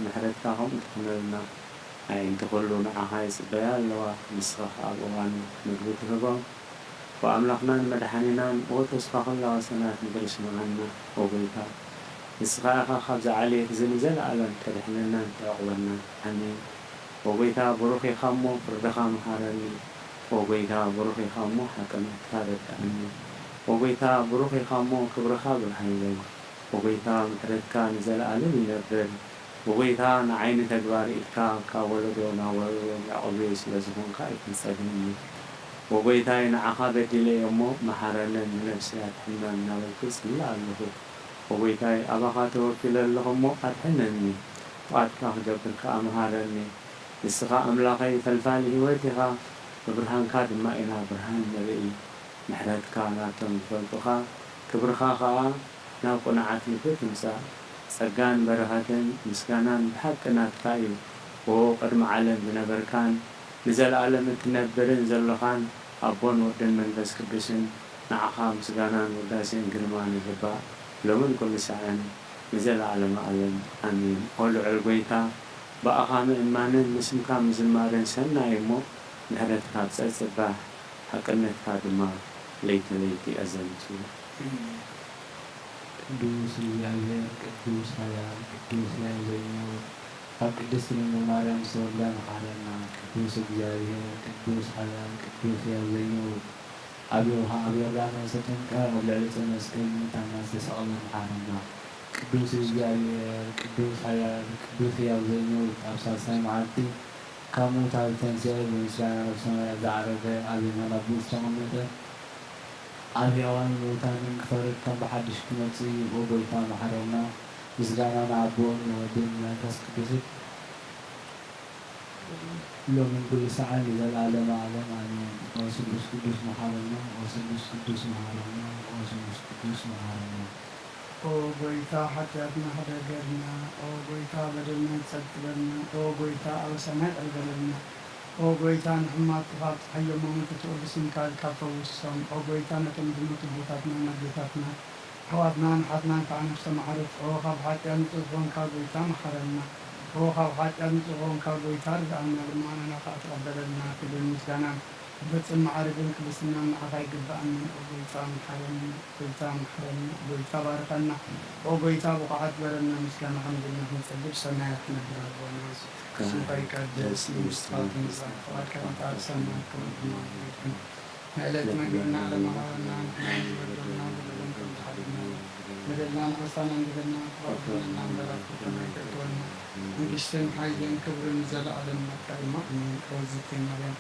ምሕረትካ ከምኡ ትኹነልና። ኣዒንቲ ኩሉ ንዓኻ ይጽበያ ኣለዋ፣ ንስኻ ኸኣ ኣብ እዋኑ ምግቢ ትህቦም። ወኣምላኽናን መድሓኒናን፣ ወተስፋ ኹላ ወሰናት ምድሪ ስምዓና። ኦጎይታ፣ ንስኻ ኢኻ ካብዚ ዓሌት እዚ ንዘለኣለም ተድሕነናን ተዕቑበናን። ኣሜን። ኦጎይታ፣ ብሩኽ ኢኻ እሞ ፍርድኻ መሃረኒ። ኦጎይታ፣ ብሩኽ ኢኻ እሞ ሓቅነትካ ረድኣኒ። ኦጎይታ፣ ብሩኽ ኢኻ እሞ ክብርኻ ብርሃይለይ። ኦጎይታ፣ ምሕረትካ ንዘለኣለም ይነብር። ኦጎይታ፣ ንዓይ ንተግባር ኢድካ ካብ ወለዶ ናብ ወለዶ መዕቆቢ ስለ ዝኾንካ ኣይትንጸግኒ። ኦጎይታይ፣ ንዓኻ በዲለ እየ እሞ መሓረንን ንነፍሰይ ኣድሕናን እናበልኩ እጽሊ ኣለኹ። ኦጎይታይ፣ ኣባኻ ተወኪለ ኣለኹ እሞ ኣድሕነኒ። ፍቓድካ ክገብር ከኣ መሃረኒ። ንስኻ ኣምላኸይ ፈልፋሊ ህይወት ኢኻ። ብብርሃንካ ድማ ኢና ብርሃን ንርኢ። ምሕረትካ ናብቶም ዝፈልጡኻ፣ ክብርኻ ኸኣ ናብ ቅኑዓት ልቢ ትምጻእ። ጸጋን በረኸትን ምስጋናን ብሓቂ ናትካ እዩ። ዎ ቅድሚ ዓለም ዝነበርካን ንዘለኣለም እትነብርን ዘሎኻን ኣቦን ወድን መንፈስ ቅዱስን፣ ንዓኻ ምስጋናን ውዳሴን ግርማን ይግባእ፣ ሎምን ኩሉ ሳዕን ንዘለኣለመ ኣለም። ኣሜን። ኦ ልዑል ጐይታ፣ ብኣኻ ምእማንን ንስምካ ምዝማርን ሰናይ እሞ፣ ምሕረትካ ኣብ ጸጽባሕ፣ ሓቅነትካ ድማ ለይቲ ለይቲ ኣዘንቱ። ቅዱስ እግዚኣብሔር፣ ቅዱስ ኃያል፣ ቅዱስ ሕያው ዘይነውር፣ ካብ ቅድስት ድንግል ማርያም ዝተወልዳ መሓረና። ቅዱስ እግዚኣብሔር፣ ቅዱስ ኃያል፣ ቅዱስ ሕያው ዘይነውር፣ ኣብ የውሃ ኣብ ዮርዳኖስ ተጠምቀ፣ ኣብ ልዕሊ ዕፀ መስቀል ምእንታና ዝተሰቕለ መሓረና። ቅዱስ እግዚኣብሔር፣ ቅዱስ ኃያል፣ ቅዱስ ሕያው ዘይነውር፣ ኣብ ሳልሳይ መዓልቲ ካብ ምዉታት ዝተንስአ፣ ብምስጋና ናብ ሰማያት ዝዓረገ፣ ኣብ የማን ኣቦኡ ዝተቐመጠ፣ ኣብ ሕያዋንን ምዉታንን ክፈርድ ከም ብሓድሽ ክመጽእ እዩ። ኦ ጐይታ መሓረና። ምስጋና ንኣቦን ንወድን ንመንፈስ ቅዱስን፣ ሎምን ኩሉ ሰዓን ንዘለዓለመ ዓለም ኣሜን። ኦ ስሉስ ቅዱስ መሓረና፣ ኦ ስሉስ ቅዱስ መሓረና፣ ኦ ስሉስ ቅዱስ መሓረና። ኦ ጐይታ፣ ሓጢኣትና ሕደገልና። ኦ ጐይታ፣ በደልና ይጸብጥበልና። ኦ ጐይታ፣ ኣብ ሰማይ ቀልበለልና። ኦ ጐይታ፣ ንሕማቕ ጥፋት፣ ሓዮም መሞት እትወዱ ስምካ ኢልካ ፈውሶም። ኦ ጐይታ፣ ነቶም ዝሞቱ ኣቦታትናን ኣዴታትናን ኣሕዋትናን ኣሓትናን ከኣ ነፍሶም ኣዕርፍ። ኦ ካብ ሓጢኣት ንጹህ ዝኾንካ ጐይታ፣ መሓረና። ኦ ካብ ሓጢኣት ንጹህ ዝኾንካ ጐይታ፣ ርድኣና፣ ልመናና ከኣ ተቐበለልና። ክብርን ምስጋናን ክብጽን ማዕርግን ቅድስናን ንዓኻ ይግብኣና። ኦ ጐይታ፣ መሓረና። ጐይታ መሓረና፣ ጐይታ ባርኸና፣ ኦ ጐይታ ብቑዓት ግበረና፣ ምስጋናኻ ንግና ክንጸግብ ሰማያት ትነብር ኣቦና፣ ስምካ ይቀደስ፣ መንግስትኻ ትምጻእ፣ ፍቓድካ ትምጻእ ኣብ ሰማይ ከምኡ ድማ ኣብ ምድሪ ትኹን። ንዕለት መግብና ለማሃበና፣ ንሕና ንበደልና በደሎም ከም ዝሓለና፣ በደልና ንኸሳና ንበደልና፣ ክፋእ በደልና እምበር ኣብ ፈተና ኣይተእትወና፣ መንግስትን ሓይልን ክብርን ንዘለኣለም ናትካ እዩ። ኣሜን። ኦ ዝቴ ማርያም፣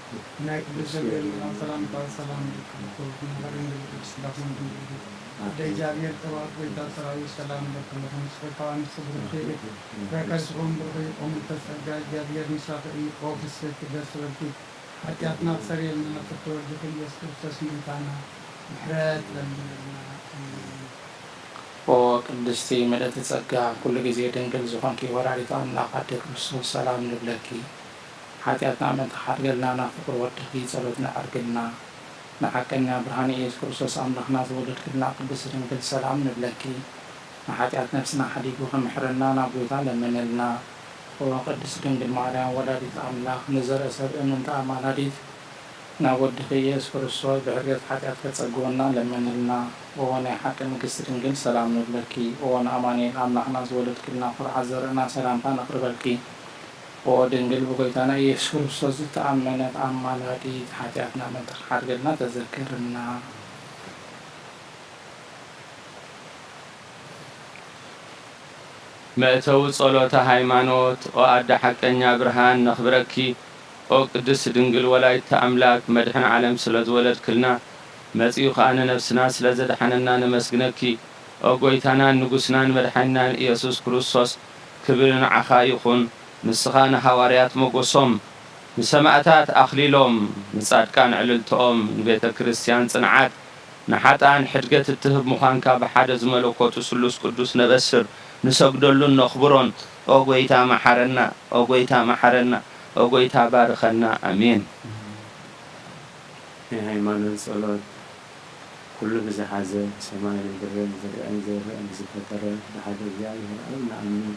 ናይ ቅዱስ ገብርኤል መልኣክ ሰላምታ ሰላም ይብዛሓልኪ፣ ብሩኽቲ ኢኺ፣ እምበኣር ድንግል ቅድስቲ ዳኹም ድንግል ኢኺ። ኣደ እግዚኣብሔር፣ ጸባኦት ጐይታ ሰራዊት፣ ሰላም እብለኪ ኣለኹ። ንስኺ ካብ ኣንስቲ ብሩኽቲ ኢኺ፣ ፍረ ከርስኺ እውን ብሩኽ እዩ። ኦ ምልዕተ ጸጋ፣ እግዚኣብሔር ምሳኺ እዩ። ኦ ፍስሕቲ ደስ ይበልኪ፣ ሓጢኣትና ክሰርየልና፣ ፍርዲ ወልድኺ ኢየሱስ ክርስቶስ ምእንታና ምሕረት ለምንልና። ኣሜን። ኦ ቅድስቲ ምልእቲ ጸጋ፣ ኩሉ ግዜ ድንግል ዝኾንኪ ወላዲተ ኣምላኽ ኣደ ክርስቶስ፣ ሰላም ንብለኪ። ሓጢኣትና ምእንቲ ክሓድገልና ናብ ፍቕሪ ወድኺ ጸሎት ነዕርግልና። ንሓቀኛ ብርሃን ኢየሱስ ክርስቶስ ኣምላኽና ዝወለድክልና ቅድስቲ ድንግል ሰላም ንብለኪ። ንሓጢኣት ነፍስና ሓዲጉ ክምሕረና ናብ ጐይታ ለምንልና። ኦ ቅድስቲ ድንግል ማርያም ወላዲት ኣምላኽ፣ ንዘርኢ ሰብ እምንቲ ኣማላዲት፣ ናብ ወድኺ ኢየሱስ ክርስቶስ ብሕርየት ሓጢኣት ከጸግወና ለምንልና። ኦ ናይ ሓቂ ንግስቲ ድንግል ሰላም ንብለኪ። ኦ ንኣማኑኤል ኣምላኽና ዝወለድክልና ኩርዓት ዘርእና ሰላምታ ነቕርበልኪ። ኦ ድንግል ብጎይታና ኢየሱስ ክርስቶስ ዝተኣመነት ኣማላዲት፣ ሓጢኣትና ምእንቲ ክሓድገልና ተዘከርና። መእተዊ ጸሎተ ሃይማኖት። ኦ ኣደ ሓቀኛ ብርሃን ነኽብረኪ። ኦ ቅድስት ድንግል ወላዲተ ኣምላክ መድሕን ዓለም ስለ ዝወለድክልና መጺኡ ከኣ ንነፍስና ስለ ዘድሓነና ነመስግነኪ። ኦ ጎይታናን ንጉስናን መድሓኒናን ኢየሱስ ክርስቶስ ክብሪ ንዓኻ ይኹን። ንስኻ ንሃዋርያት ሞጎሶም፣ ንሰማእታት ኣኽሊሎም፣ ንጻድቃን ዕልልትኦም፣ ንቤተ ክርስቲያን ጽንዓት፣ ንሓጥኣን ሕድገት እትህብ ምዃንካ ብሓደ ዝመለኮቱ ስሉስ ቅዱስ ነበስር፣ ንሰግደሉን ነኽብሮን። ኦ ጐይታ መሓረና፣ ኦ ጐይታ መሓረና፣ ኦ ጐይታ ባርኸና። ኣሜን። ናይ ሃይማኖት ጸሎት። ኩሉ ብዝሓዘ ሰማይን ምድርን ዝርአን ዘይርአን ዝፈጠረ ብሓደ እግዚኣብሔር ኣብ ንኣምን።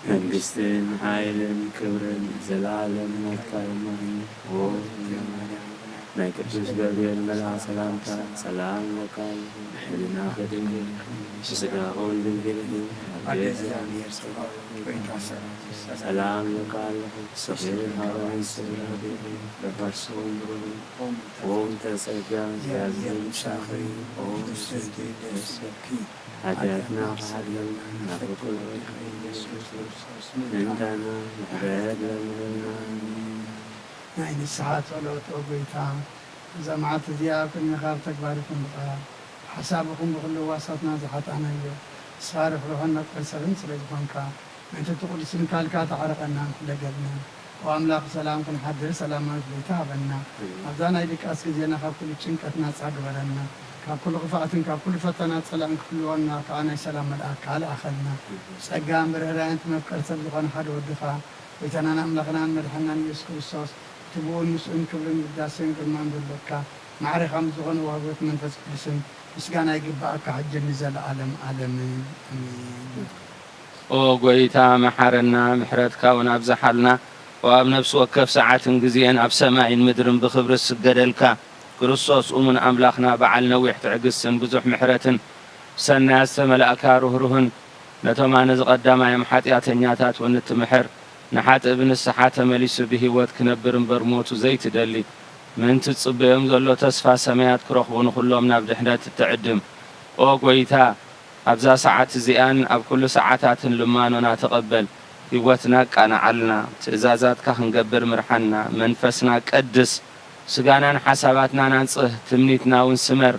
መንግስትን ሓይልን ክብርን ዘለዓለም ናትካ እዩ። ኦ ናይ ቅዱስ ገብርኤል መልኣኽ ሰላምታ ሰላም ለካ ይኹን። ሕልናኺ ድንግል ስጋኹን ድንግል እዩ። ኣደ እግዚኣብሔር ጸባኦት ጎይታ ሰራዊት ሰላም ለካ ኣለኹ። ስብር ሃዋን ስብር በፈርሶም ብሩን ኦም ተጸጋ እግዚኣብሔር ምሳኺ ኦም ስቲ ደስ ይበልኪ። ሓጢኣትና ክሓድገልና ናብ ፍቁር ወድኺ ኢየሱስ ክርስቶስ ምእንታና ምሕረት ለምንና። ናይ ንስሓ ጸሎት ኦ ጎይታ፣ እዛ መዓልቲ እዚኣ ኣብ ቅድሚኻ ብተግባር ይኹን ብቓል፣ ብሓሳብ ይኹን ብኹሉ ህዋሳትና ዝሓጣናዮ፣ ንስኻ ርሕሩሕን መፍቀሪ ሰብን ስለ ዝኾንካ፣ ምእንቲ እቲ ቅዱስ ምካልካ ተዓረቐና፣ ንሕለገልና። ኦ ኣምላኽ ብሰላም ክንሓድር ሰላማዊት ለይቲ ሃበና። ኣብዛ ናይ ድቃስ ግዜና ካብ ኩሉ ጭንቀት ናጻ ግበረና። ካብ ኩሉ ክፍኣትን ካብ ኩሉ ፈተና ጸላእን ክሕልወና ከኣ ናይ ሰላም መልኣክ ልኣኸልና። ጸጋን ብርህራን እቲ መፍቀሪ ሰብ ዝኾነ ሓደ ወድኻ፣ ጎይታናን ኣምላኽናን መድሓናን ኢየሱስ ክርስቶስ፣ እቲ ብኡን ምስኡን ክብርን ውዳሴን ግርማን ዘለካ፣ ማዕረ ከም ዝኾነ ዋህቦት መንፈስ ቅዱስን ምስጋና ይግብኣካ፣ ሕጂ ንዘለኣለም ኣለምን። ኣሜን። ኦ ጎይታ፣ መሓረና፣ ምሕረትካ እውን ኣብዝሓልና። ኦ ኣብ ነፍሲ ወከፍ ሰዓትን ግዜን ኣብ ሰማይን ምድርን ብኽብሪ ዝስገደልካ፣ ክርስቶስ እሙን ኣምላኽና፣ በዓል ነዊሕ ትዕግስትን ብዙሕ ምሕረትን፣ ብሰናያት ዝተመላእካ ርህሩህን፣ ነቶም ኣነ ዝቐዳማዮም ሓጢኣተኛታት እውን እትምሕር፣ ንሓጥእ ብንስሓ ተመሊሱ ብህይወት ክነብር እምበር ሞቱ ዘይትደሊ፣ ምእንቲ ዝጽበዮም ዘሎ ተስፋ ሰማያት ክረኽቡ ንኹሎም ናብ ድሕነት እትዕድም። ኦ ጎይታ፣ ኣብዛ ሰዓት እዚኣን ኣብ ኩሉ ሰዓታትን ልማኖና ተቐበል። ህይወትና ኣቃንዓልና፣ ትእዛዛትካ ክንገብር ምርሓና፣ መንፈስና ቀድስ፣ ስጋናን ሓሳባትናን ኣንጽህ፣ ትምኒትና እውን ስመር።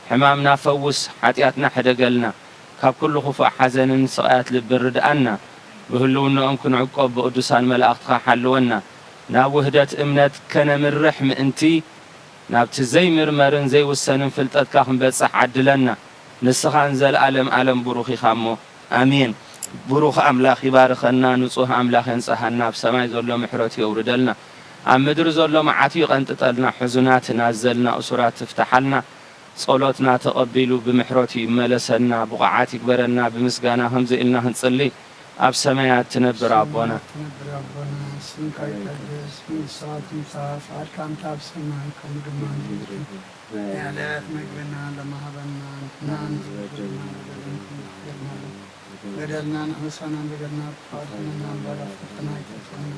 ሕማምና ፈውስ፣ ሓጢኣትና ሕደገልና፣ ካብ ኩሉ ክፉእ ሓዘንን ስቓያት ልብን ርድኣና። ብህልውናኦም ክንዕቆብ ብቅዱሳን መላእኽትኻ ሓልወና። ናብ ውህደት እምነት ከነምርሕ ምእንቲ፣ ናብቲ ዘይምርመርን ዘይውሰንን ፍልጠትካ ክንበጽሕ ዓድለና። ንስኻ ንዘለኣለም ኣለም ብሩኽ ኢኻ እሞ። ኣሜን። ብሩኽ ኣምላኽ ይባርኸና፣ ንጹህ ኣምላኽ የንጽሃና፣ ኣብ ሰማይ ዘሎ ምሕረቱ የውርደልና፣ ኣብ ምድሪ ዘሎ መዓቱ ይቐንጥጠልና፣ ሕዙናት ናዘልና፣ እሱራት ትፍትሓልና፣ ጸሎትና ተቐቢሉ ብምሕረቱ ይመለሰና፣ ብቑዓት ይግበረና። ብምስጋና ከምዚ ኢልና ክንጽሊ፣ ኣብ ሰማያት ትነብር ኣቦና። ትነብር ኣቦና፣ ስምካ ይቀደስ፣ መንግስትኻ ትምጻእ፣ ፍቓድካ እንተ ኣብ ሰማይ ከምኡ ድማ ኣብ ምድሪ። ናይ ዕለት መግብና ሎሚ ሃበና፣ ንሕና ንዝበደሉና በደልና ንሕና ንበደልና፣ በደልና ንሕና ንሕሰና በደልና፣ ፍቓድካ ንሕና እምበር ኣብ ፈተና ኣይተእትወና።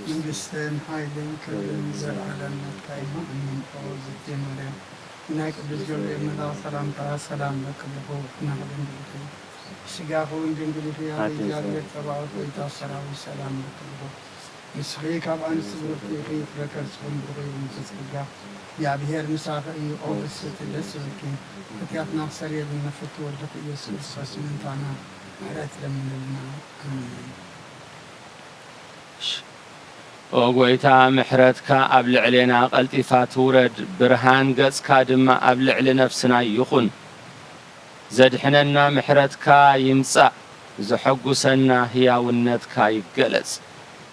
መንግስትን ሓይልን ክብርን ዘለዓለም ናትካ እዩ። ኣሜን። ኦ ዝቲ ማርያም፣ ናይ ቅዱስ ገብርኤል መልኣኽ ሰላምታ ሰላም ለኪ ብሩኽ፣ ሕና ክደንግልኪ ስጋኹ እውን ድንግል እዩ። ኣብ እግዚኣብሔር ጸባኦት ጎይታ ሰራዊት ሰላም ለኪ ብሩኽ። ንስኺ ካብ ኣንስቲ ብሩኽቲ ኢኺ፣ ፍረ ከርስኺ እውን ብሩኽ እዩ። ምልዕቲ ጸጋ፣ እግዚኣብሔር ምሳኺ እዩ። ኦ ፍስሕቲ ደስ ይበልኪ፣ ሓጢኣትና ክሰርየልና ፍትው ወልድኺ ኢየሱስ ክርስቶስ ምእንታና ምሕረት ለምንልና። ኣሜን። ኦ ጎይታ፣ ምሕረትካ ኣብ ልዕሌና ቀልጢፋ ትውረድ፣ ብርሃን ገጽካ ድማ ኣብ ልዕሊ ነፍስና ይኹን። ዘድሕነና ምሕረትካ ይምጻእ፣ ዘሐጉሰና ህያውነትካ ይገለጽ።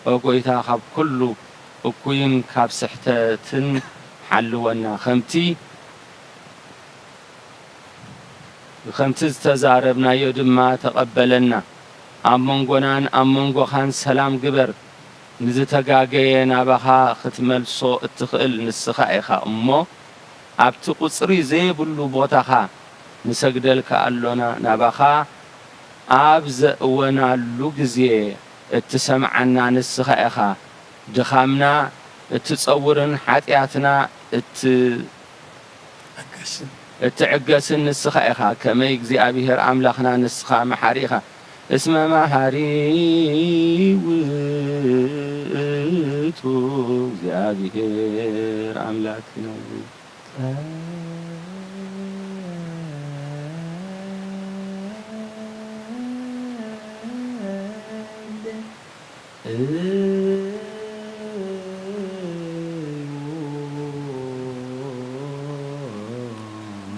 ኦ ጎይታ፣ ካብ ኩሉ እኩይን ካብ ስሕተትን ሓልወና። ከምቲ ከምቲ ዝተዛረብናዮ ድማ ተቐበለና። ኣብ መንጎናን ኣብ መንጎኻን ሰላም ግበር። ንዝተጋገየ ናባኻ ክትመልሶ እትኽእል ንስኻ ኢኻ እሞ፣ ኣብቲ ቁጽሪ ዘየብሉ ቦታኻ ንሰግደልካ ኣሎና። ናባኻ ኣብ ዘእወናሉ ግዜ እትሰምዓና ንስኻ ኢኻ። ድኻምና እትጸውርን ሓጢኣትና እት-፣ ኣገስን። እትዕገስን ንስኻ ኢኻ። ከመይ እግዚኣብሔር ኣምላኽና ንስኻ መሓሪ ኢኻ። እስመ መሓሪ ውእቱ እግዚኣብሔር ኣምላክነ።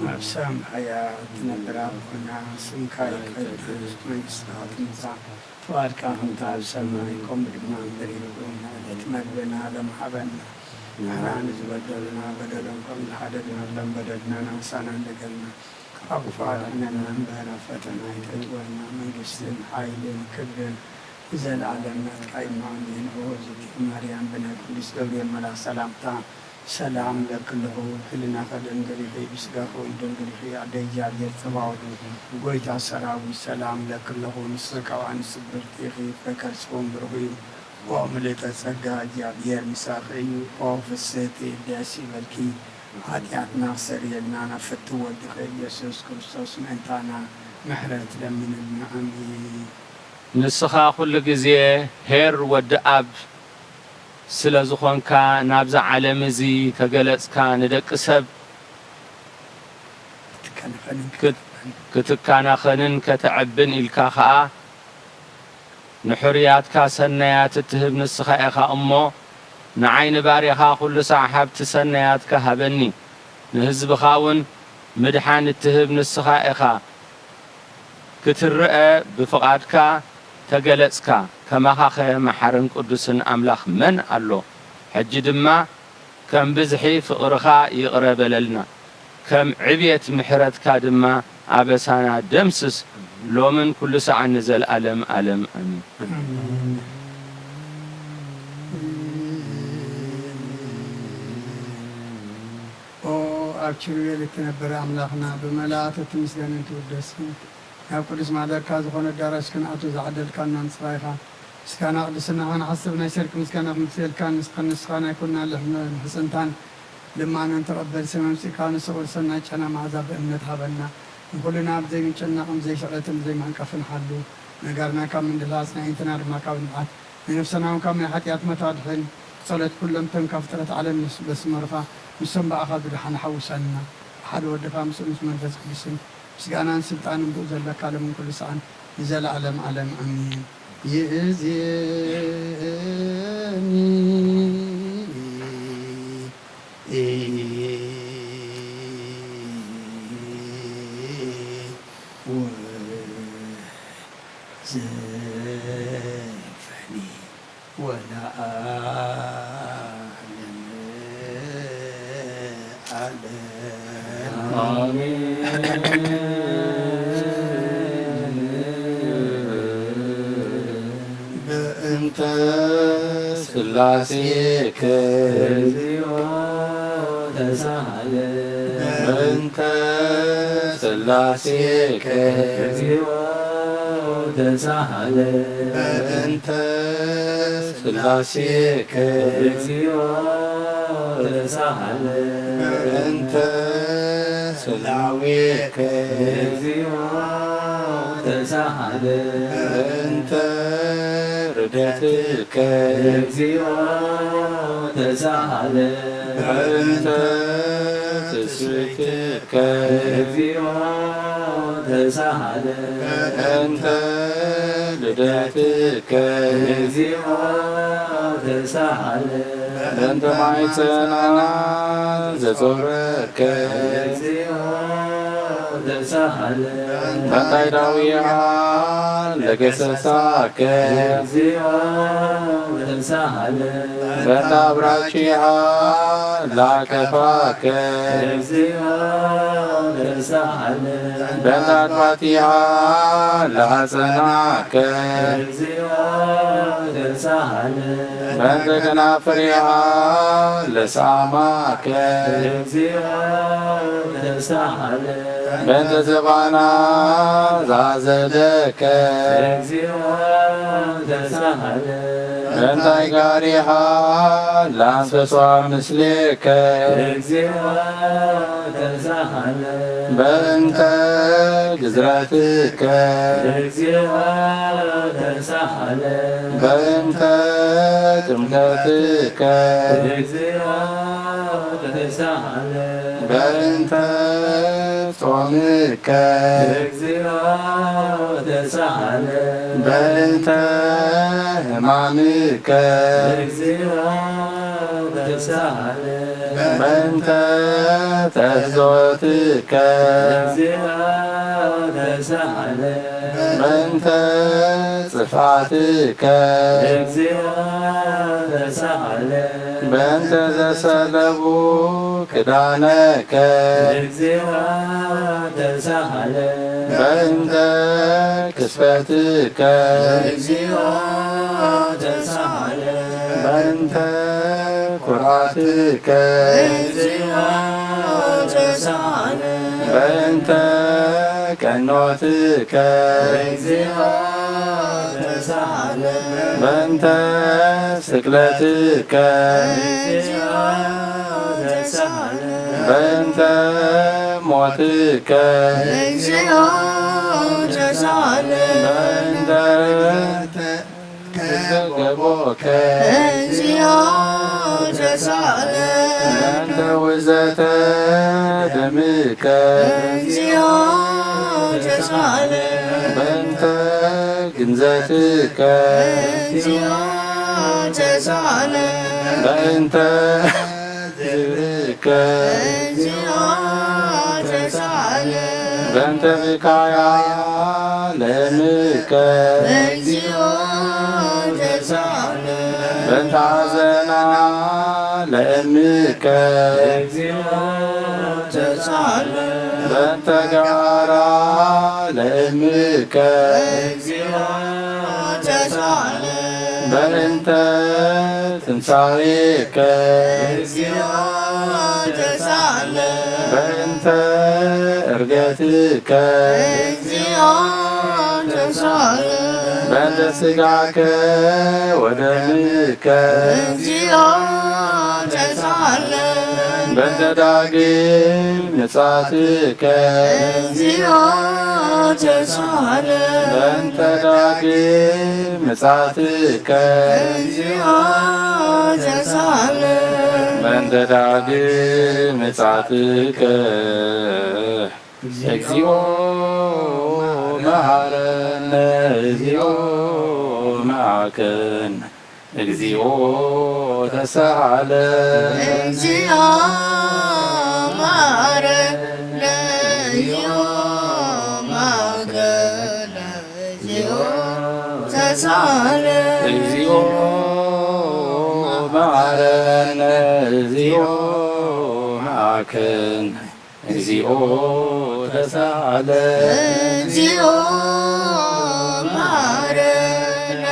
ኣብ ሰማያ እትነብር ኣቦና፣ ስምካ ይቀደስ፣ መንግስትኻ ትምጻእ፣ ፍቓድካ ከምቲ ኣብ ሰማይ ከምኡ ድማ ኣብ ምድሪ ይኹን። ዕለት መግብና ሎሚ ሃበና፣ ንሕና ንዝበደሉና በደሎም ከም ዝሓደግናሎም በደልና ንኣሳና እንደገልና፣ ካብ ክፉእ ኣድሕነና እምበር ኣብ ፈተና ኣይተእትወና፣ መንግስትን ሓይልን ክብርን ዘለዓለም ናትካ እዩ። ኣሜን። ኦ እግዝእትየ ማርያም፣ ብናይ ቅዱስ ገብርኤል መልኣኽ ሰላምታ ሰላም እብለኪ ኣለኹ። ህልናኺ ድንግል ኢኺ፣ ብስጋኺ እውን ድንግል ኢኺ። ኣደ እግዚኣብሔር ጸባኦት፣ ጎይታ ሰራዊት ሰላም እብለኪ ኣለኹ። ንስኺ ካብ ኣንስቲ ብርክቲ ኢኺ፣ ፍረ ከርስኺ እውን ብሩኽ እዩ። ኦ ምልእተ ጸጋ፣ እግዚኣብሔር ምሳኺ እዩ። ኦ ፍስሕቲ፣ ደስ ይበልኪ። ኃጢኣትና ክሰርየልና ናብ ፍትው ወድኺ ኢየሱስ ክርስቶስ ምእንታና ምሕረት ለምንልና። ኣሜን። ንስኻ ኩሉ ግዜ ኄር ወዲ ኣብ ስለ ዝኾንካ፣ ናብዛ ዓለም እዚ ተገለጽካ፣ ንደቂ ሰብ ክትከናኸንን ክት-፣ ክትከናኸንን ከተዕብን ኢልካ ኸኣ፣ ንሕሩያትካ ሰናያት እትህብ ንስኻ ኢኻ እሞ፣ ንዓይ ንባርያኻ ኩሉ ሳዕ ሃብቲ ሰናያትካ ሃበኒ። ንህዝብኻ እውን ምድሓን እትህብ ንስኻ ኢኻ። ክትረኣ ብፍቓድካ ተገለጽካ። ከማኻኸ መሓርን ቅዱስን ኣምላኽ መን ኣሎ? ሕጂ ድማ ከም ብዝሒ ፍቕርኻ ይቕረ በለልና፣ ከም ዕብየት ምሕረትካ ድማ ኣበሳና ደምስስ፣ ሎምን ኩሉ ሰዓት ንዘለኣለም ኣለም ኣሜን። ኦ ኣብ ኪሩቤል እትነብር ኣምላኽና፣ ብመላእክት እትምስገንን ትውደስን፣ ናብ ቅዱስ ማሕደርካ ዝኾነ ኣዳራሽ ክንኣቱ ዝዓደልካና ንስኻ ኢኻ። ምስጋና ቅድስናኻ ንሓስብ፣ ናይ ሰርቂ ምስጋና ክምስገንካ፣ ንስኻ፣ ንስኻ ናይ ኩልና ልሕመ-፣ ምሕጽንታን ልማነን ተቐበል። ሰማይ ኣምጺእካ ንስቑል ሰናይ ጨና መዓዛ ብእምነት ሃበና። ንኹልና ብዘይምጭናቕን ብዘይስዕረትን ብዘይማንቀፍን ሓሉ። ነጋርና ካብ ምንድላስ፣ ኣዒንትና ድማ ካብ ንብዓት፣ ንነፍስና እውን ካብ ናይ ሓጢኣት ሞት ኣድሕን። ብጸሎት ኩሎም እቶም ካብ ፍጥረት ዓለም ምስ በስመርኻ፣ ንሶም ብኣኻ ዝደሓኑ ሓውሰና። ብሓደ ወድኻ ምስኡ ምስ መንፈስ ቅዱስን ምስጋናን ስልጣንን ብኡ ዘለካ ሎምን ኩሉ ሰዓን ንዘለዓለም ዓለም ኣሜን። ይእዜኒ ወዘልፈኒ ወለዓለመ ዓለም። ኣሜን። በእንተ ሥላሴከ እግዚኦ ተሳሃለ። በእንተ ሥላሴከ እግዚኦ ተሳሃለ። በእንተ ሥላሴከ እግዚኦ ተሳሃለ። በእንተ ሥላዌከ እግዚኦ ተሳሃለ። በእንተ ርደትከ እግዚኦ ተሳሃለ። በእንተ ትስብእትከ እግዚኦ ተሳሃለ። በእንተ ልደትከ እግዚኦ ተሳሃለ። በእንተ ማይጸና ዘጾረከ እግዚኦ ተሳሃለ። በእንተ ዳዊዓ ለገሰሳከ እግዚኦ ተሳሃለ። በእንተ አብራቺሃ ላከፋከ እግዚኦ ተሳሃለ። በእንተ አድባቲሃ ለአጸናከ እግዚኦ ተሳሃለ። በእንተ ከናፍሪሃ ለሳማከ እግዚኦ ተሳሃለ። በእንተ ዘባና ዛዘለከ እግዚኦ ተሳሃለ። በእንታይ ጋሪኻ ላንሰሷ ምስሌከ እግዚኦ ተሳሃለ። በእንተ ግዝረትከ እግዚኦ ተሳሃለ። በእንተ ጥምቀትከ እግዚኦ ተሳሃለ። በእንተ ጾምከ እግዚኦ ተሳሃለ። በእንተ ሕማምከ እግዚኦ ተሳሃለ። በእንተ ተሕዞትከ እግዚኦ ተሳሃለ። በእንተ ጽፋትከ እግዚኦ ተሳሃለ። በእንተ ዘሰለቡ ክዳነከ እግዚኦ ተሳሃለ። በእንተ ክስፈትከ እግዚኦ ተሳሃለ። በእንተ ኩርዓትከ እግዚኦ ተሳሃለ። በእንተ ቀኖትከ እግዚኦ ተሳሃለ። በእንተ ስቅለትከ እግዚኦ ተሳሃለ። በእንተ ሞትከ እግዚኦ ተሳሃለ። በእንተ ገቦከ እግዚኦ ተሳሃለ። በእንተ ውዘተ ደምከ እግዚኦ ተሳሃለ። በእንተ ግንዘትከ እግዚኦ ተሳሃለ። በእንተ ዝብከ እግዚኦ ተሳሃለ። በእንተ ብካያ ለእምከ እግዚኦ ተሳሃለ። በእንተ ሐዘና ለእምከ እግዚኦ ተሳሃለ። በእንተ ገዓራ ለእምከ እግዚኦ ተሳሃለ። በእንተ ትንሳኤከ እግዚኦ ተሳሃለ። በእንተ እርገትከ እግዚኦ ተሳሃለ። በእንተ ስጋከ ወደምከ እግዚኦ ተሳሃለ። በእንተ ዳግም ምጻትከ እግዚኦ ተሳሃለ። በእንተ ዳግም ምጻትከ እግዚኦ ተሳሃለ። በእንተ ዳግም ምጻትከ እግዚኦ መሐረነ እግዚኦ መሐከነ እግዚኦ ተሳሃለ። እግዚኦ መሐረነ እግዚኦ መሐከነ እግዚኦ ተሳሃለ። እግዚኦ መሐረነ እግዚኦ መሐከነ እግዚኦ ተሳሃለ። እግዚኦ መሐረነ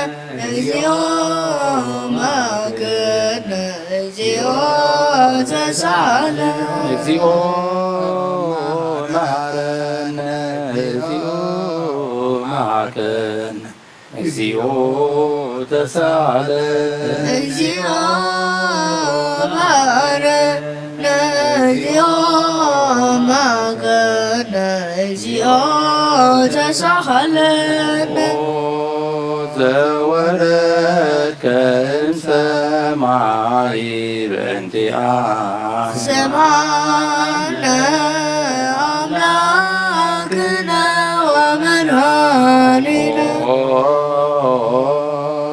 እግዚኦ መሐከነ እግዚኦ ተሳሃለ። እግዚኦ መሐረነ እግዚኦ መሐከነ እግዚኦ ተሳሃለ። እግዚኦ መሐረነ እግዚኦ መሐከነ እግዚኦ ተሳሃለ። ኦ ዘወረድከ እምሰማይ በእንቲኣ ሰማነ ኣምላክነ ወመድኃኒነ ኦ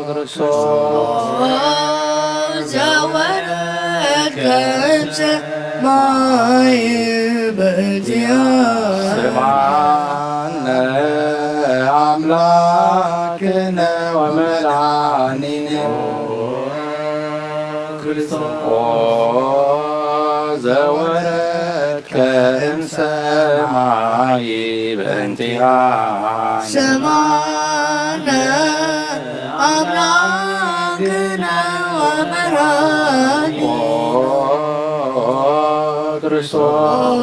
ክርስቶስ ዘወረድከ እምሰማይ በእንቲኣ ሰማነ ኣምላክነ ወመድኃኒነ ክርስቶስ ኦ ዘወረድከ እምሰማይ በእንቲኣ ሰማነ ኣምላክነ ወመድኃኒነ ኦ ክርስቶስ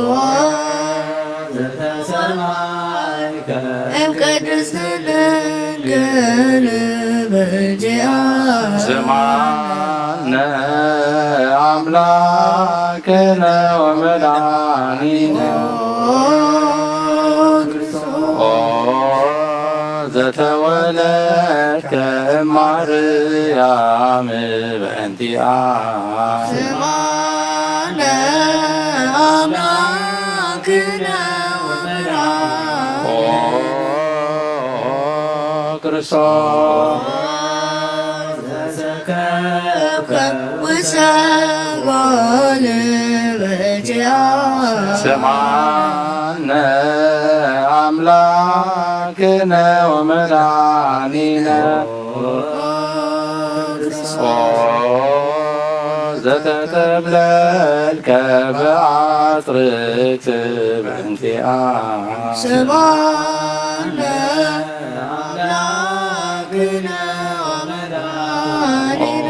ዘተሰማይከ እም ቅድስት ድንግል በእንቲኣ ስምዓነ ኣምላክነ ወመድኃኒነ ኦ ዘተወለድከ እማርያም በእንቲኣ ስምዓነ ኣምላክነ ወመድኃኒነ ኦ ክርስቶስ ዘሰከብከ ውሰጓል በእንቲኣ ስምዓነ ኣምላክነ ወመድኃኒነ ኦ ዘተጠብለልከ ብኣጽርክት በእንቲኣ። ስማነ ኣምላክነ ወመድኃኒነ።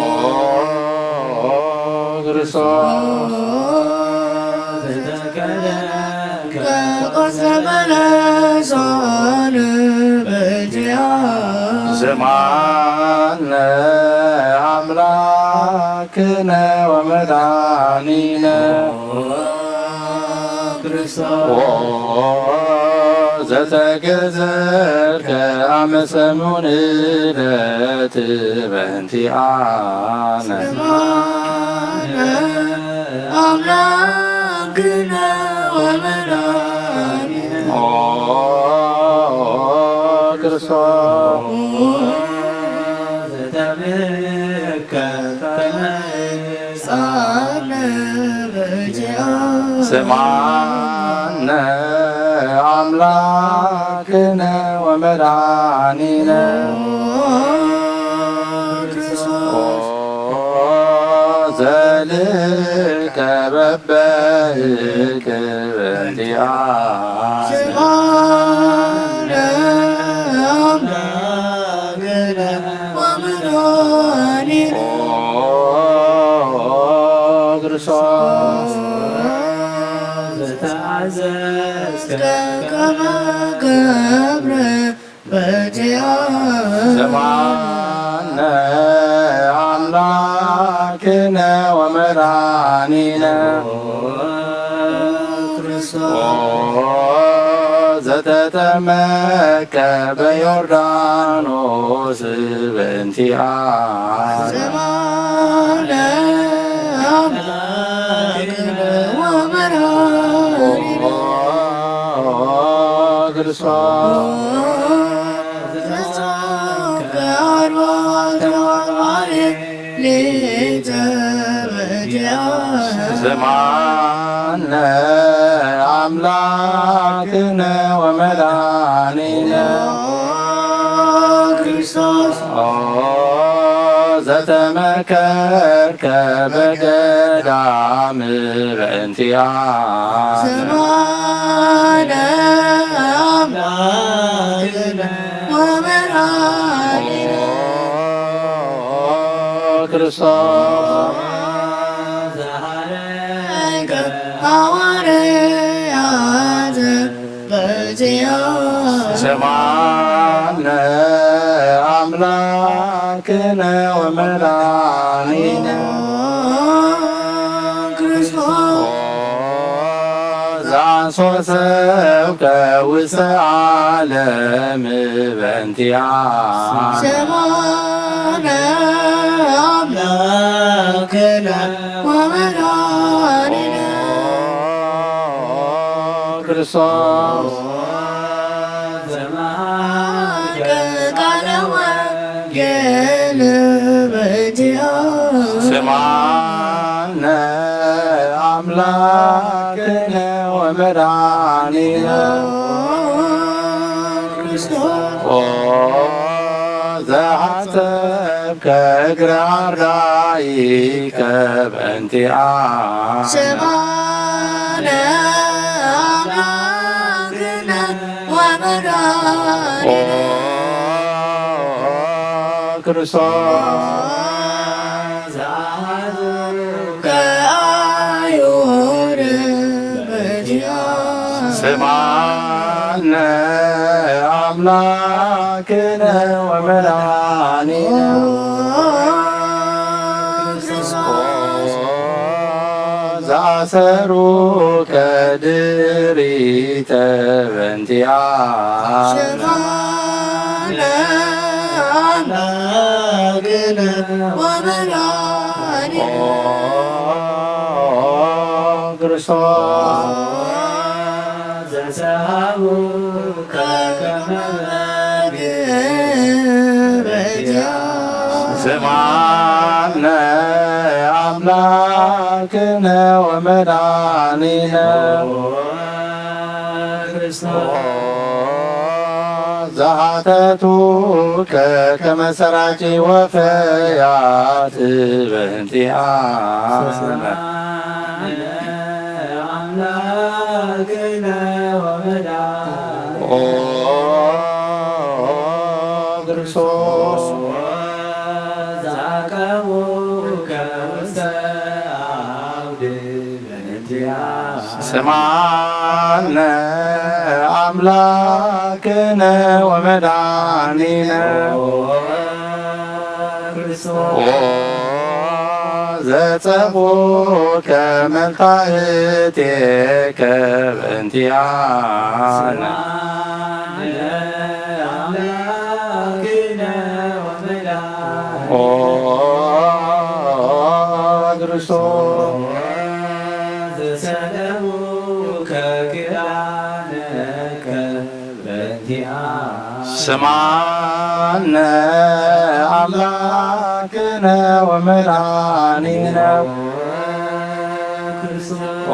ኦ ክርስቶስ ዘተከለከ ቆጽለ በለሶን በእንቲኣ። ስማነ ኣምላክነ ወመድኃኒነ። ክርስቶስ ዘተገዘርከ ኣመ ሰሙን ዕለት በእንቲኣነ። ስማነ ኣምላክነ ወመድኃኒነ። ኦ ክርስቶስ ዘተብከ ተመጻነ በእንቲኣ። ስማነ ኣምላክነ ወመድኃኒነ። ኦ ዘልከ በበህክ በእንቲኣ። ስማነ ኣምላክነ ወመድኃኒነ። ኦ ክርስቶስ ዘተኣዘዝከ ከመ ገብረ በእንቲኣ። ስማነ ኣምላክነ ወመድኃኒነ። ኦ ዘተጠመቀ በዮርዳኖስ በእንቲኣ። ስማነ ኣምላክነ ወመድኃኒነ። ኦ ክርስቶስ ዘተጸምቀ ኣርባዕተ ወማርያም ሊተ በእንቲኣ። ስማነ ኣምላክነ ወመድኃኒነ። ክርስቶስ ኦ ዘተመከርከ በገዳም በእንቲኣ። ስማነ ኣምላክነ ወመድኃኒነ። ኦ ክርስቶስ ዘሃለይከ ሃዋርያት በእንቲኣ። ስማነ ኣምላክነ ወመድኃኒነ። ክርስቶስ ኦ ዘአንሶ ሰብከ ውስተ ዓለም በእንቲኣ። ስማነ ኣምላክነ ወመድኃኒነ። ክርስቶስ ዘመሃርከ ቃለ ወንጌል በእንቲኣ። ስማነ ኣምላክነ ወመድኃኒነ። ክርስቶስ ኦ ዘሓጸብከ እግረ ኣርዳኢከ በእንቲኣ። ስማነ ኣምላክነ ኦ ወመድኃኒነ። ክርስቶስ ዘአሐዘከ ኣይሁድ በእንቲኣ። ስማነ ኣምላክነ ወመድኃኒነ። ኦ ክርስቶስ ዘአሰሩከ ድሪተ በእንቲኣ። ስማነ ኣምላክነ ወመድኃኒነ። ኦ ክርስቶስ ዘሰሃቡከ ከመ በግ በእንቲኣ። ስማነ ኣምላክነ ወመድኃኒነ። ክርስቶስ ዘሓተቱከ ከመ ሰራቂ ወፈያት በእንቲኣነ። ኦ ክርስቶስ ዘአቀሙከ ውስተ አውድ በእንቲአነ። ስማነ አምላክነ ወመድኃኒነ። ኦ ዘጸፎከ መልታእቴከ በእንቲአነ። ኦ ክርስቶስ ዘሰለሙከ ክዳነከ በእንቲአነ። ስማነ አምላክነ ወመድኃኒነ። ኦ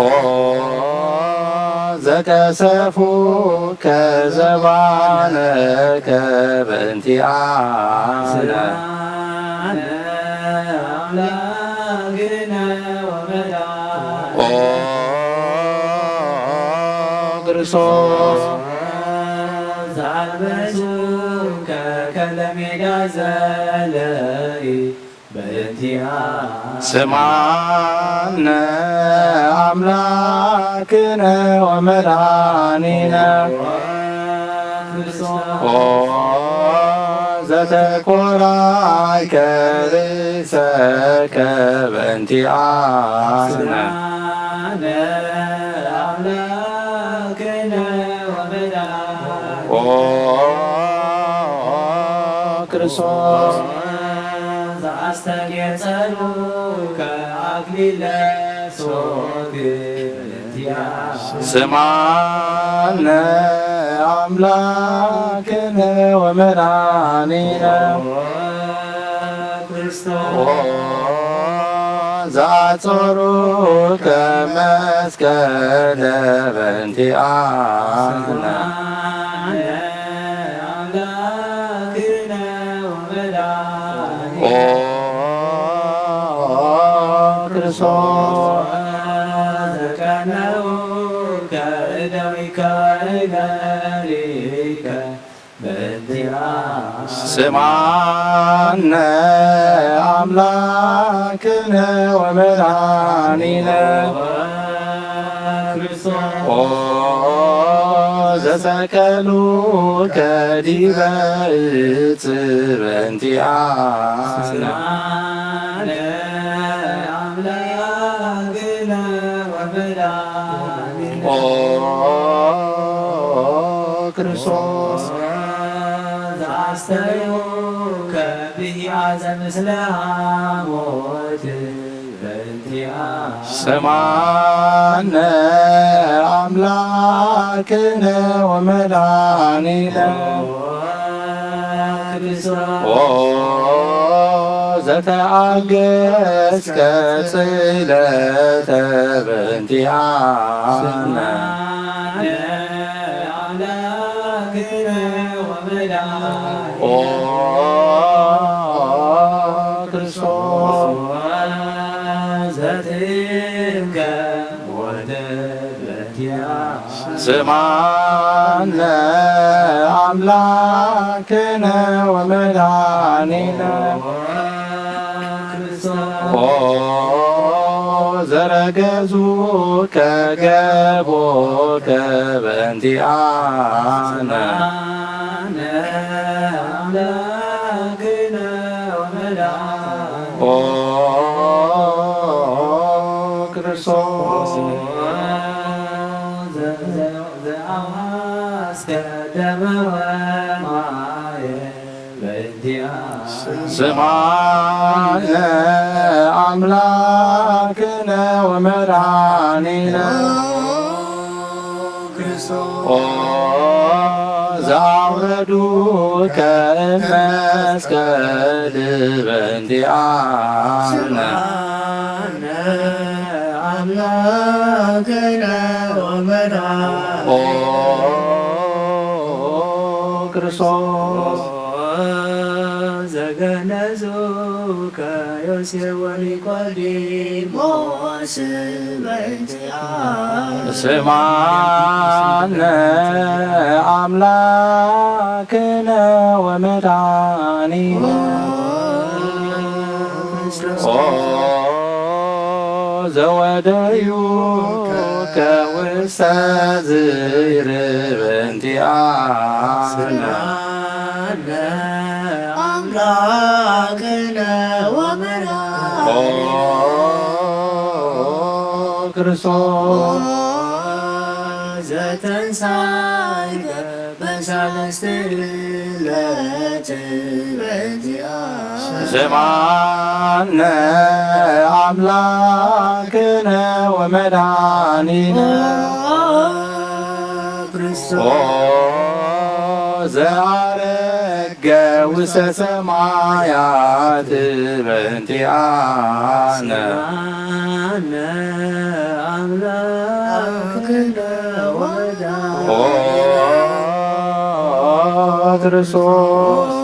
ዘቀሰፉከ ዘባነከ በእንቲአነ። ኦ ክርስቶስ ዘአልበሱከ ከለሜዳ ዘለይ በእንቲአነ። ስማነ አምላክነ ወመድኃኒነ። ኦ ዘተኮራይከ ርእሰከ በእንቲአነ። ኦ ክርስቶስ ዘአስተጌጸሉከ አክሊለ ሶክ በእንቲአነ። ስማነ አምላክነ ወመድኃኒነ። ኦ ዘአጾሩከ መስቀለ በእንቲአነ። ኦ ክርስቶስ ዘቀነውከ እደዊከ እገሪከ በእንቲአነ። ስማነ አምላክነ ወመድኃኒነ። ኦ ዘሰቀሉከ ዲበ ዕፅ በእንቲአነ። ኦ ክርስቶስ ዘአስተዩከ ብሂአዘ ምስለ ሐሞት በእንቲአነ። ስማነ አምላክነ ወመድኃኒነ። ኦ ዘተአገስከ ጽለተ በእንቲአነ። ኦ ክርስቶስ ዘትከ ወደ በእንቲአነ። ስማነ አምላክነ ወመድኃኒነ። ኦ ዘረገዙከ ገቦከ በእንቲአነ። ኦ ክርስቶስ ዘአውሃስከ ደመ ወማየ በእንቲአነ። ስማነ አምላክነ ወመድኃኒነ። ኦ ዘአውረዱከ እመስቀል በእንቲአነ። አምላክነ ወመድኃኒነ። ኦ ክርስቶስ ዘገነዙ ከዮሴፍ ወኒቆዲሞስ በእንቲአነ። ስምዓነ አምላክነ ወመድኃኒነ። ኦ ዘወደዩ ከውስተ ዝይርብ እንቲአነ። ስምዓነ አምላክነ ወመድኃኒነ። ኦ ክርስቶስ ዘተንሳይከ በሳልስት ዕለት በዚአ። ስምዓነ አምላክነ ወመድኃኒነ። ኦ ክርስቶስ። ኦ ዘዐረገ ውስተ ሰማያት በእንቲአነ። ስምዓነ አምላክነ ወመድኃኒነ። ኦ ክርስቶስ።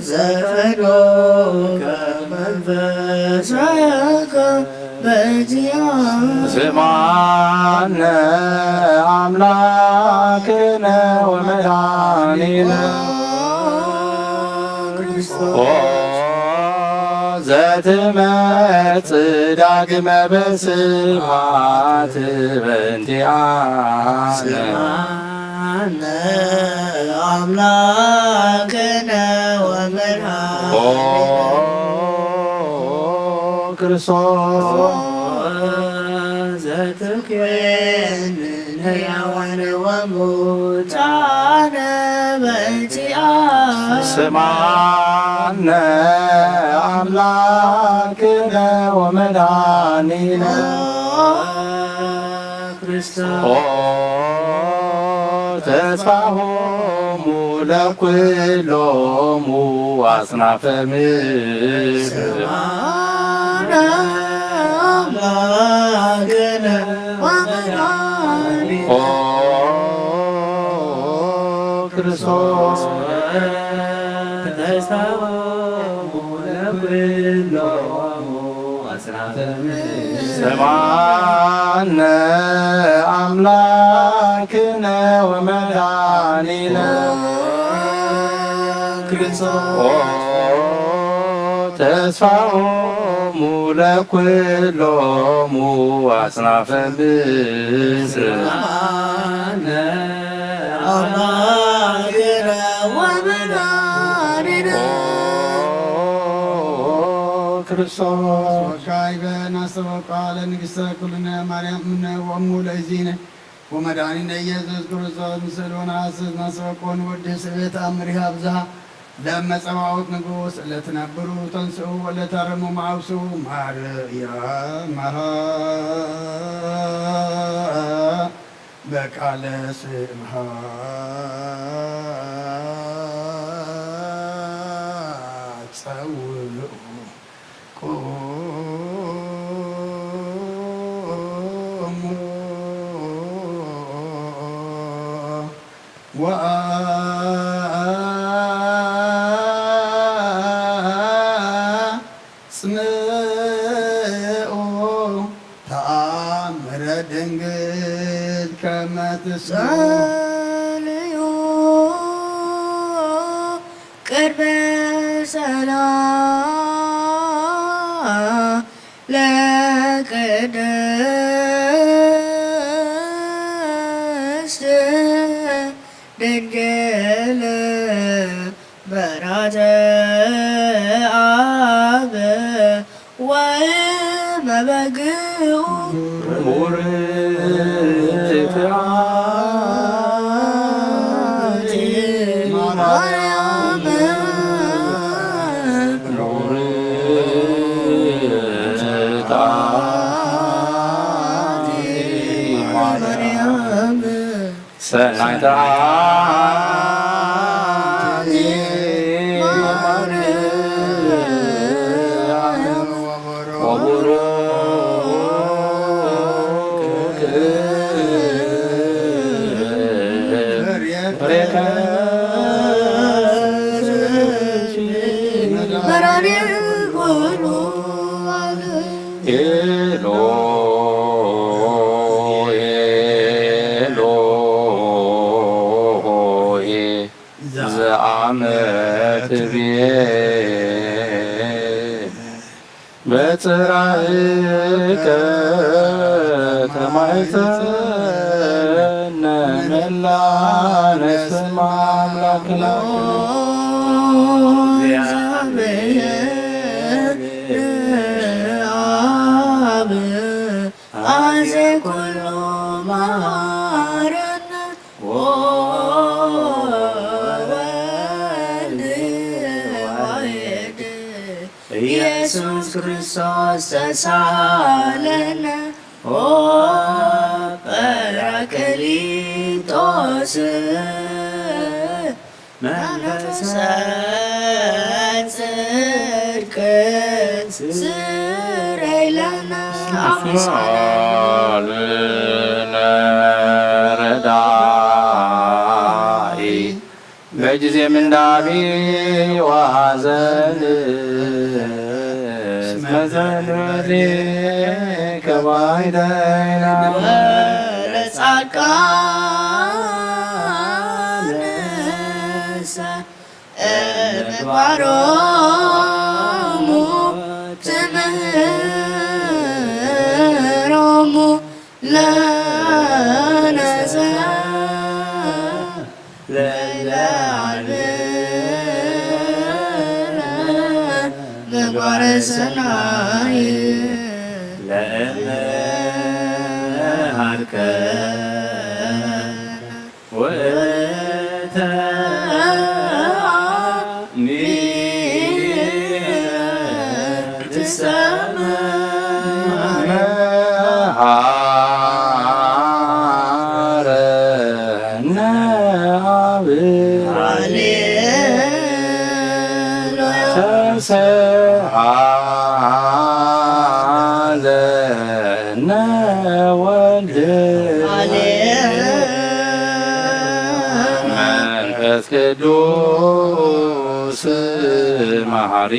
ዘፈኖከ መንፈስከ በዚአ። ስምዓነ አምላክነ ወመድኃኒነ። ኦ ዘትመጽእ ዳግመ በስብሐት በእንቲአነ። ስምዓነ አምላክነ ወመድኃኒነ። ኦ ክርስቶስ። ዘትኩየንን ሕያዋን ወሙታነ በእንቲአ። ስምዓነ አምላክነ ወመድኃኒነ። ክርስቶስ። ኦ ተስፋሆሙ ለኩሎሙ አጽናፈ ምድር። ስምዓነ አምላክነ ወመድኃኒነ። ኦ ክርስቶስ። ተስፋሆሙ ለኩሎሙ አጽናፈ ምድር። ስምዓነ አምላክነ ወመድኃኒነ። ክርስቶስ። ኦ ተስፋሆሙ ለኩሎሙ አጽናፈ ምድር። ስምዓነ አምላክነ ወመድኃኒነ። ኦ ክርስቶስ። ወካዕበ ናስተበቋ ለንግሥተ ኩልነ ማርያም እምነ ወእሙ ለእግዚእነ ወመድኃኒነ ኢየሱስ ክርስቶስ ምስል ወነሐስስ ናስተበቆ ንወድስ እቤት አምሪሃ ብዝሃ ለመጸዋዖት ንጉሥ ለትነብሩ ተንስኡ ወለታረሙ መዓብሱ ማርያም በቃለ ስብሐት ጸውዑ። ቁሙ ወአጽምዑ ተአምረ ድንግል ከመ ትስምዑ። ጸልዩ ቅድመ ጸላ ለቅድስት ድንግል በራተ አብ ወመበግኡ። ክቡርት አንቲ ማርያም። ክቡርት አንቲ ማርያም። ሰናይት አንቲ ማርያም ወቡሩክ ፍሬከ ትቤ በጽራእከ ተማይተነ መላ ነፍስም ኣምላክነ። አብ አዜ ኩሉ መሐረነ ወወልድ ዋሕድ ኢየሱስ ክርስቶስ ተሳለነ። ኦ ጳራቅሊጦስ መንፈሰ ጽድቅ ስረይ ለነ አምሳለ። ረዳኢ በጊዜ ምንዳቢ ወሐዘን እስመ ዘንበሌከ ባይደይና። ወለጻድቃንሰ እምግባሮሙ ትምህሮሙ ለነሰ ለለዓልነ ምግባረ ሰናይ ለእመሃርከ ወእንተ አሚረ ትሰመ መሃረነ አብ። ሃሌሉያ ተሰሃለነ ወልድ። ሃሌሉያ መንፈስ ቅዱስ መሐሪ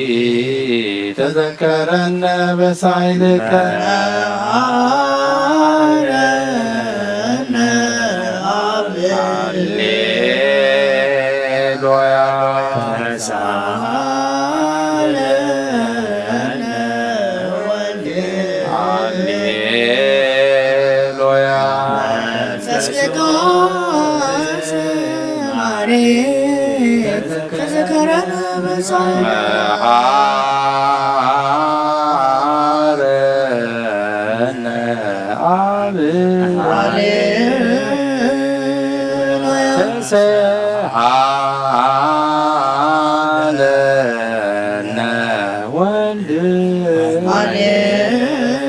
ተዘከረነ በሳይልከ። ሃሌሉያ ተሳሃለነ ወልድ። ሃሌሉያ መንፈስ ቅዱስ መሐሪ ተዘከረነ በሳይልከ። መሐረነ አብ። ሃሌሉያ ተሰሃለነ ወልድ። ሃሌሉያ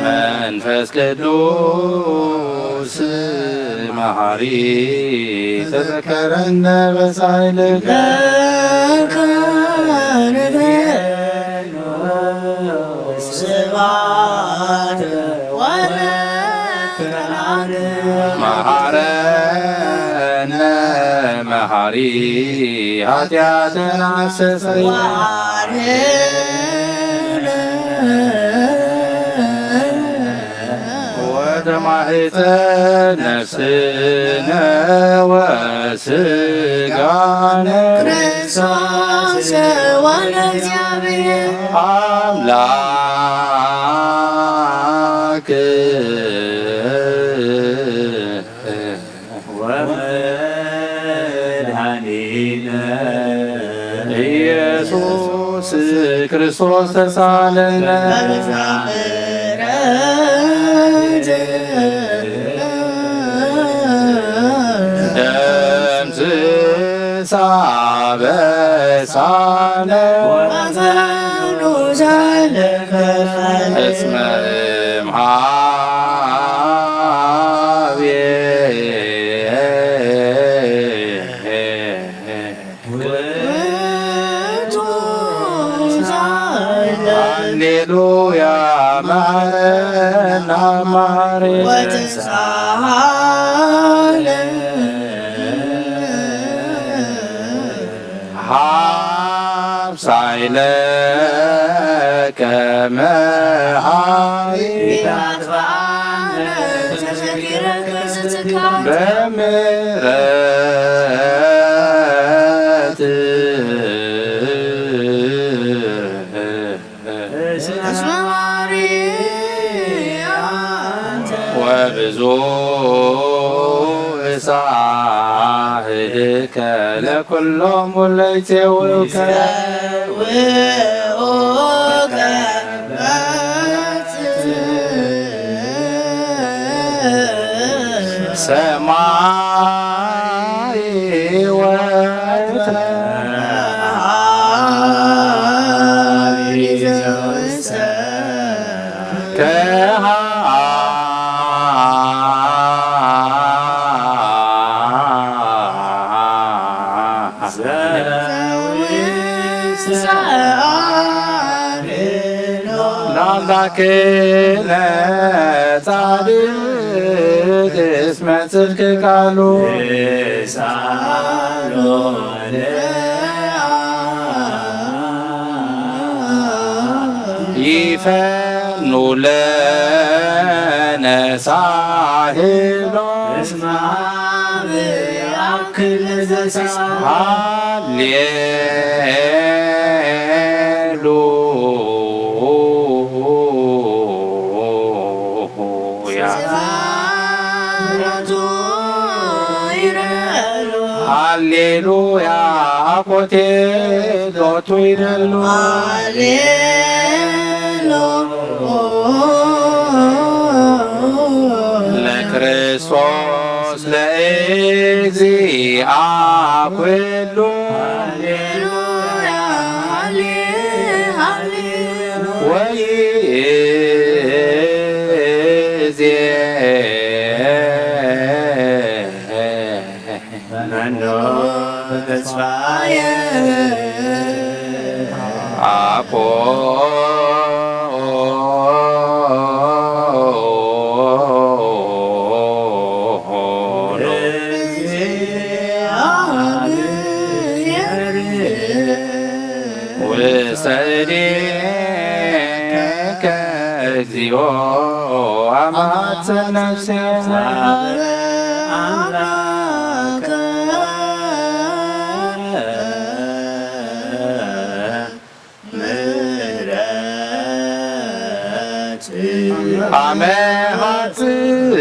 መንፈስ ቅዱስ መሐሪ ተዘከረነ በሳይልከ። ለከ ንቤሎ ስብሐት ወለከ ለዓለም። መሐረነ መሐሪ ኃጢአተነ አስተስሪ። ወአድኅነነ ወተማሕፀ ነፍስነ ወስጋነ ክርስቶስ ወልደ እግዚአብሔር አምላክ ወመድኃኒነ ኢየሱስ ክርስቶስ ተሳለነ። ደምስስ አበሳነ እስመ እምሃቤ ውእቱ ዛለ። ሃሌሉያ መሐረነ መሐሪ ወተሳሃለ ሀብ ሳይለከ መሐሪ በምሕረት ወብዙ ሳህልከ ለኩሎም ለይጼውከ ሰማይ ወተሃቢ ዘውሰ ከሃ ለአምላክነ ጻድቅ እስመ ጽድቅ ቃሉ ይፈኑ ለነ ሳህሎ እስመ አብ ያክል ዘሳ ሃሌሉያ። ሃሌሉያ። አኮቴ ሎቱ ይደሉ። ለክርስቶስ ለእግዚአ ኩሉ። ወይዜ መኖ ተስፋየ አኮ ውስተ እዴከ እግዚኦ አማት ነፍሴ አምላከ ምሕረት አመ ሀጽእ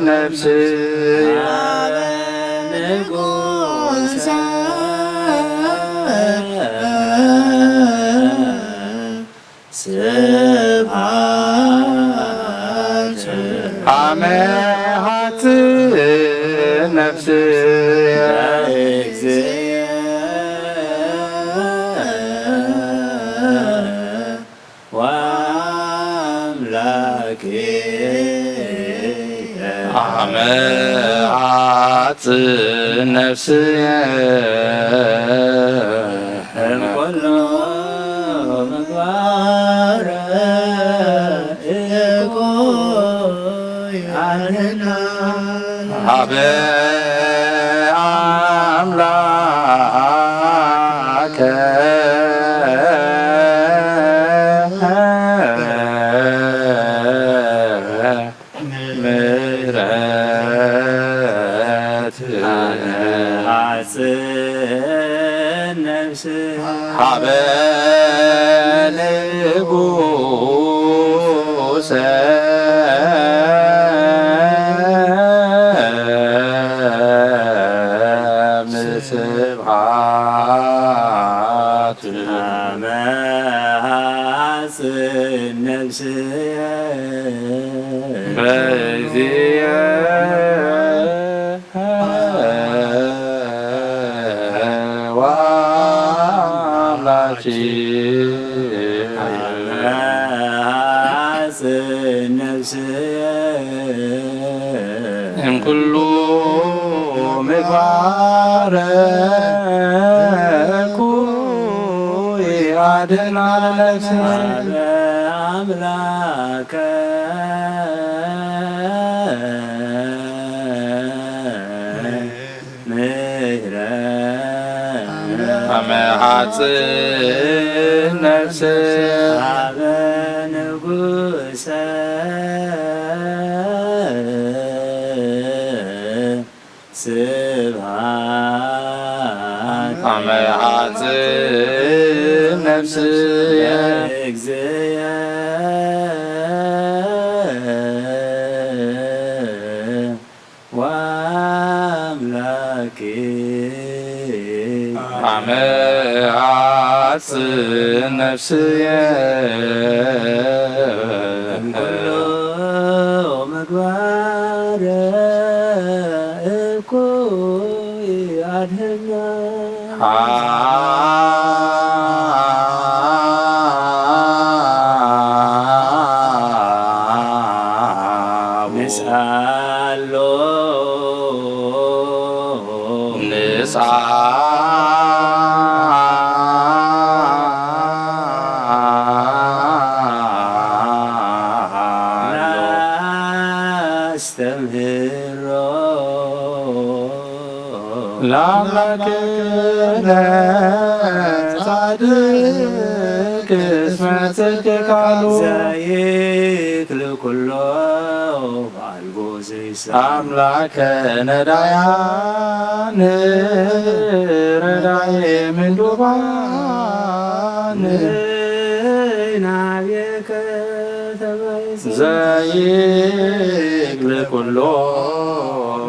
ነፍስ ንጉሰ ስብሐት አመ ሀጽእ ነፍስ ለእግዚእ ወአምላኬ አመ ሀጽእ ነፍስየ እምኩሉ ምግባር እኩይ አድህና ሀበ አምላከ ምሕረት አጽን ነፍስ ሀበ ንጉሰ ምስብሐት አመ ሐጽን ነፍስየ በእግዚእየ ወአምላኪ አመ ሐጽን ነፍስየ እምኩሉ ምግባር እኩይ አድህና ለነፍስየ አምላከ ምሕረት አመ ሐጽን ነፍስ ሀበ ንጉሰ ስብሐት አመ ሐጽን ነፍስየ ለእግዚእየ ነፍስየ እምኩሎ ምግባር እኩይ ኣድህና። ንስኣሎ ንስኣ ናስተምህሮ ለአምላክነ ጻድቅ እስመ ጽድቅ ቃሉ ዘይክል ኩሎ አምላከ ነዳያን ረዳኤ ምንዱባን ናቤከ ተማይጸን ዘይክል ኩሎ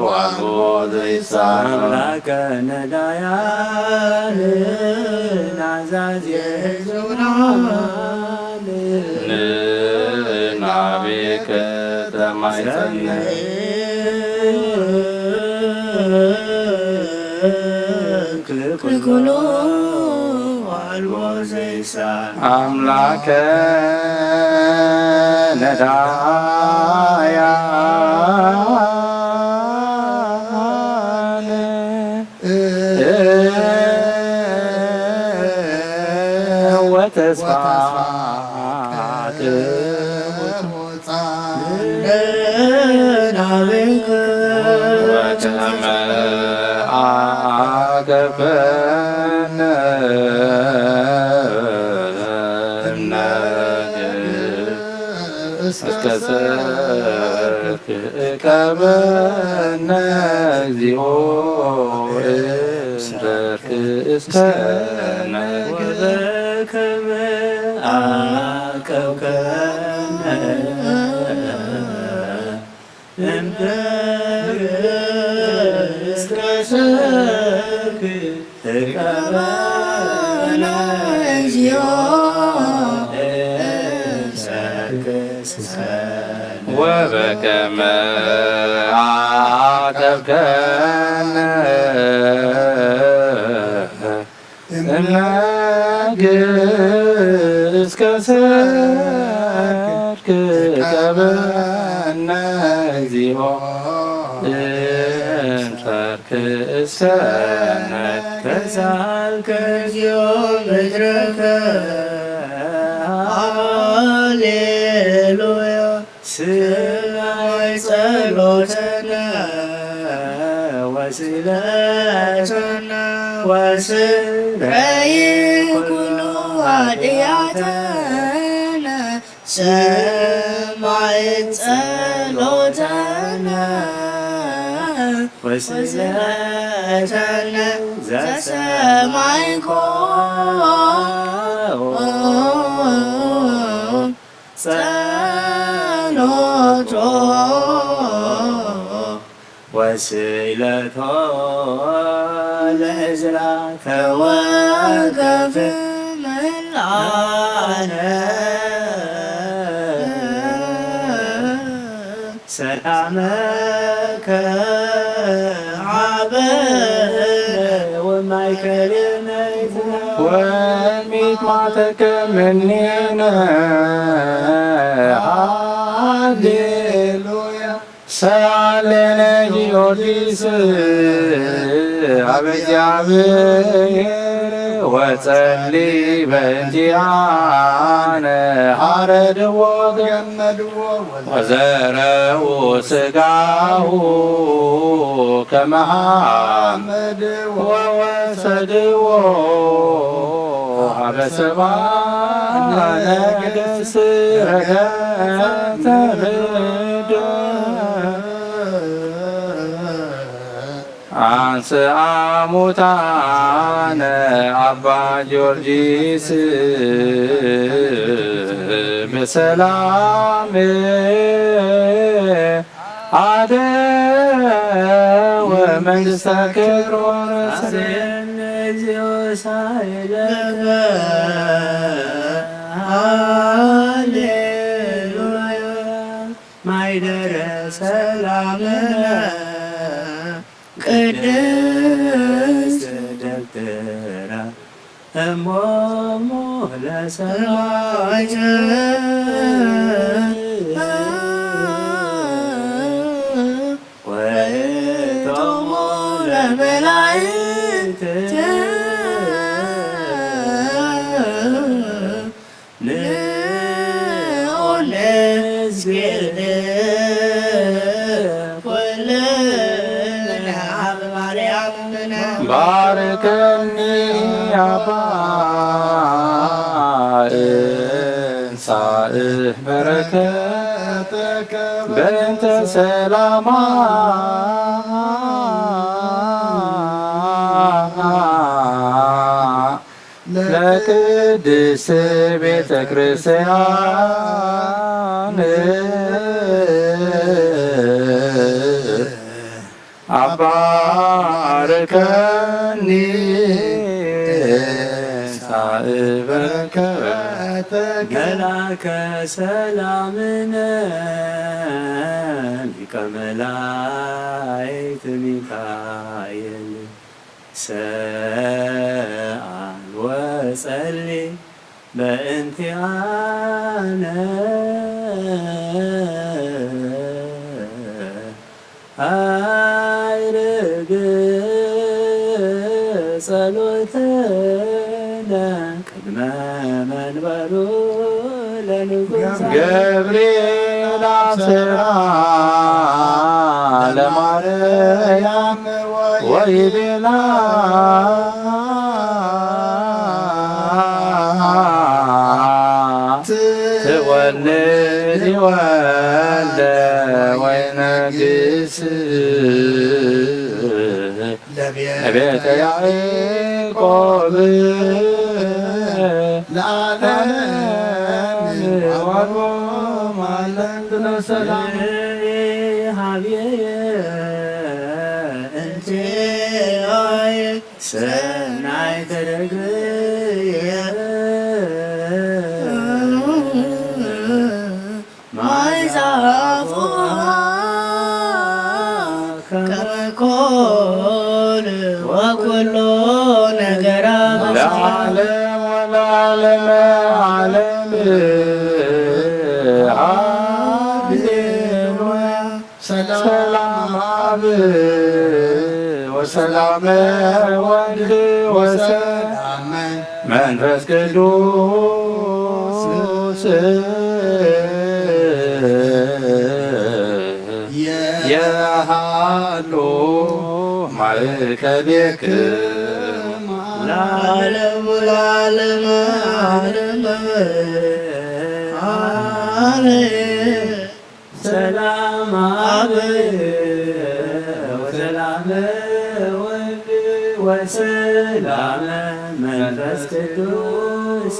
ዋልቦ ዘይሳን አምላከ ነዳያን ናዛዜ ሕዙናን ናቤከ ተማይጸን። ክልኩሎ አልቦ ዘይሳን አምላከ ነዳያን ወተስፋ ወከመ አገብከነ እምነግር እስከ ሰርክ እቀበነ እግዚኦ እንተርክ እስከ ነግር ወበከመ አቀብከነ እምነግር እስከ ሰርክ እቀበነ እግዚኦ እንተርክ እስከ ወበከመ አቀብከነ እምነግር እስከ ሰርክ እቀበነ እግዚኦ እንተርክ እስከ ነግር ተሳልከ እግዚኦ ምድረከ ሃሌሉያ። ስማይ ጸሎተነ ወስእለተነ ወስረይ ኩሉ ኃጢአተነ። ስማይ ጸሎተነ ወስእለተነ ዘሰማይኮ ጸሎቶ ወስእለቶ ለእዝራ ተወከፍ መላነ ሰላመከ ሀበነ ወማእከለ ናይትነ ወሚጥማተከ ምኔነ። ሃሌሉያ። ሰአለነ ጊዮርጊስ አበ እግዚአብሔር ወጸሊ በእንቲአነ ሀረድዎ ገመድዎ ወዘረኡ ስጋሁ ከመ ሐመድ ወወሰድዎ ሀበ ሰብአ ነገሥት ረገጸ ምድር። አንስአ ሙታነ አባ ጊዮርጊስ በሰላም አደወ መንግሥተ ክብር ወረሰ። ሳይለከ ሃሌሉያ ማይደረ ሰላምነ ቅድስት ደብተራ እሞሙ ለሰማዕት ወእቶሙ ለመላእክት ንዑ ንስግድ ኩልነ ኣብ ማርያም ባርከኒ ኣባ እንሳእ በረከተከ በእንተ ሰላማ ለቅድስት ቤተ ክርስቲያን አባርከኒ ሳእበከ መላከ ሰላምነ ሊቀ መላእክት ሚካኤል ሰአል ወጸሊ በእንቲአነ አይርግ ጸሎተነ ቅድመ መንበሩ ለንጉሥ ገብርኤል አብሰራ ለማርያም ወይቤላ ትወልድ ወልደ ወይነግስ ለቤተ ያዕቆብ ለዓለም ዋልቦ ማለን ብሎ ሰላም ሀብየ እንቴ ሰናይ ተደግየ ማይ ዛፉ ከመ ኮል ወኩሎ ነገራ ለዓለም ወለዓለመ ዓለም ሃሌሉያ ሰላም አብ ወሰላም ወልድ ወሰላም መንፈስ ቅዱስ የሃሉ ማእከሌክሙ ለዓለሙ ለዓለመ ዓለም አሜን። ሰላም አብ ወሰላም ወልድ ወሰላም መንፈስ ቅዱስ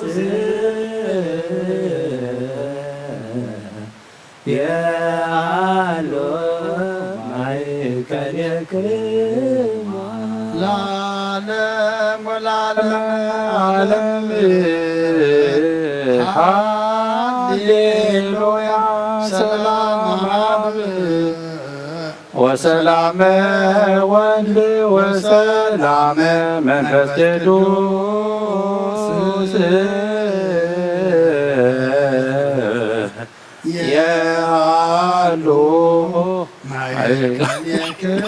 የሃሎ ማእከሌክሙ ለዓለም ወለዓለመ ዓለም ሃሌሉያ ሰላም አብ ወሰላመ ወልድ ወሰላመ መንፈስ ቅዱስ የሃሉ ማእከሌክሙ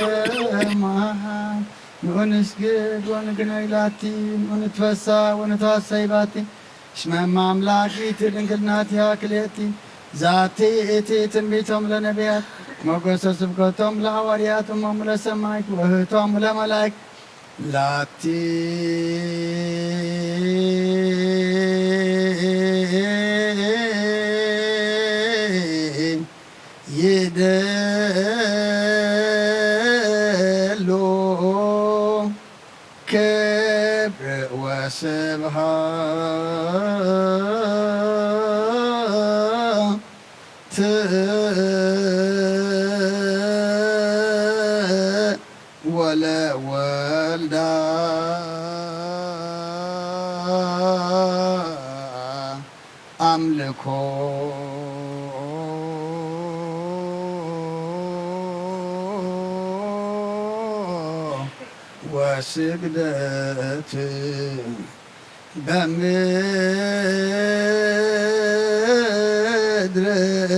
ንዑ ንስግድ ወንግነይ ላቲ ንዑ ንትፈሳ ወንትዋሰይ ባቲ እስመ እመ አምላክ ይእቲ ድንግል ናቲሃ ክልኤቲ ዛቲ ይእቲ ትንቢቶም ለነቢያት ሞገሰ ስብከቶም ለሐዋርያት እሞሙ ለሰማይት ውእህቶም ለመላእክት ላቲ ይደሉ ክብር ወስብሐት ወለወልዳ ልኮ ወስግደት በምድር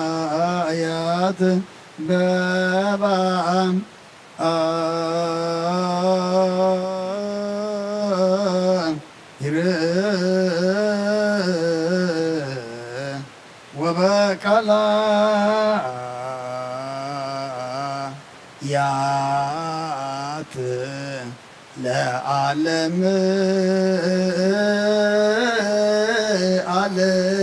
ወበሰማያት በባ ይርእ ወበቃላ ያት ለዓለም ዓለም።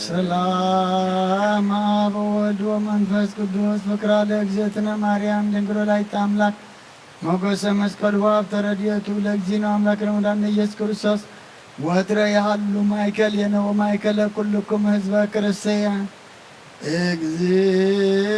ሰላም አብ ወወልድ ወመንፈስ ቅዱስ ፍቅራ ለእግዝእትነ ማርያም ድንግል ወላዲተ አምላክ ሞገሰ መስቀሉ ሀብተ ረድኤቱ ለእግዚእነ አምላክ ለመድኃኒነ ኢየሱስ ክርስቶስ ወትረ የሃሉ ማእከሌነ ወማእከለ ኩልክሙ ህዝበ ክርስቲያን። እግዚእ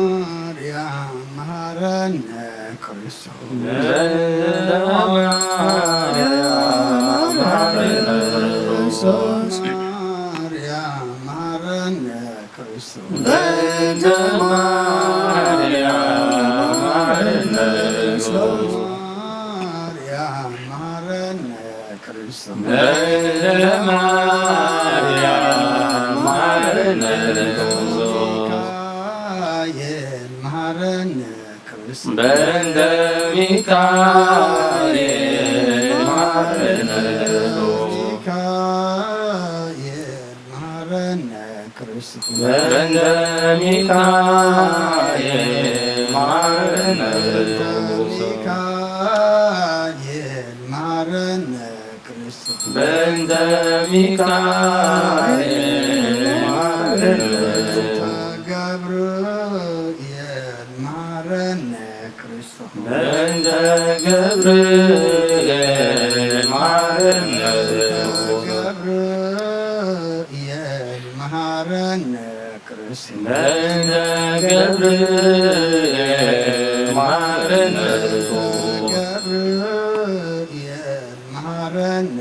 ማርያም መሃረነ ክርስቶስ። ማርያም መሃረነ ክርስቶስ። በእንተ ማርያም መሃረነ ክርስቶስ። ማርያም መሃረነ ክርስቶስ። በእንተ ማርያም መሃረነ ክርስቶስ። ሚካኤል መሃረነ ክርስቶስ። በእንተ ሚካኤል መሃረነ ክርስቶስ። ሚካኤል መሃረነ ክርስቶስ። በእንተ ሚካኤል መሃረነ ክርስቶስ። ሚካኤል መሃረነ ክርስቶስ። በእንተ ሚካኤል መሃረነ ክርስቶስ። ገብርኤል መሃረነ ክርስቶስ። በእንተ ገብርኤል መሃረነ ክርስቶስ። ገብርኤል መሃረነ ክርስቶስ። በእንተ ገብርኤል መሃረነ ክርስቶስ። ገብርኤል መሃረነ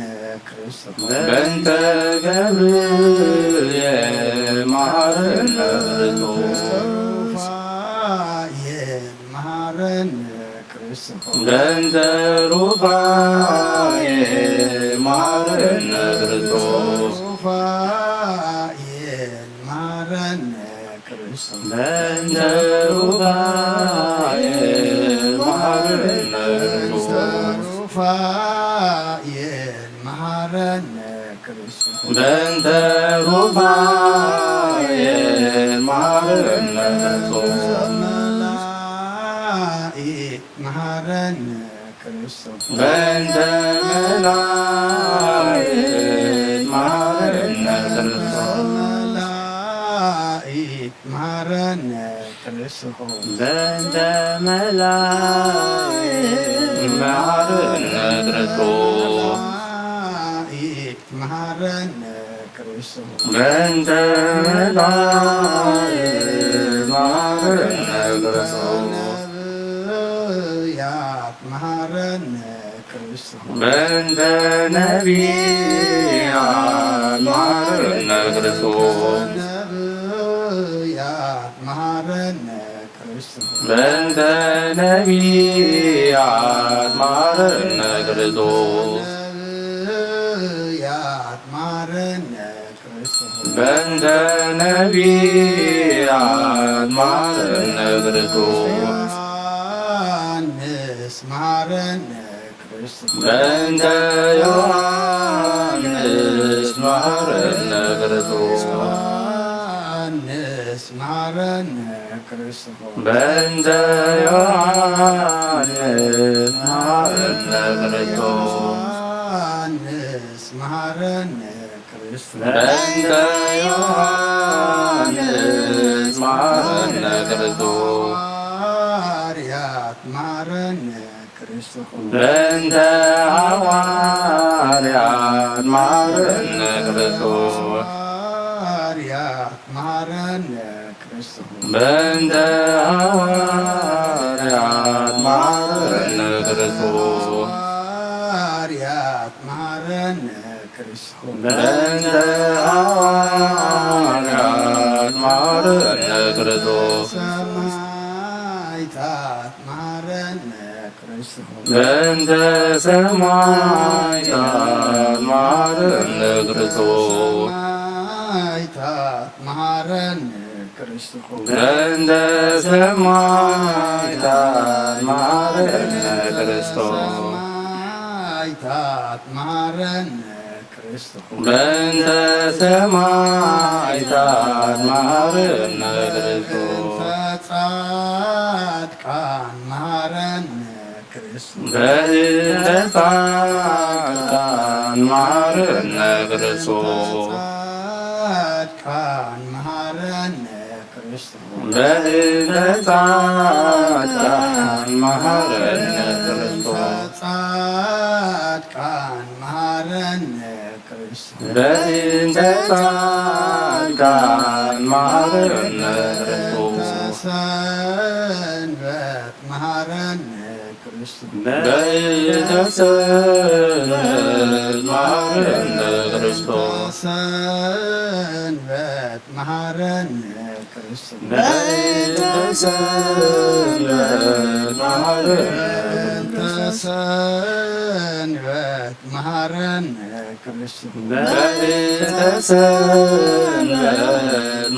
ክርስቶስ። በእንተ ገብርኤል መሃረነ ክርስቶስ። ሩፋኤል መሃረነ ክርስቶስ። በእንተ ሩፋኤል መሃረነ ክርስቶስ። ሩፋኤል መሃረነ ክርስቶስ። በእንተ ሩፋኤል መሃረነ ክርስቶስ። ሩፋኤል መሃረነ ክርስቶስ። በእንተ ሩፋኤል መሃረነ ክርስቶስ። መላእክት መሃረነ ክርስቶስ። በእንተ መላእክት መሃረነ ክርስቶስ። መላእክት መሃረነ ክርስቶስ። በእንተ መላእክት መሃረነ ክርስቶስ። መሃረነ ክርስቶስ። በእንተ መላእክት መሃረነ ክርስቶስ። ነቢያት መሃረነ ክርስቶስ። በእንተ ነቢያት መሃረነ ክርስቶስ። ነቢያት መሃረነ ክርስቶስ። በእንተ ነቢያት መሃረነ ክርስቶስ። ነቢያት መሃረነ ክርስቶስ። በእንተ ነቢያት መሃረነ ክርስቶስ። ዮሐንስ መሃረነ ክርስቶስ። በእንተ ዮሐንስ መሃረነ ክርስቶስ። ዮሐንስ መሃረነ ክርስቶስ። በእንተ ዮሐንስ መሃረነ ክርስቶስ። ዮሐንስ መሃረነ ክርስቶስ። በእንተ ዮሐንስ መሃረነ ክርስቶስ። ሐዋርያት መሃረነ በእንተ ሃዋርያት መሃረነ ክርስቶስ። ሃዋርያት መሃረነ ክርስቶስ። በእንተ ሃዋርያት መሃረነ ክርስቶስ። ሃዋርያት መሃረነ ክርስቶስ። በእንተ ሃዋርያት መሃረነ ክርስቶስ። ሰማዕታት መሃረነ ክርስቶስ። በእንተ ሰማዕታት መሃረነ ክርስቶስ። ሰማዕታት መሃረነ ክርስቶስ። በእንተ ሰማዕታት መሃረነ ክርስቶስ። ሰማዕታት መሃረነ ክርስቶስ። በእንተ ሰማዕታት መሃረነ ክርስቶስ። በእንተ ጻድቃን መሃረነ ክርስቶስ። በእንተ ጻድቃን መሃረነ ክርስቶስ። ጻድቃን መሃረነ ክርስቶስ። በእንተ ጻድቃን መሃረነ ክርስቶስ። ጻድቃን መሃረነ ክርስቶስ። በእንተ ጻድቃን መሃረነ ክርስቶስ። ሰንበት መሃረነ ክርስቶስ። በእንተ ሰንበት መሃረነ ክርስቶስ። ሰንበት መሃረነ ክርስቶስ። በእንተ ሰንበት መሃረነ በእንተ ሰንበት መሃረነ ክርስቶስ። በእንተ ሰንበት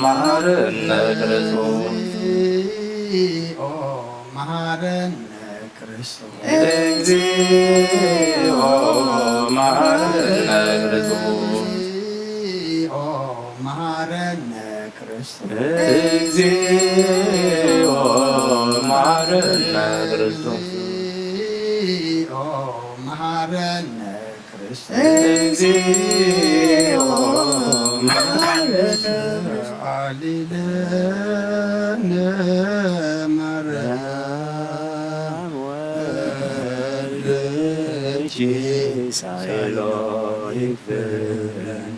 መሃረነ ክርስቶስ። እግዚኦ መሃረነ ክርስቶስ። እግዚኦ መሃረነ ክርስቶስ። እግዚኦ መሃረነ ክርስቶስ። እግዚኦ መሃረነ ክርስቶስ። እግዚኦ መሃረነ ክርስቶስ። እግዚኦ መሃረነ። አሊለነ ማርያም ወልድኪ ሳይሎ ይክፍለን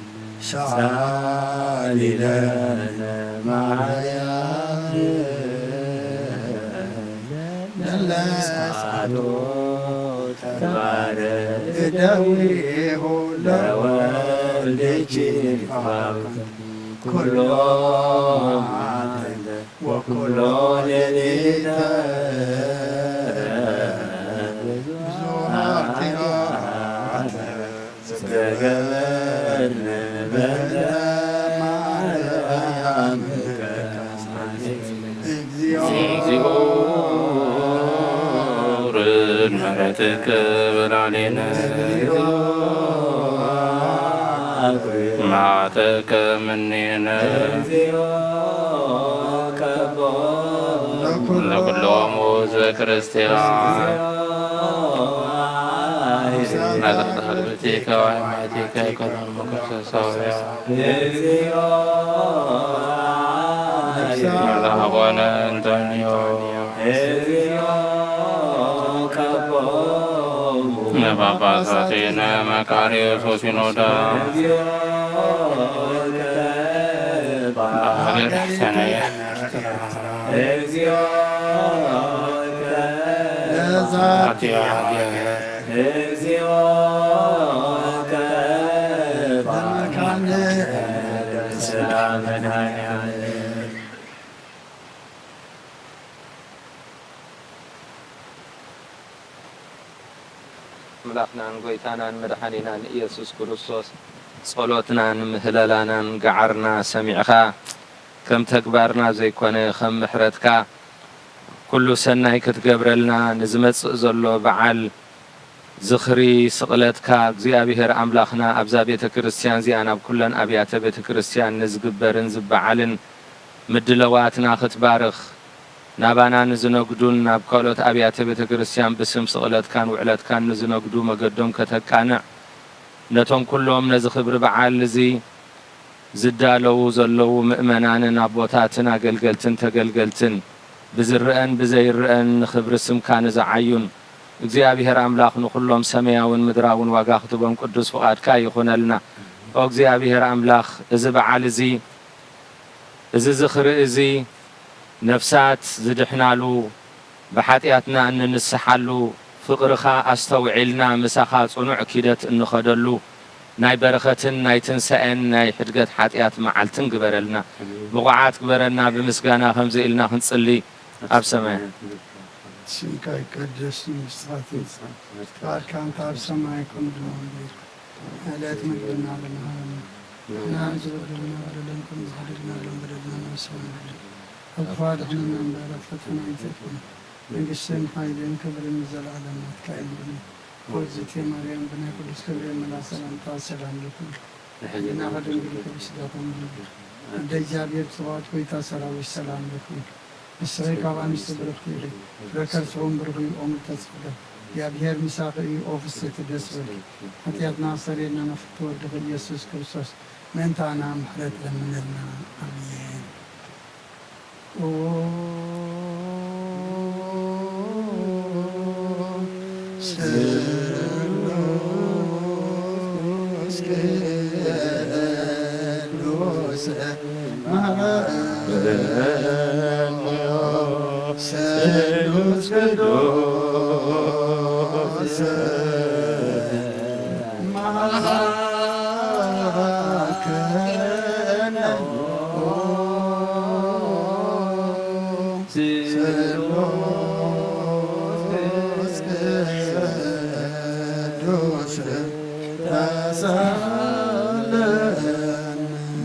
ሳሊለነ ማርያም ለለሳቶ ተባረ እደዊሁ ለወልድኪ ይፋብ ኩሎ መዓልተ ወኩሎ ሌሊተ ብዙኃት ኃጢአተ ዘገበርነ በእንተ ማርያም እግዚኦ። እግዚኦ ርድ ምሕረትከ በላዕሌነ። እግዚኦ አፍሪ። መዓተከ እምኔነ። እግዚኦ ቀቦ። ለኩሎሙ ሕዝበ ክርስቲያን። መዝገበ ኃጢአትከ ወአይማቲከ ከለሙ ከሰሳውያ። እግዚኦ መላሆነ እንጠንዮ። እግዚኦ ቀቦ። ለጳጳሳቴነ መቃርዮስ ወሲኖዳ። እግዚኦ በሀገር ሰነየ። እግዚኦ ለዛቲ ሀገር። እግዚኦ በመካነ ሰላም መድኃኔዓለም። ኣምላኽናን ጐይታናን መድሓኒናን ኢየሱስ ክርስቶስ ጸሎትናን ምህለላናን ገዓርና ሰሚዕኻ፣ ከም ተግባርና ዘይኮነ ከም ምሕረትካ ኩሉ ሰናይ ክትገብረልና ንዝመጽእ ዘሎ በዓል ዝኽሪ ስቕለትካ እግዚኣብሔር ኣምላኽና ኣብዛ ቤተ ክርስቲያን እዚኣን ኣብ ኩለን ኣብያተ ቤተ ክርስቲያን ንዝግበርን ዝበዓልን ምድለዋትና ክትባርኽ ናባና ንዝነግዱን ናብ ካልኦት ኣብያተ ቤተ ክርስቲያን ብስም ስቕለትካን ውዕለትካን ንዝነግዱ መገዶም ከተቃንዕ ነቶም ኩሎም ነዚ ክብሪ በዓል እዚ ዝዳለዉ ዘለዉ ምእመናንን ኣቦታትን ኣገልገልትን ተገልገልትን ብዝረአን ብዘይረአን ንኽብሪ ስምካ ንዝዓዩን እግዚኣብሔር ኣምላኽ ንኹሎም ሰማያውን ምድራውን ዋጋ ክትቦም ቅዱስ ፍቓድካ ይኹነልና። ኦ እግዚኣብሔር ኣምላኽ፣ እዚ በዓል እዚ፣ እዚ ዝኽሪ እዚ፣ ነፍሳት ዝድሕናሉ፣ ብሓጢኣትና እንንስሓሉ፣ ፍቕርኻ ኣስተውዒልና ምሳኻ ጽኑዕ ኪደት እንኸደሉ፣ ናይ በረኸትን ናይ ትንሳኤን ናይ ሕድገት ሓጢኣት መዓልትን ግበረልና። ኣሜን። ብቑዓት ግበረና፣ ብምስጋና ከምዚ ኢልና ክንጽሊ ኣብ ሰማያት። ስምካ ይቀደስ፣ መንግስትኻ ትምጻእ፣ ፍቃድካ እንተ ኣብ ሰማይ ከምኡ ድማ ኣብ ምድሪ። ዕለት ምግብና ሎሚ ሃበና፣ ንሕና ንዝበደሉና በደሎም ከም ዝሓደግና ሎም በደልና ንመሰሎም በደል። ካብ ክፉ ኣድሕነና እምበር፣ ኣብ ፈተና ኣይተእትወና። መንግስትን ሓይልን ክብርን ንዘለኣለም ናትካ እዩ። ኣሜን። ክብርት ማርያም፣ ብናይ ቅዱስ ገብርኤል መልኣኽ ሰላምታ ሰላም ልኪ። ሕሊናኺ ድንግል፣ ክብሪ ስጋኺ እውን ድንግል። ኣደ እግዚኣብሔር፣ ጽባኦት ጎይታ ሰራዊት ሰላም ልኪ። ንስኺ ካብ ኣንስቲ ብርኽቲ ኢኺ፣ ፍረ ከርስኺ እውን ብሩኽ እዩ። ኦ ምልዕተ ጸጋ፣ እግዚኣብሔር ምሳኺ እዩ። ኦ ፍስሕቲ ደስ በልኪ፣ ሓጢኣትና ኣስተሰርየልና ናብ ፍትወ ወድኺ ኢየሱስ ክርስቶስ ምእንታና ምሕረት ለምነልና። ኣሜን። ኦ ስሉስ ቅዱስ መሐረነ ስሉስ ቅዱስ መሐረነ ስሉስ ቅዱስ ተሳለነ።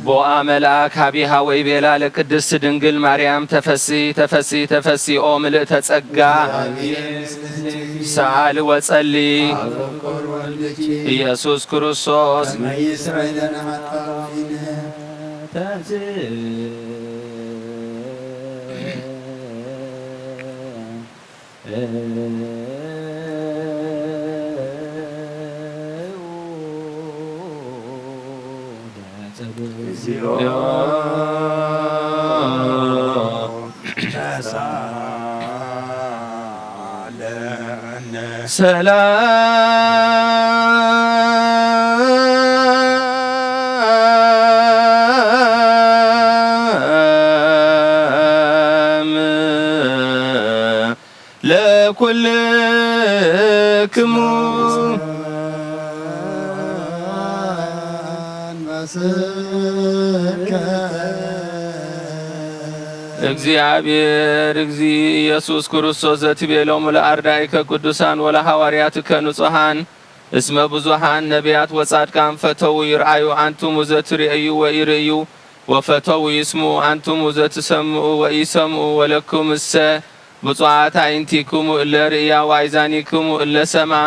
ቦአ መልአክ ሀቢሃ ወይቤላ ለቅድስት ድንግል ማርያም ተፈሲ ተፈሲ ተፈሲ ኦ ምልእተ ጸጋ ሰአሊ ወጸሊ ኢየሱስ ክርስቶስ ሰላም ለኩልክሙ። እግዚኣብሔር እግዚእ ኢየሱስ ክርስቶስ ዘትቤሎሙ ለአርዳኢከ ቅዱሳን ወለሐዋርያትከ ንጹሐን እስመ ብዙኃን ነቢያት ወጻድቃን ፈተዉ ይርአዩ አንትሙ ዘትርእዩ ወኢርእዩ ወፈተዉ ይስምዑ አንትሙ ዘትሰምዑ ወኢሰምዑ ወለክሙሰ ብፁዓት አዕይንቲክሙ እለ ርእያ ወአእዛኒክሙ እለ ሰምዓ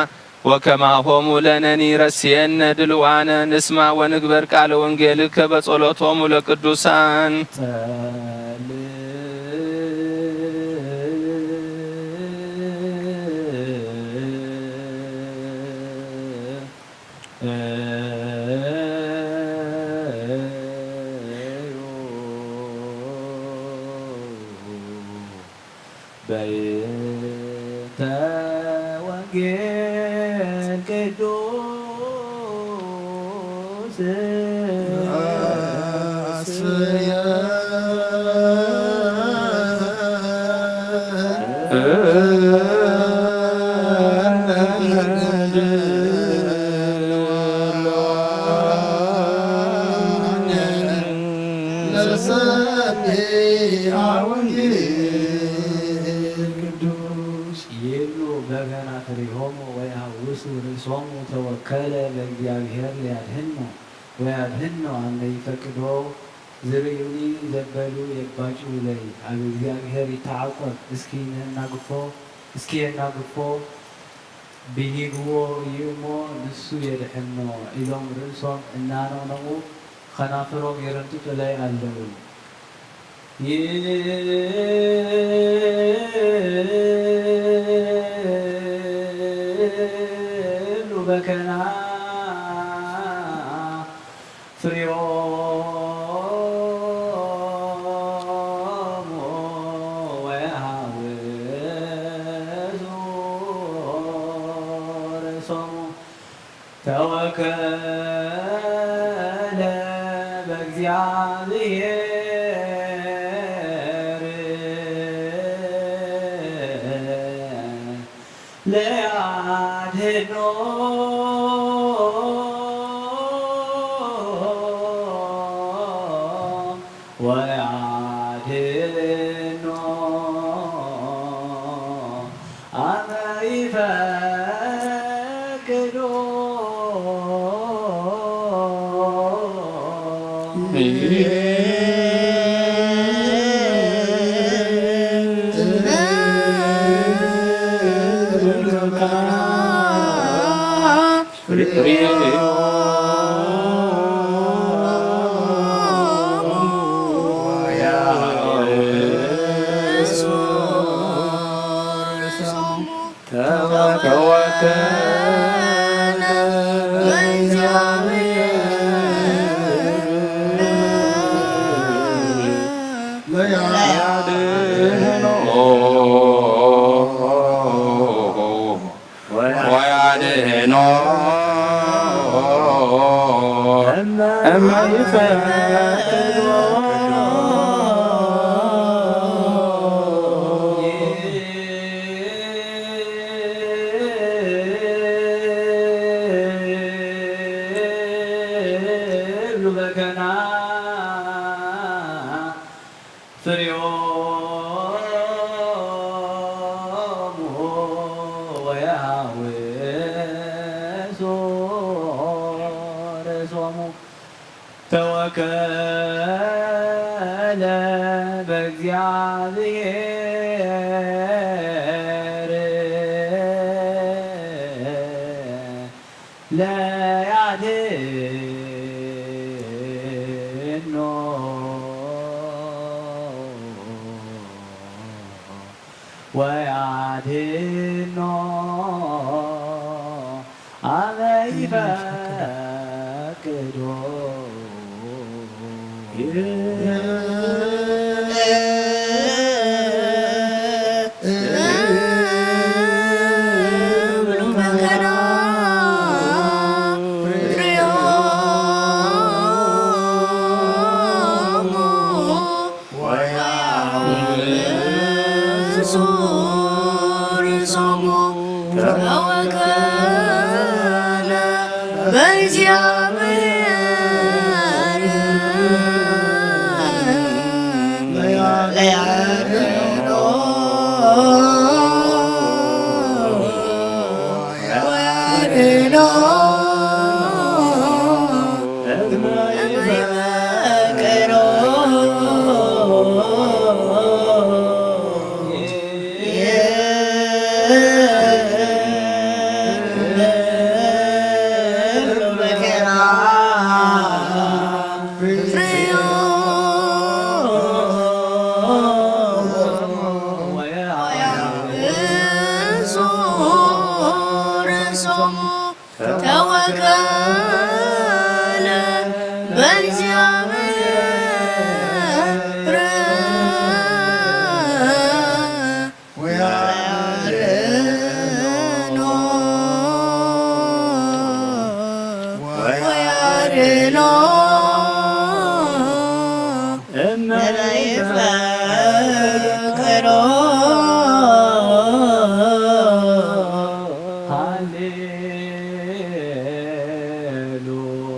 ወከማሆሙ ለነኒ ረስየነ ድልዋነ ንስማ ወንግበር ቃለ ወንጌልከ በጸሎቶሙ ለቅዱሳን። በይንተ ወንጌል ቅዱስ ቅዱስ ይብሉ በገና ፍሬሆሙ ወየሐውሱ ርእሶሙ ተወከለ በእግዚአብሔር ሊያድህኖ ወያድህኖ አመ ይፈቅዶ ዝርእዩኒ ዘበሉ የባጭውለይ ኣብ እግዚኣብሔር ይተዓቆብ እስኪ ነናግፎ እስኪ የናግፎ ብሂግዎ እዩ እሞ ንሱ የድሕኖ ኢሎም ርእሶም እናነቕነቑ ኸናፍሮም ይርንጥጡለይ ኣለዉ። ይብሉ በከና ፍሬሆሙ ወየሐውሱ ተወከለ በእግዚኣብሔር ለያድኖ ወያድኖ አመ ይፈቅዶ። ወያድህኖ እመ ይፈቅዶ። ፍሬሆሙ ወያውሶ ርእሶሙ። ተወከለ በእግዚኣብሔር ለያድኖ ወያድኖ አመ ይፈቅዶ። ተወከለ በእግዚኣብሔር ወያድኖ ወያድኖ እመ ይፈቅዶ።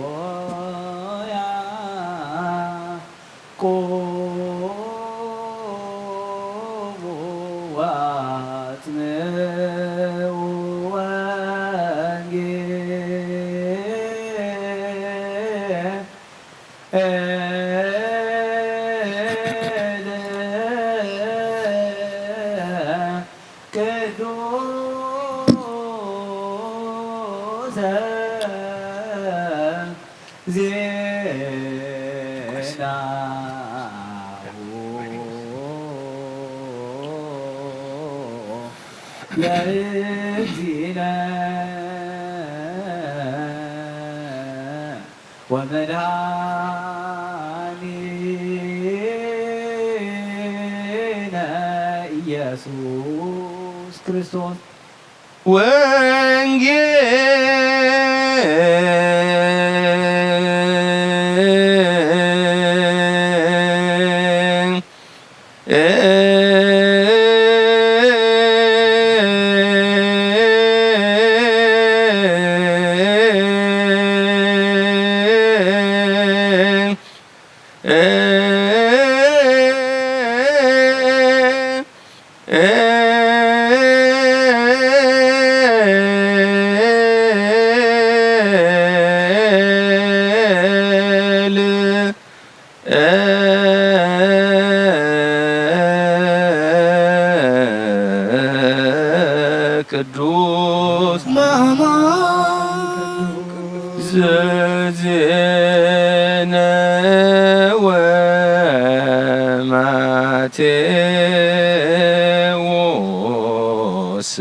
ሃሌሉያ። ቁሙ ወአጽምዑ ወንጌል ቅዱሰ ዜናሁ ለእግዚእነ ወመድኃኒነ ኢየሱስ ክርስቶስ። ወንጌል ዜና ወማቴዎስ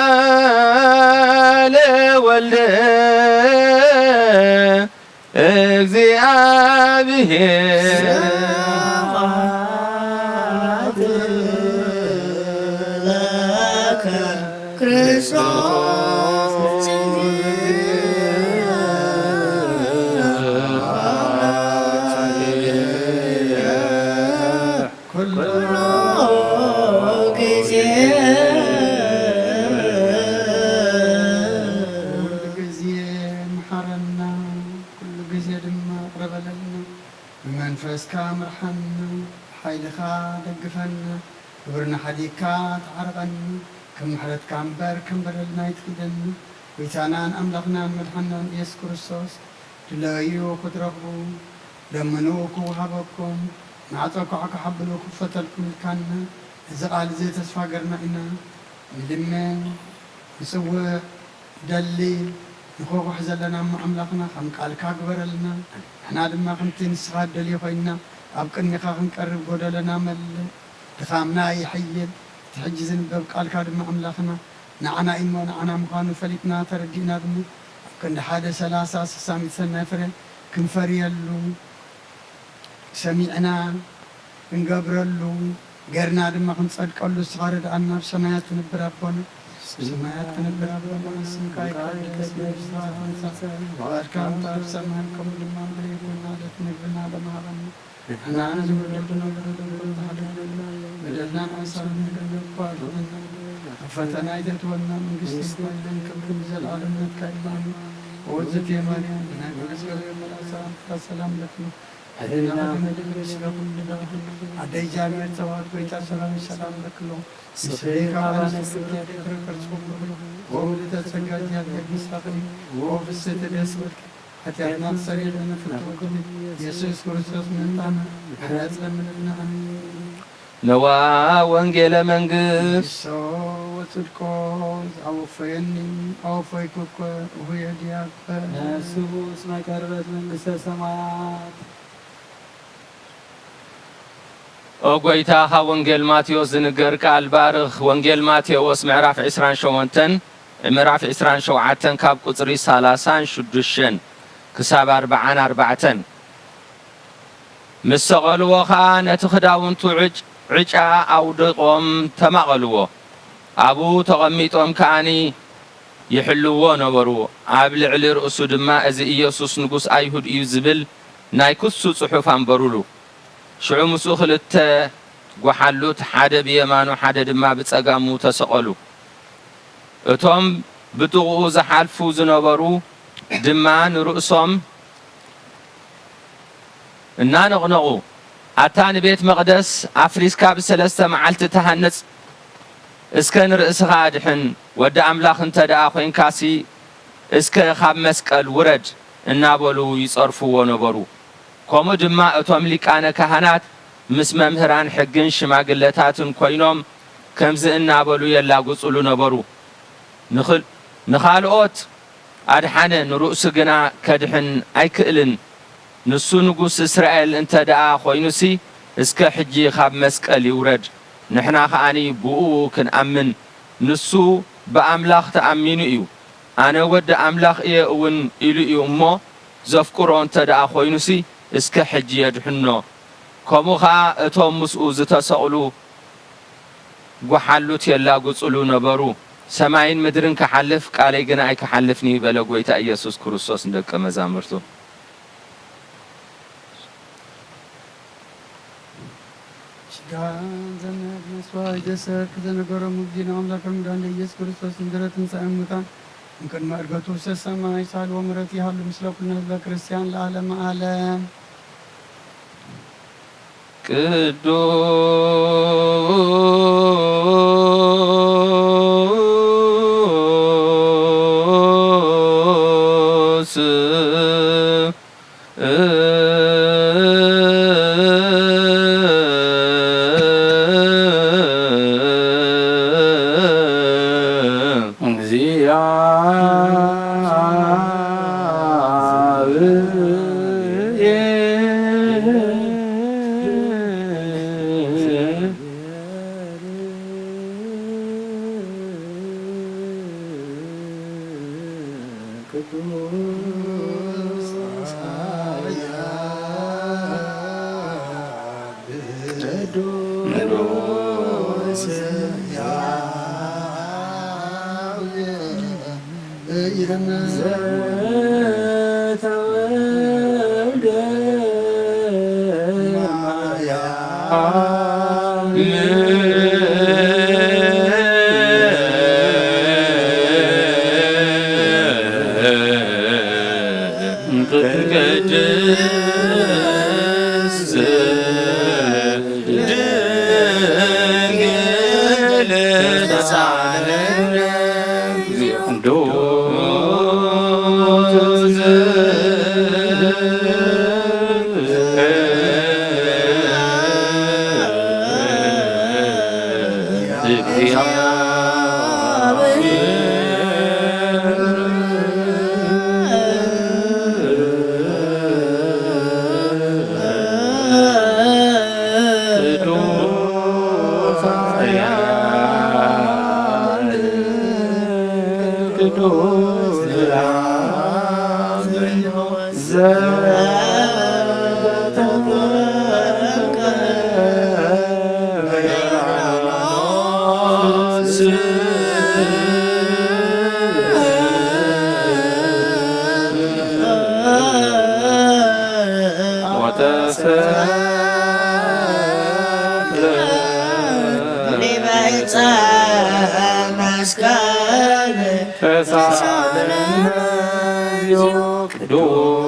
ቃለ ወልደ እግዚኣብሔር። ስብሐት ለከ ክርስቶስ። ኩሉ ግዜ። ኩሉ ግዜ መሓረና፣ ኩሉ ግዜ ድማ ይቕረ በለልና። ብመንፈስካ ምርሓና፣ ብሓይልኻ ደግፈና፣ ግብርና ሓዲግካ ተዓርቐና። ከም ምሕረትካ እምበር ከም በደልና ኣይትፍረደና። ጎይታናን ኣምላኽናን መድሓናን ኢየሱስ ክርስቶስ፣ ድለዩ ክትረኽቡ፣ ለምኑ ክወሃበኩም፣ ማዕጾ ኣኳዕ ክሓብሉ ክፈተልኩም ኢልካና፣ እዚ ቃል እዚ ተስፋ ገርና ኢና። ንልምን ንጽውዕ ደሊ ንኸውሕ ዘለና እሞ ኣምላኽና ከም ቃልካ ግበረልና። ንሕና ድማ ከምቲ ንስኻ ደልዮ ኮይንና ኣብ ቅድሚኻ ክንቀርብ ጎደለና መልእ። ድኻምና ይሕይል። እቲ ሕጂ ዝንበብ ቃልካ ድማ ኣምላኽና ንዓና እዩ እሞ ንዓና ምዃኑ ፈሊጥና ተረዲእና ድማ ኣብ ክንዲ ሓደ ሰላሳ ስሳ ሚእቲ ሰናይ ፍረ ክንፈርየሉ ሰሚዕና ክንገብረሉ ገርና ድማ ክንጸድቀሉ ንስኻ ርድኣና። ኣብ ሰማያት ትነብር ኣቦና፣ ኣብ ሰማያት ትነብር ኣቦና፣ ስምካ ይቀደስ፣ መንግስትኻ ትምጻእ፣ ፍቓድካ ትኹን ኣብ ሰማይ ከምኡ ድማ ኣብ ምድሪ ይኹን። ዕለት ምግብና ሎም ሃበና፣ ንሕና ንዝበደልናን ንበድለሉ በደልና ንሕና ንሓስብ፣ ንሕና ንበድለሉ እኳ ኣድሕነና፣ ኣብ ፈተና ኣይተእትወና፣ መንግስቲ ይኹን፣ ክብሪ ንዘለኣለም ናትካ እዩ። ኦ እግዝእትየ ማርያም፣ ናይ ቅዱስ ገብርኤል መልኣክ ሰላምታ ሰላም ለኪ፣ ሕሊናኺ ድንግል፣ ስጋኺ ድንግል፣ ኣደ እግዚኣብሔር ጸባኦት፣ ጎይታ ሰራዊት ሰላም ለኪ፣ ምስሌኪ ካብ ኣንስቲ ፍሬ ከርሥኪ ብሩክ፣ ኦ ምልዕተ ጸጋ፣ እግዚኣብሔር ምሳኺ፣ ኦ ፍስሕቲ ደስ ይበልኪ፣ ሓጢኣትና ተሰርየልና፣ ፍትወክኒ ኢየሱስ ክርስቶስ መምጣና ምሕረት ለምንልና፣ ኣሜን። ነዋ ወንጌለ መንግስት። ንሶ ወጽድቆ ዘአወፈየኒ አወፈይኩከ እሁየ ዲያከ። ነፍሱ እስመ ቀርበት መንግስተ ሰማያት። ኦ ጎይታ፣ ካብ ወንጌል ማቴዎስ ዝንገር ቃል ባርኽ። ወንጌል ማቴዎስ ምዕራፍ ዕስራን ሸሞንተን፣ ምዕራፍ ዕስራን ሸውዓተን ካብ ቁጽሪ ሰላሳን ሽዱሽተን ክሳብ ኣርብዓን ኣርባዕተን። ምስ ሰቐልዎ ኸኣ ነቲ ክዳውንቱ ዕጭ-፣ ዕጫ ኣውዲቖም ተማቐልዎ። ኣብኡ ተቐሚጦም ከኣኒ ይሕልዎ ነበሩ። ኣብ ልዕሊ ርእሱ ድማ፣ "እዚ ኢየሱስ ንጉስ ኣይሁድ እዩ" ዝብል ናይ ክሱ ጽሑፍ ኣንበሩሉ። ሽዑ ምስኡ ክልተ ጓሓሉት፣ ሓደ ብየማኑ ሓደ ድማ ብጸጋሙ ተሰቐሉ። እቶም ብጥቕኡ ዝሓልፉ ዝነበሩ ድማ ንርእሶም እናነቕነቑ፣ "ኣታ ንቤት መቕደስ ኣፍሪስካ ብሰለስተ መዓልቲ ትሃንጽ፣ እስከ ንርእስኻ ኣድሕን፣ ወዲ ኣምላኽ እንተ ደኣ ኾይንካሲ፣ እስከ ካብ መስቀል ውረድ" እናበሉ ይጸርፍዎ ነበሩ። ከምኡ ድማ እቶም ሊቃነ ካህናት ምስ መምህራን ሕግን ሽማግለታትን ኮይኖም ከምዚ እናበሉ የላግጹሉ ነበሩ። ንኽል-፣ ንኻልኦት ኣድሓነ፣ ንርእሱ ግና ከድሕን ኣይክእልን። ንሱ ንጉስ እስራኤል እንተ ደኣ ኾይኑሲ፣ እስከ ሕጂ ካብ መስቀል ይውረድ፣ ንሕና ኸኣኒ ብእኡ ክንኣምን። ንሱ ብኣምላኽ ተኣሚኑ እዩ። ኣነ ወዲ ኣምላኽ እየ እውን ኢሉ እዩ እሞ፣ ዘፍቅሮ እንተ ደኣ ኾይኑሲ፣ እስከ ሕጂ የድሕኖ። ከምኡ ኸኣ እቶም ምስኡ ዝተሰቕሉ ጓሓሉት የላግጹሉ ነበሩ። "ሰማይን ምድርን ክሓልፍ፣ ቃለይ ግና ኣይክሓልፍን እዩ" በለ ጐይታ ኢየሱስ ክርስቶስ ንደቀ መዛሙርቱ። ስጋ ዘነት መስዋዕት ዘሰርክ ዘነገሮም እግዚእነ ኣምላክ መድኃኒነ ኢየሱስ ክርስቶስ እንድሕረ ትንሣኤ እሙታን እምቅድመ ዕርገቱ ውስተ ሰማይ ሳልዎ ምሕረት ይሃሉ ምስለ ኩልነ ህዝበ ክርስቲያን ለዓለመ ዓለም። ቅዱስ ተሳለነ ቅዱስ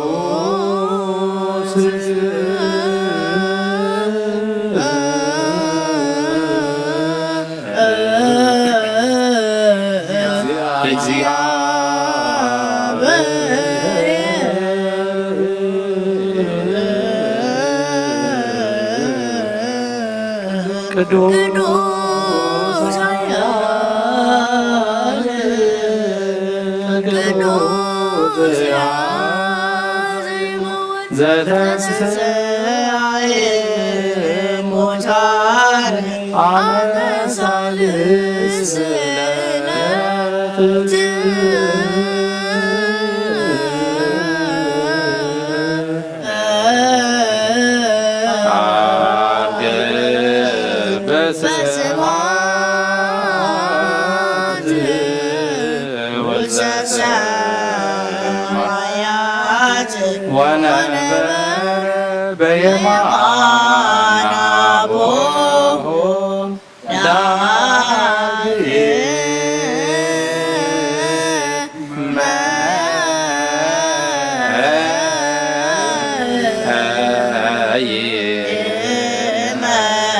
ወንበር በየማን አቦሁ ዳግመ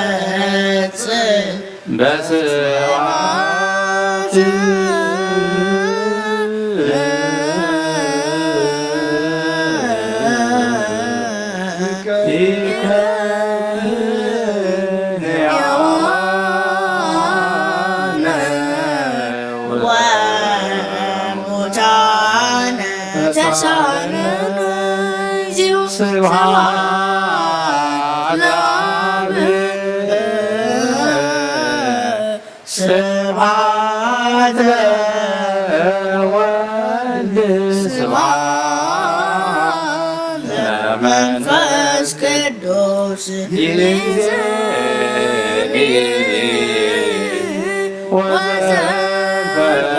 ይመጽእ በስብሐት ስብሐት ለአብ ስብሐት ለወልድ ስብሐት ለመንፈስ ቅዱስ ይእዜኒ ወዘልፈኒ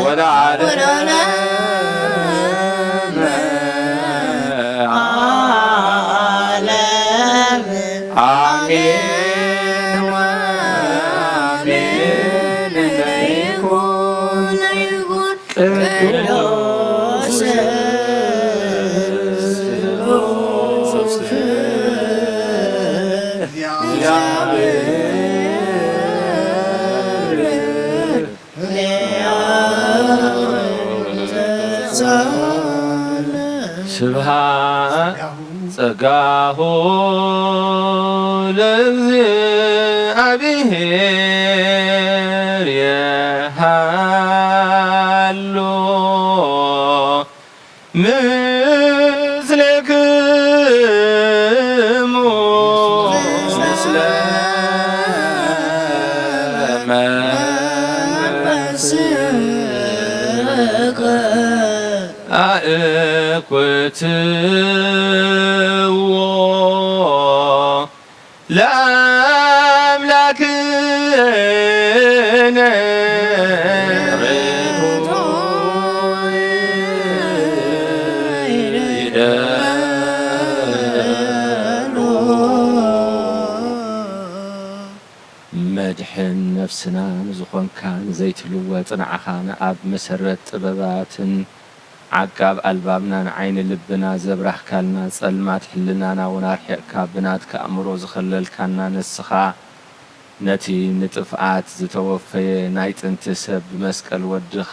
ወለዓለመ ዓለም አሜን ወአሜን። ለይኩን ለይኩን ቅዱስ ስሉስ እግዚአብሔር። ስብሐት ጸጋሁ ለእግዚኣብሔር የሃሉ ምስሌክሙ። ምስለ መንፈስከ አእኩትዎ ለአምላክነ። መድሕን ነፍስና ንዝኾንካን ዘይትልወጥ ንዓኻን ኣብ መሰረት ጥበባትን ዓቃብ ኣልባብናን ዓይኒ ልብና ዘብራህካልና፣ ጸልማት ሕልናና እውን ኣርሒቕካ ብናትካ ኣእምሮ ዝኸለልካና ንስኻ፣ ነቲ ንጥፍኣት ዝተወፈየ ናይ ጥንቲ ሰብ ብመስቀል ወድኻ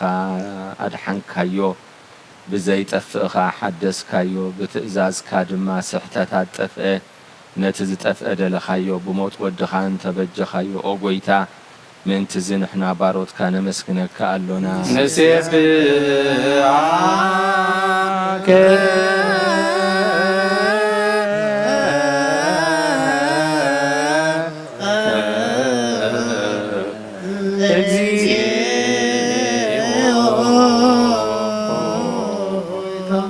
ኣድሓንካዮ፣ ብዘይጠፍእ ኸኣ ሓደስካዮ፣ ብትእዛዝካ ድማ ስሕተት ኣጠፍአ። ነቲ ዝጠፍአ ደለኻዮ፣ ብሞት ወድኻን ተበጀኻዮ። ኦ ጐይታ፣ ምእንትዚ ንሕና ባሮትካ ነመስግነካ ኣሎና። ንሴብዓከ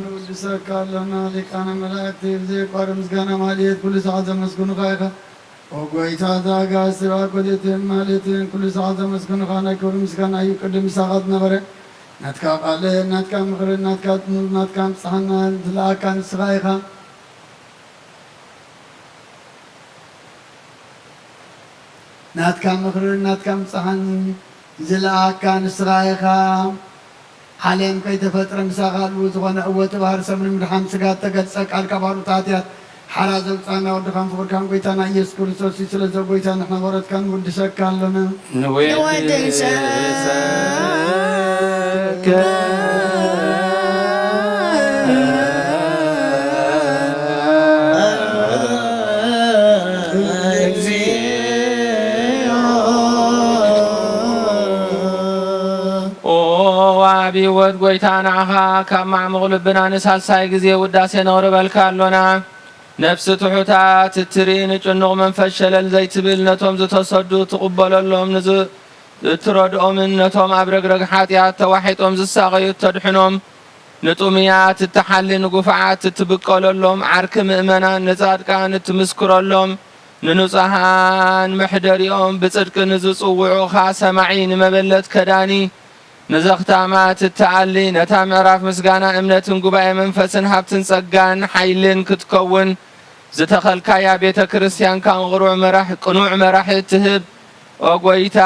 ንውድሰካ ኣሎና። ሊቃነ መላእክቲ ብዘየቋርጥ ምስጋና ማህሌት ኩሉ ሰዓት ዘመስግኑኻ ኢኻ። ኦ ጐይታ፣ እዛ ጋስ ኣኮቴትን ማህሌትን ኩሉ ሰዓት ዘመስግኑኻ ናይ ክብሪ ምስጋና እዩ። ቅድም ምሳኻ ዝነበረ ናትካ ቃልን ናትካ ምኽርን ናትካ ናትካ ምጽሓና ዝለኣካ ንስኻ ኢኻ። ናትካ ምኽርን ናትካ ምጽሓን ዝለኣካ ንስኻ ኢኻ። ዓለም ከይተፈጥረ ምሳኻ ኣልዉ ዝኾነ እወ እቲ ባህር ሰብ ንምድሓን ስጋ እተገልጸ ቃልካ ባሩት ሃጥያት ሓራ ዘውጻና ወድኻን ፍቕርካን ጐይታና ኢየሱስ ክርስቶስ እዩ። ስለዚ ኦ ጐይታ ንሕና ባሮትካ ንውድሰካ ኣሎና። ንወድሰከ እግዚኦ። ኦ ዋቢ ህይወት ጐይታ፣ ንዓኻ ካብ ማዕሙቕ ልብና ንሳልሳይ ግዜ ውዳሴ ነቕርበልካ ኣሎና። ነፍሲ ትሑታት እትርኢ፣ ንጭኑቕ መንፈስ ሸለል ዘይትብል፣ ነቶም ዝተሰዱ እትቕበለሎም፣ ንዝ-፣ እትረድኦምን ነቶም ኣብ ረግረግ ሓጢኣት ተዋሒጦም ዝሳቐዩ እተድሕኖም፣ ንጥሙያት እትሓሊ፣ ንጉፉዓት እትብቀለሎም፣ ዓርኪ ምእመናን ንጻድቃን እትምስክረሎም፣ ንንጹሃን መሕደሪኦም፣ ብጽድቂ ንዝጽውዑኻ ሰማዒ፣ ንመበለት ከዳኒ፣ ንዘኽታማት እትኣሊ፣ ነታ ምዕራፍ ምስጋና እምነትን ጉባኤ መንፈስን ሃብትን ጸጋን ሓይልን ክትከውን ዝተኸልካያ ቤተ ክርስቲያንካ ቅሩዕ መራሕ-፣ ቅኑዕ መራሒ እትህብ፣ ኦ ጐይታ፣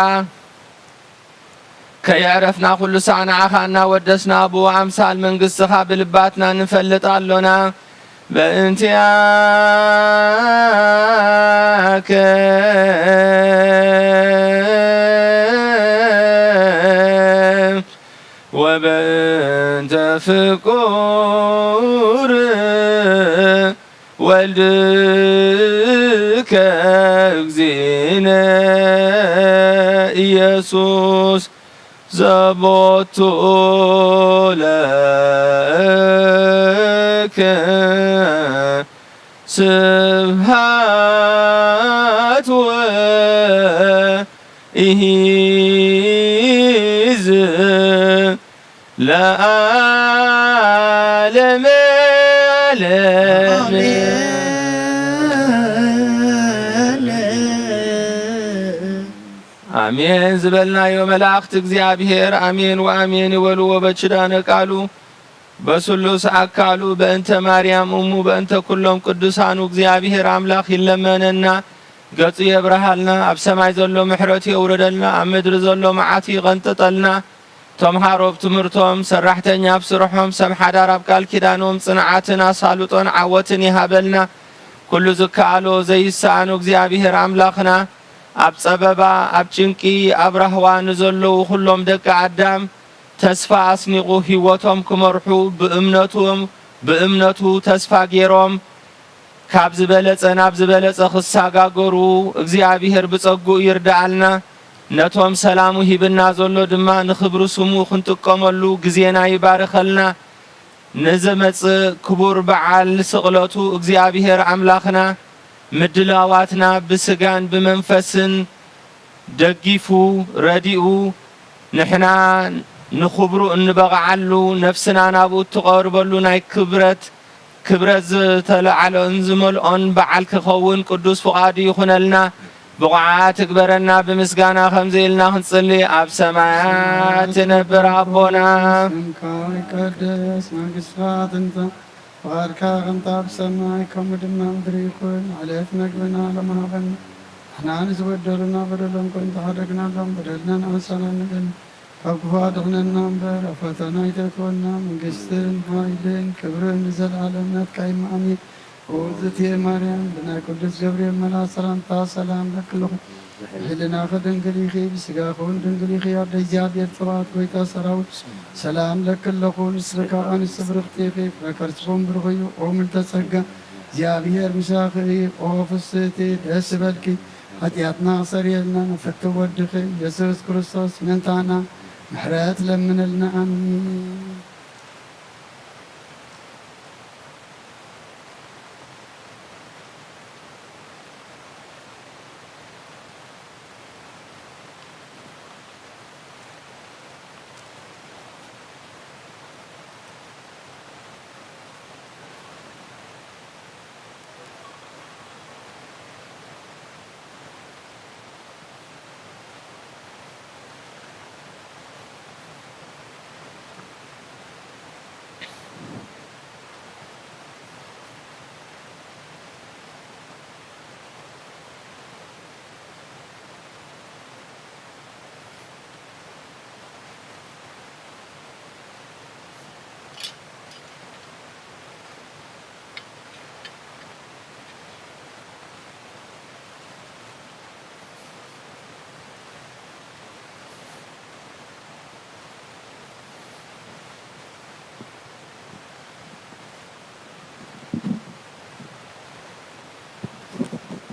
ከየዕረፍና ኩሉ ሳዕ ንዓኻ እናወደስና፣ ብኡ ኣምሳል መንግሥትኻ ብልባትና ንፈልጥ ኣሎና። በእንቲኣከ ወበእንተ ፍቁር ወልድከ እግዚእነ ኢየሱስ ዘቦቱ ለከ ስብሃት ወኢሂዝ ለዓለመ ዓለም። ኣሜን ዝበልናዮ መላእኽቲ እግዚኣብሔር ኣሜን ወኣሜን ይበልዎ በኪዳነ ቃሉ በስሉስ ኣካሉ በእንተ ማርያም እሙ በእንተ ኩሎም ቅዱሳኑ እግዚኣብሔር ኣምላኽ ይለመነና፣ ገጹ የብርሃልና፣ ኣብ ሰማይ ዘሎ ምሕረቱ የውርደልና፣ ኣብ ምድሪ ዘሎ መዓቱ ይቐንጥጠልና። ተምሃሮ ኣብ ትምህርቶም፣ ሰራሕተኛ ኣብ ስርሖም፣ ሰብ ሓዳር ኣብ ቃል ኪዳኖም ጽንዓትን ኣሳልጦን ዓወትን ይሃበልና። ኩሉ ዝከኣሎ ዘይሰኣኖ እግዚኣብሔር ኣምላኽና ኣብ ጸበባ፣ ኣብ ጭንቂ፣ ኣብ ራህዋ ንዘለዉ ኩሎም ደቂ ኣዳም ተስፋ ኣስኒቑ ህይወቶም ክመርሑ ብእምነቶም፣ ብእምነቱ ተስፋ ገይሮም ካብ ዝበለጸ ናብ ዝበለጸ ክሳጋገሩ እግዚኣብሔር ብጸግኡ ይርድኣልና። ነቶም ሰላሙ ሂብና ዘሎ ድማ ንኽብሪ ስሙ ክንጥቀመሉ ግዜና ይባርኸልና። ንዘመጽእ ክቡር በዓል ስቕለቱ እግዚኣብሔር ኣምላኽና ምድላዋትና ብስጋን ብመንፈስን ደጊፉ ረዲኡ ንሕና ንኽብሩ እንበቕዓሉ ነፍስና ናብኡ እትቐርበሉ ናይ ክብረት ክብረት ዝተለዓሎን ዝመልኦን በዓል ክኸውን ቅዱስ ፍቓዱ ይኹነልና። ብቑዓት እግበረና። ብምስጋና ከምዚ ኢልና ክንጽሊ፣ ኣብ ሰማያት ትነብር ኣቦና፣ ስምካ ይቀደስ፣ መንግስትካ ትምጻእ፣ ፍቓድካ ከምታ ኣብ ሰማይ ከምኡ ድማ ምድሪ ይኹን። ዕለት መግብና ሎሚ ሃበና፣ ንሕና ንዝበደሉና በደሎም ከይንተሓደግናሎም በደልና ንኣሳና ንብል ካብ ክፉ ኣድሕነና እምበር፣ ኣብ ፈተና ኣይተእትወና። መንግስትን ሓይልን ክብርን ንዘለኣለም ናትካ እዩ። ኣሜን። ውእትቲ ማርያም፣ ብናይ ቅዱስ ገብርኤል መልኣክ ሰላምታ ሰላም ለክልኹ። ሕልናኺ ድንግል ኢኺ፣ ብስጋኺ እውን ድንግል ኢኺ። ኣደ እግዚኣብሔር፣ ጽባኦት፣ ጎይታ ሰራዊት፣ ሰላም ለክልኹ። ንስኺ ካብ ኣንስቲ ብርኽቲ ኢኺ፣ ፍረ ከርስኹም ብሩኽ እዩ። ኦ ምልዕተ ጸጋ፣ እግዚኣብሔር ምሳኺ እዩ። ኦ ፍስህቲ፣ ደስ ይበልኪ። ሓጢኣትና ክሰርየልና ንፍትው ወድኺ ኢየሱስ ክርስቶስ ምእንታና ምሕረት ለምንልና። ኣሜን።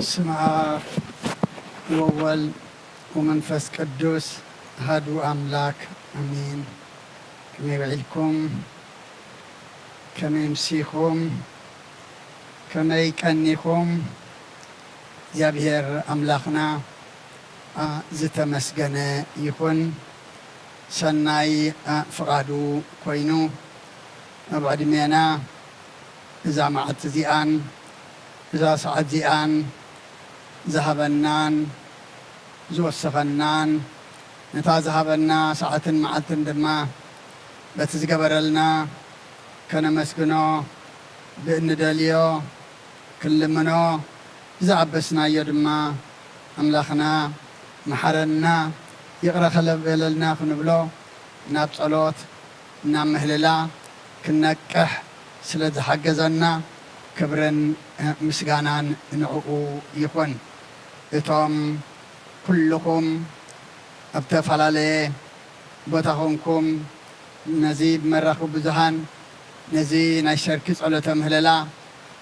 ስም ኣብ ወወልድ ወመንፈስ ቅዱስ ኣሃዱ ኣምላክ ኣሜን። ከመይ ውዒልኩም? ከመይ ኣምሲኹም? ከመይ ቀኒኹም? እግዚኣብሔር ኣምላኽና፣ ኣ፣ ዝተመስገነ ይኹን። ሰናይ፣ ኣ፣ ፍቓዱ ኮይኑ ኣብ ዕድሜና እዛ መዓልቲ እዚኣን እዛ ሰዓት እዚኣን ዝሃበናን ዝወሰኸናን፣ ነታ ዝሃበና ሰዓትን መዓልትን ድማ በቲ ዝገበረልና ከነመስግኖ ብእንደልዮ ክንልምኖ ብዝኣበስናዮ ድማ ኣምላኽና መሓረና ይቕረ ከለበለልና ክንብሎ ናብ ጸሎት ናብ ምህልላ ክንነቅሕ ስለ ዝሓገዘና ክብርን ምስጋናን ንዕኡ ይኹን። እቶም ኩልኹም ኣብ ዝተፈላለየ ቦታ ኾንኩም ነዚ ብመራኽቢ ብዙሃን ነዚ ናይ ሰርኪ ጸሎተ ምህለላ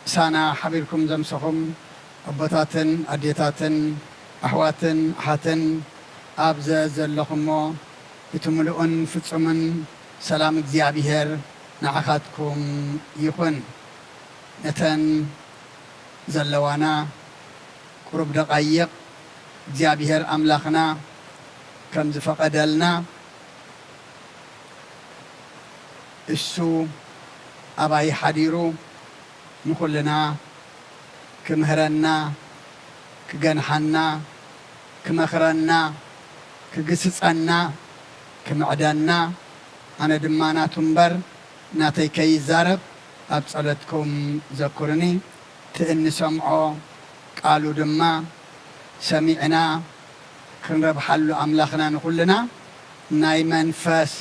ምሳና ሓቢርኩም ዘምሰኹም ኣቦታትን ኣዴታትን ኣሕዋትን ኣሓትን ኣብ ዘዘለኹሞ እቲ ምሉእን ፍጹምን ሰላም እግዚኣብሔር ንዓኻትኩም ይኹን። ነተን ዘለዋና ቁሩብ ደቓይቕ እግዚኣብሔር ኣምላኽና ከም ዝፈቐደልና እሱ ኣባይ ሓዲሩ ንኹልና ክምህረና፣ ክገንሓና፣ ክመኽረና፣ ክግስጸና፣ ክምዕደና፣ ኣነ ድማ ናቱ እምበር ናተይ ከይዛረብ ኣብ ጸሎትኩም ዘኩርኒ። እቲ እንሰምዖ ቃሉ ድማ ሰሚዕና ክንረብሓሉ ኣምላኽና ንኹልና ናይ መንፈስ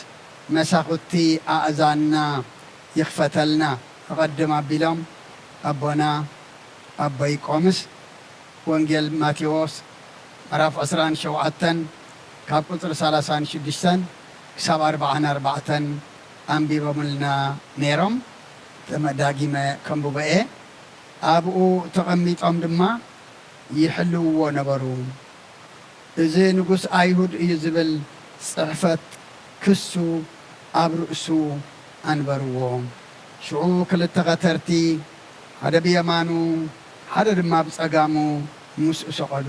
መሳኹቲ ኣእዛንና ይኽፈተልና። ኣቐድም ኣቢሎም ኣቦና ኣቦይ ቆምስ ወንጌል ማቴዎስ ምዕራፍ ዕስራን ሸውዓተን ካብ ቁጽሪ ሰላሳን ሽዱሽተን ክሳብ ኣርባዓን ኣርባዕተን ኣንቢቦምልና ነይሮም። ደመ-፣ ዳጊመ ከንብቦ እየ። ኣብኡ ተቐሚጦም ድማ ይሕልውዎ ነበሩ። እዚ ንጉስ ኣይሁድ እዩ ዝብል ጽሕፈት ክሱ ኣብ ርእሱ ኣንበርዎ። ሽዑ ክልተ ኸተርቲ፣ ሓደ ብየማኑ ሓደ ድማ ብጸጋሙ፣ ምስኡ ሰቐሉ።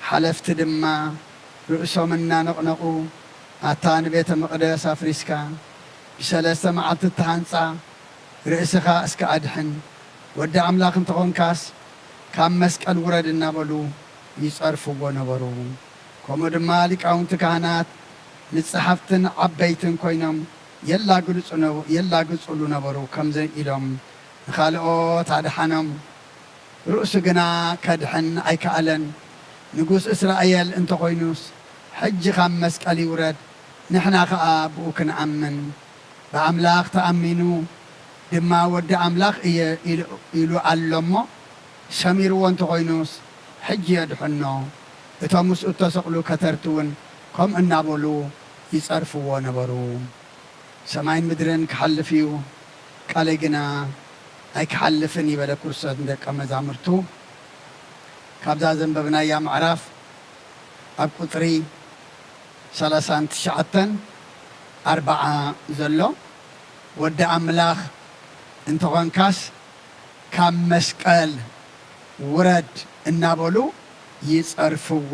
ሓለፍቲ ድማ ርእሶም እናነቕነቑ፣ ኣታ ንቤተ መቕደስ ኣፍሪስካ ብሰለስተ መዓልቲ እተሃንጻ ርእስኻ እስከ ኣድሕን፣ ወዲ ኣምላኽ እንተኾንካስ ካብ መስቀል ውረድ እናበሉ ይጸርፍዎ ነበሩ። ከምኡ ድማ ሊቃውንቲ ካህናት ምስ ጸሓፍትን ዓበይትን ኮይኖም የላግልጹ ነ-፣ የላግጹሉ ነበሩ። ከምዚ ኢሎም ንኻልኦት ኣድሓኖም፣ ርእሱ ግና ከድሕን ኣይከኣለን። ንጉስ እስራኤል እንተኾይኑስ፣ ሕጂ ካብ መስቀል ይውረድ፣ ንሕና ኸኣ ብኡ ክንኣምን። ብኣምላኽ ተኣሚኑ ድማ ወዲ ኣምላኽ እየ ኢሉ፣ ኢሉ ኣሎ እሞ፣ ሰሚርዎ እንተኾይኑስ፣ ሕጂ የድሕኖ። እቶም ምስኡ እተሰቕሉ ከተርቲ እውን ከምኡ እናበሉ ይጸርፍዎ ነበሩ። ሰማይን ምድርን ክሓልፍ እዩ፣ ቃለይ ግና ኣይክሓልፍን እዩ በለ ክርስቶስ ንደቀ መዛሙርቱ። ካብዛ ዘንበብናያ ምዕራፍ ኣብ ቁጽሪ ሰላሳን ትሽዓተን ኣርብዓ ዘሎ፣ ወዲ ኣምላኽ እንተኾንካስ ካብ መስቀል ውረድ እናበሉ ይጸርፍዎ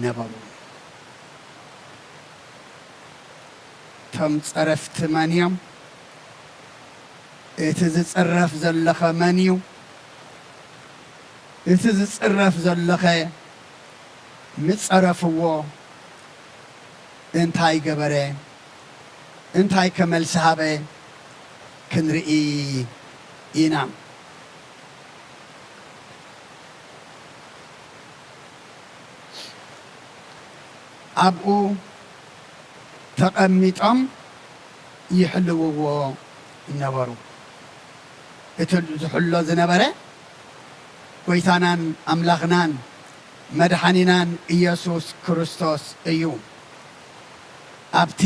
ነበሩ። እቶም ጸረፍቲ መን እዮም? እቲ ዝጽረፍ ዘለኸ መን እዩ? እቲ ዝጽረፍ ዘለኸ ምስ ጸረፍዎ እንታይ ገበረ? እንታይ ከ መልሲ ሃበ? ክንርኢ ኢና። ኣብኡ ተቐሚጦም ይሕልውዎ ነበሩ። እቲ ዝሕሎ ዝነበረ ጐይታናን ኣምላኽናን መድሓኒናን ኢየሱስ ክርስቶስ እዩ። ኣብቲ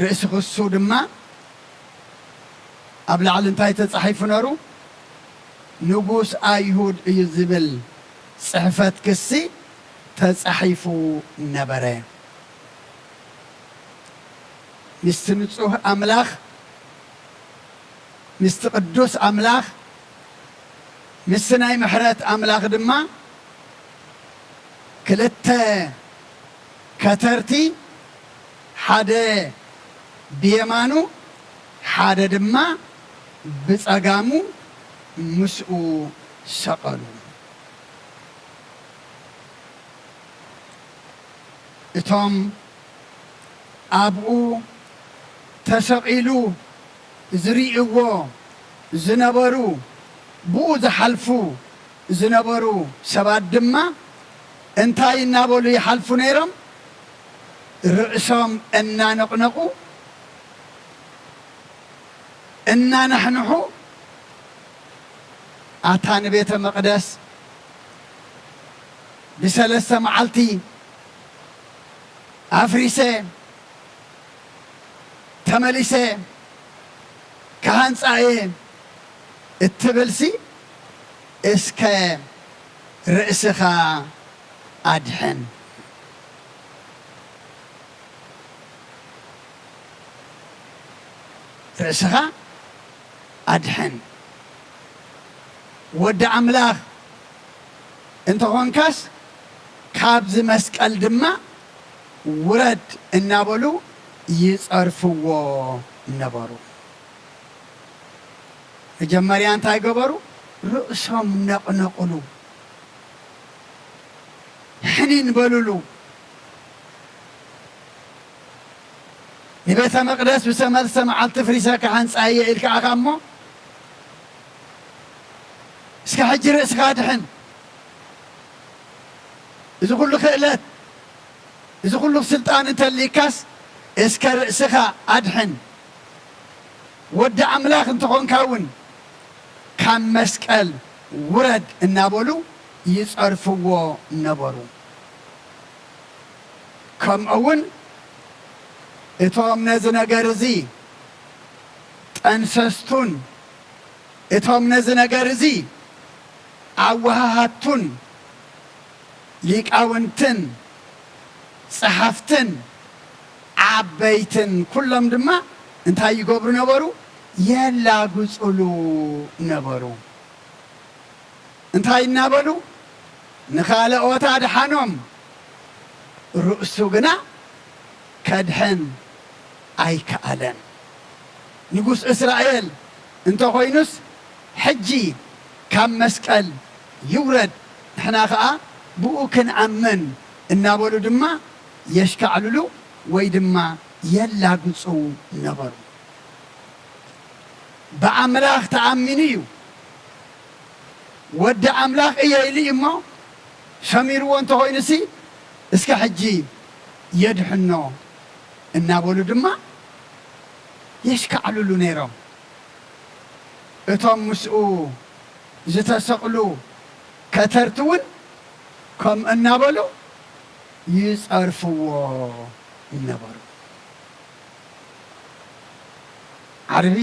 ርእሲ ክሱ ድማ ኣብ ላዕሊ እንታይ ተጻሒፉ ነሩ? ንጉስ ኣይሁድ እዩ ዝብል ጽሕፈት ክሲ ተጻሒፉ ነበረ። ምስቲ ንጹህ ኣምላኽ፣ ምስቲ ቅዱስ ኣምላኽ፣ ምስቲ ናይ ምሕረት ኣምላኽ ድማ ክልተ ከተርቲ፣ ሓደ ብየማኑ ሓደ ድማ ብጸጋሙ ምስኡ ሰቐሉ። እቶም ኣብኡ ተሰቒሉ ዝርእይዎ ዝነበሩ፣ ብኡ ዝሓልፉ ዝነበሩ ሰባት ድማ እንታይ እናበሉ ይሓልፉ ነይሮም? ርእሶም እናነቕነቑ፣ እናናሕንሑ፣ ኣታ ንቤተ መቕደስ ብሰለስተ መዓልቲ ኣፍሪሰ ተመሊሰ ክሃንጻ እየ እትብልሲ፣ እስከ ርእስኻ ኣድሕን። ርእስኻ ኣድሕን። ወዲ ኣምላኽ እንተኾንካስ፣ ካብዚ መስቀል ድማ ውረድ እናበሉ ይጸርፍዎ ነበሩ። መጀመርያ እንታይ ገበሩ? ርእሶም ነቕነቕሉ። ሕኒን በሉሉ። ንቤተ መቕደስ ብሰለስተ መዓልቲ ፍሪሰ ክሃንጻ እየ ኢልካ ኢኻ እሞ፣ እስከ ሕጂ ርእስኻ ኣድሕን። እዚ ኩሉ ክእለት፣ እዚ ኩሉ ስልጣን እንተልይካስ፣ እስከ ርእስኻ ኣድሕን። ወዲ ኣምላኽ እንተኾንካ እውን ካብ መስቀል ውረድ እናበሉ ይጸርፍዎ ነበሩ። ከምኡ እውን እቶም ነዚ ነገር እዚ ጠንሰስቱን እቶም ነዚ ነገር እዚ ኣወሃሃድቱን ሊቃውንትን ጸሓፍትን ዓበይትን ኩሎም ድማ እንታይ ይገብሩ ነበሩ? የላግጹሉ ነበሩ። እንታይ እናበሉ? ንኻልኦት ኣድሓኖም፣ ርእሱ ግና ከድሕን ኣይከኣለን። ንጉስ እስራኤል እንተኾይኑስ፣ ሕጂ ካብ መስቀል ይውረድ፣ ንሕና ኸኣ ብኡ ክንኣምን እናበሉ ድማ የሽካዕልሉ ወይ ድማ የላግጹ ነበሩ። ብኣምላኽ ተኣሚኑ እዩ፣ ወዲ ኣምላኽ እየ ኢሉ እዩ እሞ፣ ሰሚርዎ እንተኾይኑሲ፣ እስከ ሕጂ የድሕኖ እናበሉ ድማ የሽካዕልሉ ነይሮም። እቶም ምስኡ ዝተሰቕሉ ከተርቲ እውን ከምኡ እናበሉ ይጸርፍዎ ነበሩ። ዓርቢ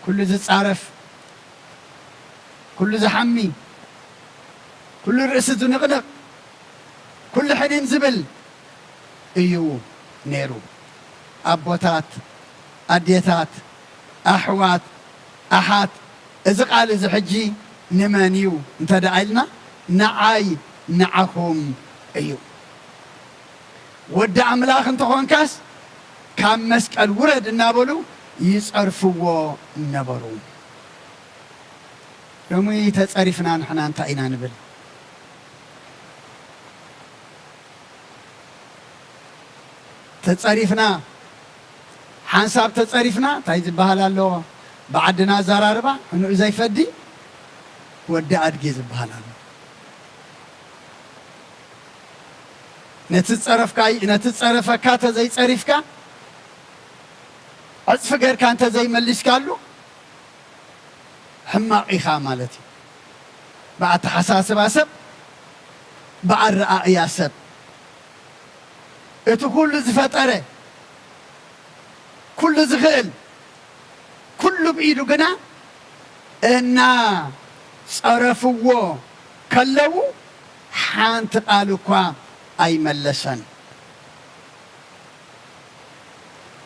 ኩሉ ዝጻረፍ፣ ኩሉ ዝሓሚ፣ ኩሉ ርእሲ ዝንቕንቕ፣ ኩሉ ሕንን ዝብል እዩ ነይሩ። ኣቦታት፣ ኣዴታት፣ ኣሕዋት፣ ኣሓት፣ እዚ ቃል እዚ ሕጂ ንመን እዩ እንተ ደኣ ኢልና፣ ንዓይ ንዓኹም እዩ። ወዲ ኣምላኽ እንተኾንካስ ካብ መስቀል ውረድ እናበሉ ይጸርፍዎ ነበሩ። ሎሚ ተጸሪፍና ንሕና እንታይ ኢና ንብል? ተጸሪፍና፣ ሓንሳብ ተጸሪፍና እንታይ ዝበሃል ኣሎ? ብዓድና ኣዘራርባ፣ ሕኑኡ ዘይፈዲ ወዲ ኣድጊ ዝበሃል ኣሎ። ነቲ ዝጸረፍካ፣ ነቲ ዝጸረፈካ ተዘይጸሪፍካ፣ ዕጽፊ ገርካ እንተዘይመሊስካሉ፣ ሕማቕ ኢኻ ማለት እዩ። ብኣተሓሳስባ ሰብ፣ ብኣረኣእያ ሰብ፣ እቲ ኩሉ ዝፈጠረ፣ ኩሉ ዝኽእል፣ ኩሉ ብኢዱ ግና እናጸረፍዎ ከለዉ ሓንቲ ቃል እኳ ኣይመለሰን።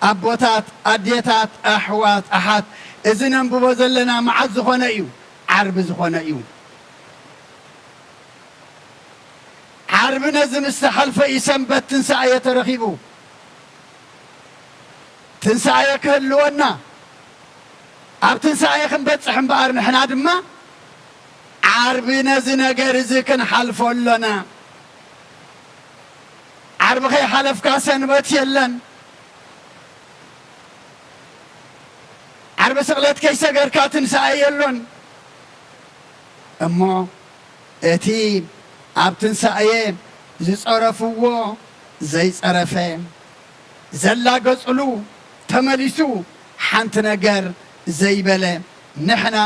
ኣቦታት፣ ኣዴታት፣ ኣሕዋት፣ ኣሓት፣ እዚ ነንብቦ ዘለና መዓዝ ዝኾነ እዩ? ዓርቢ ዝኾነ እዩ። ዓርቢ ነዚ ምስ ተሓልፈ እዩ ሰንበት ትንሳኤ ተረኺቡ። ትንሳኤ ክህልወና፣ ኣብ ትንሳኤ ክንበጽሕ እምበኣር፣ ንሕና ድማ ዓርቢ ነዚ ነገር እዚ ክንሓልፎ ኣሎና። ዓርቢ ከይሓለፍካ ሰንበት የለን። ዓርቢ ስቕለት ከይሰገርካ ትንሳኤ የሎን። እሞ እቲ ኣብ ትንሳኤ ዝጸረፍዎ ዘይጸረፈ፣ ዘላገጹሉ ተመሊሱ ሓንቲ ነገር ዘይበለ፣ ንሕና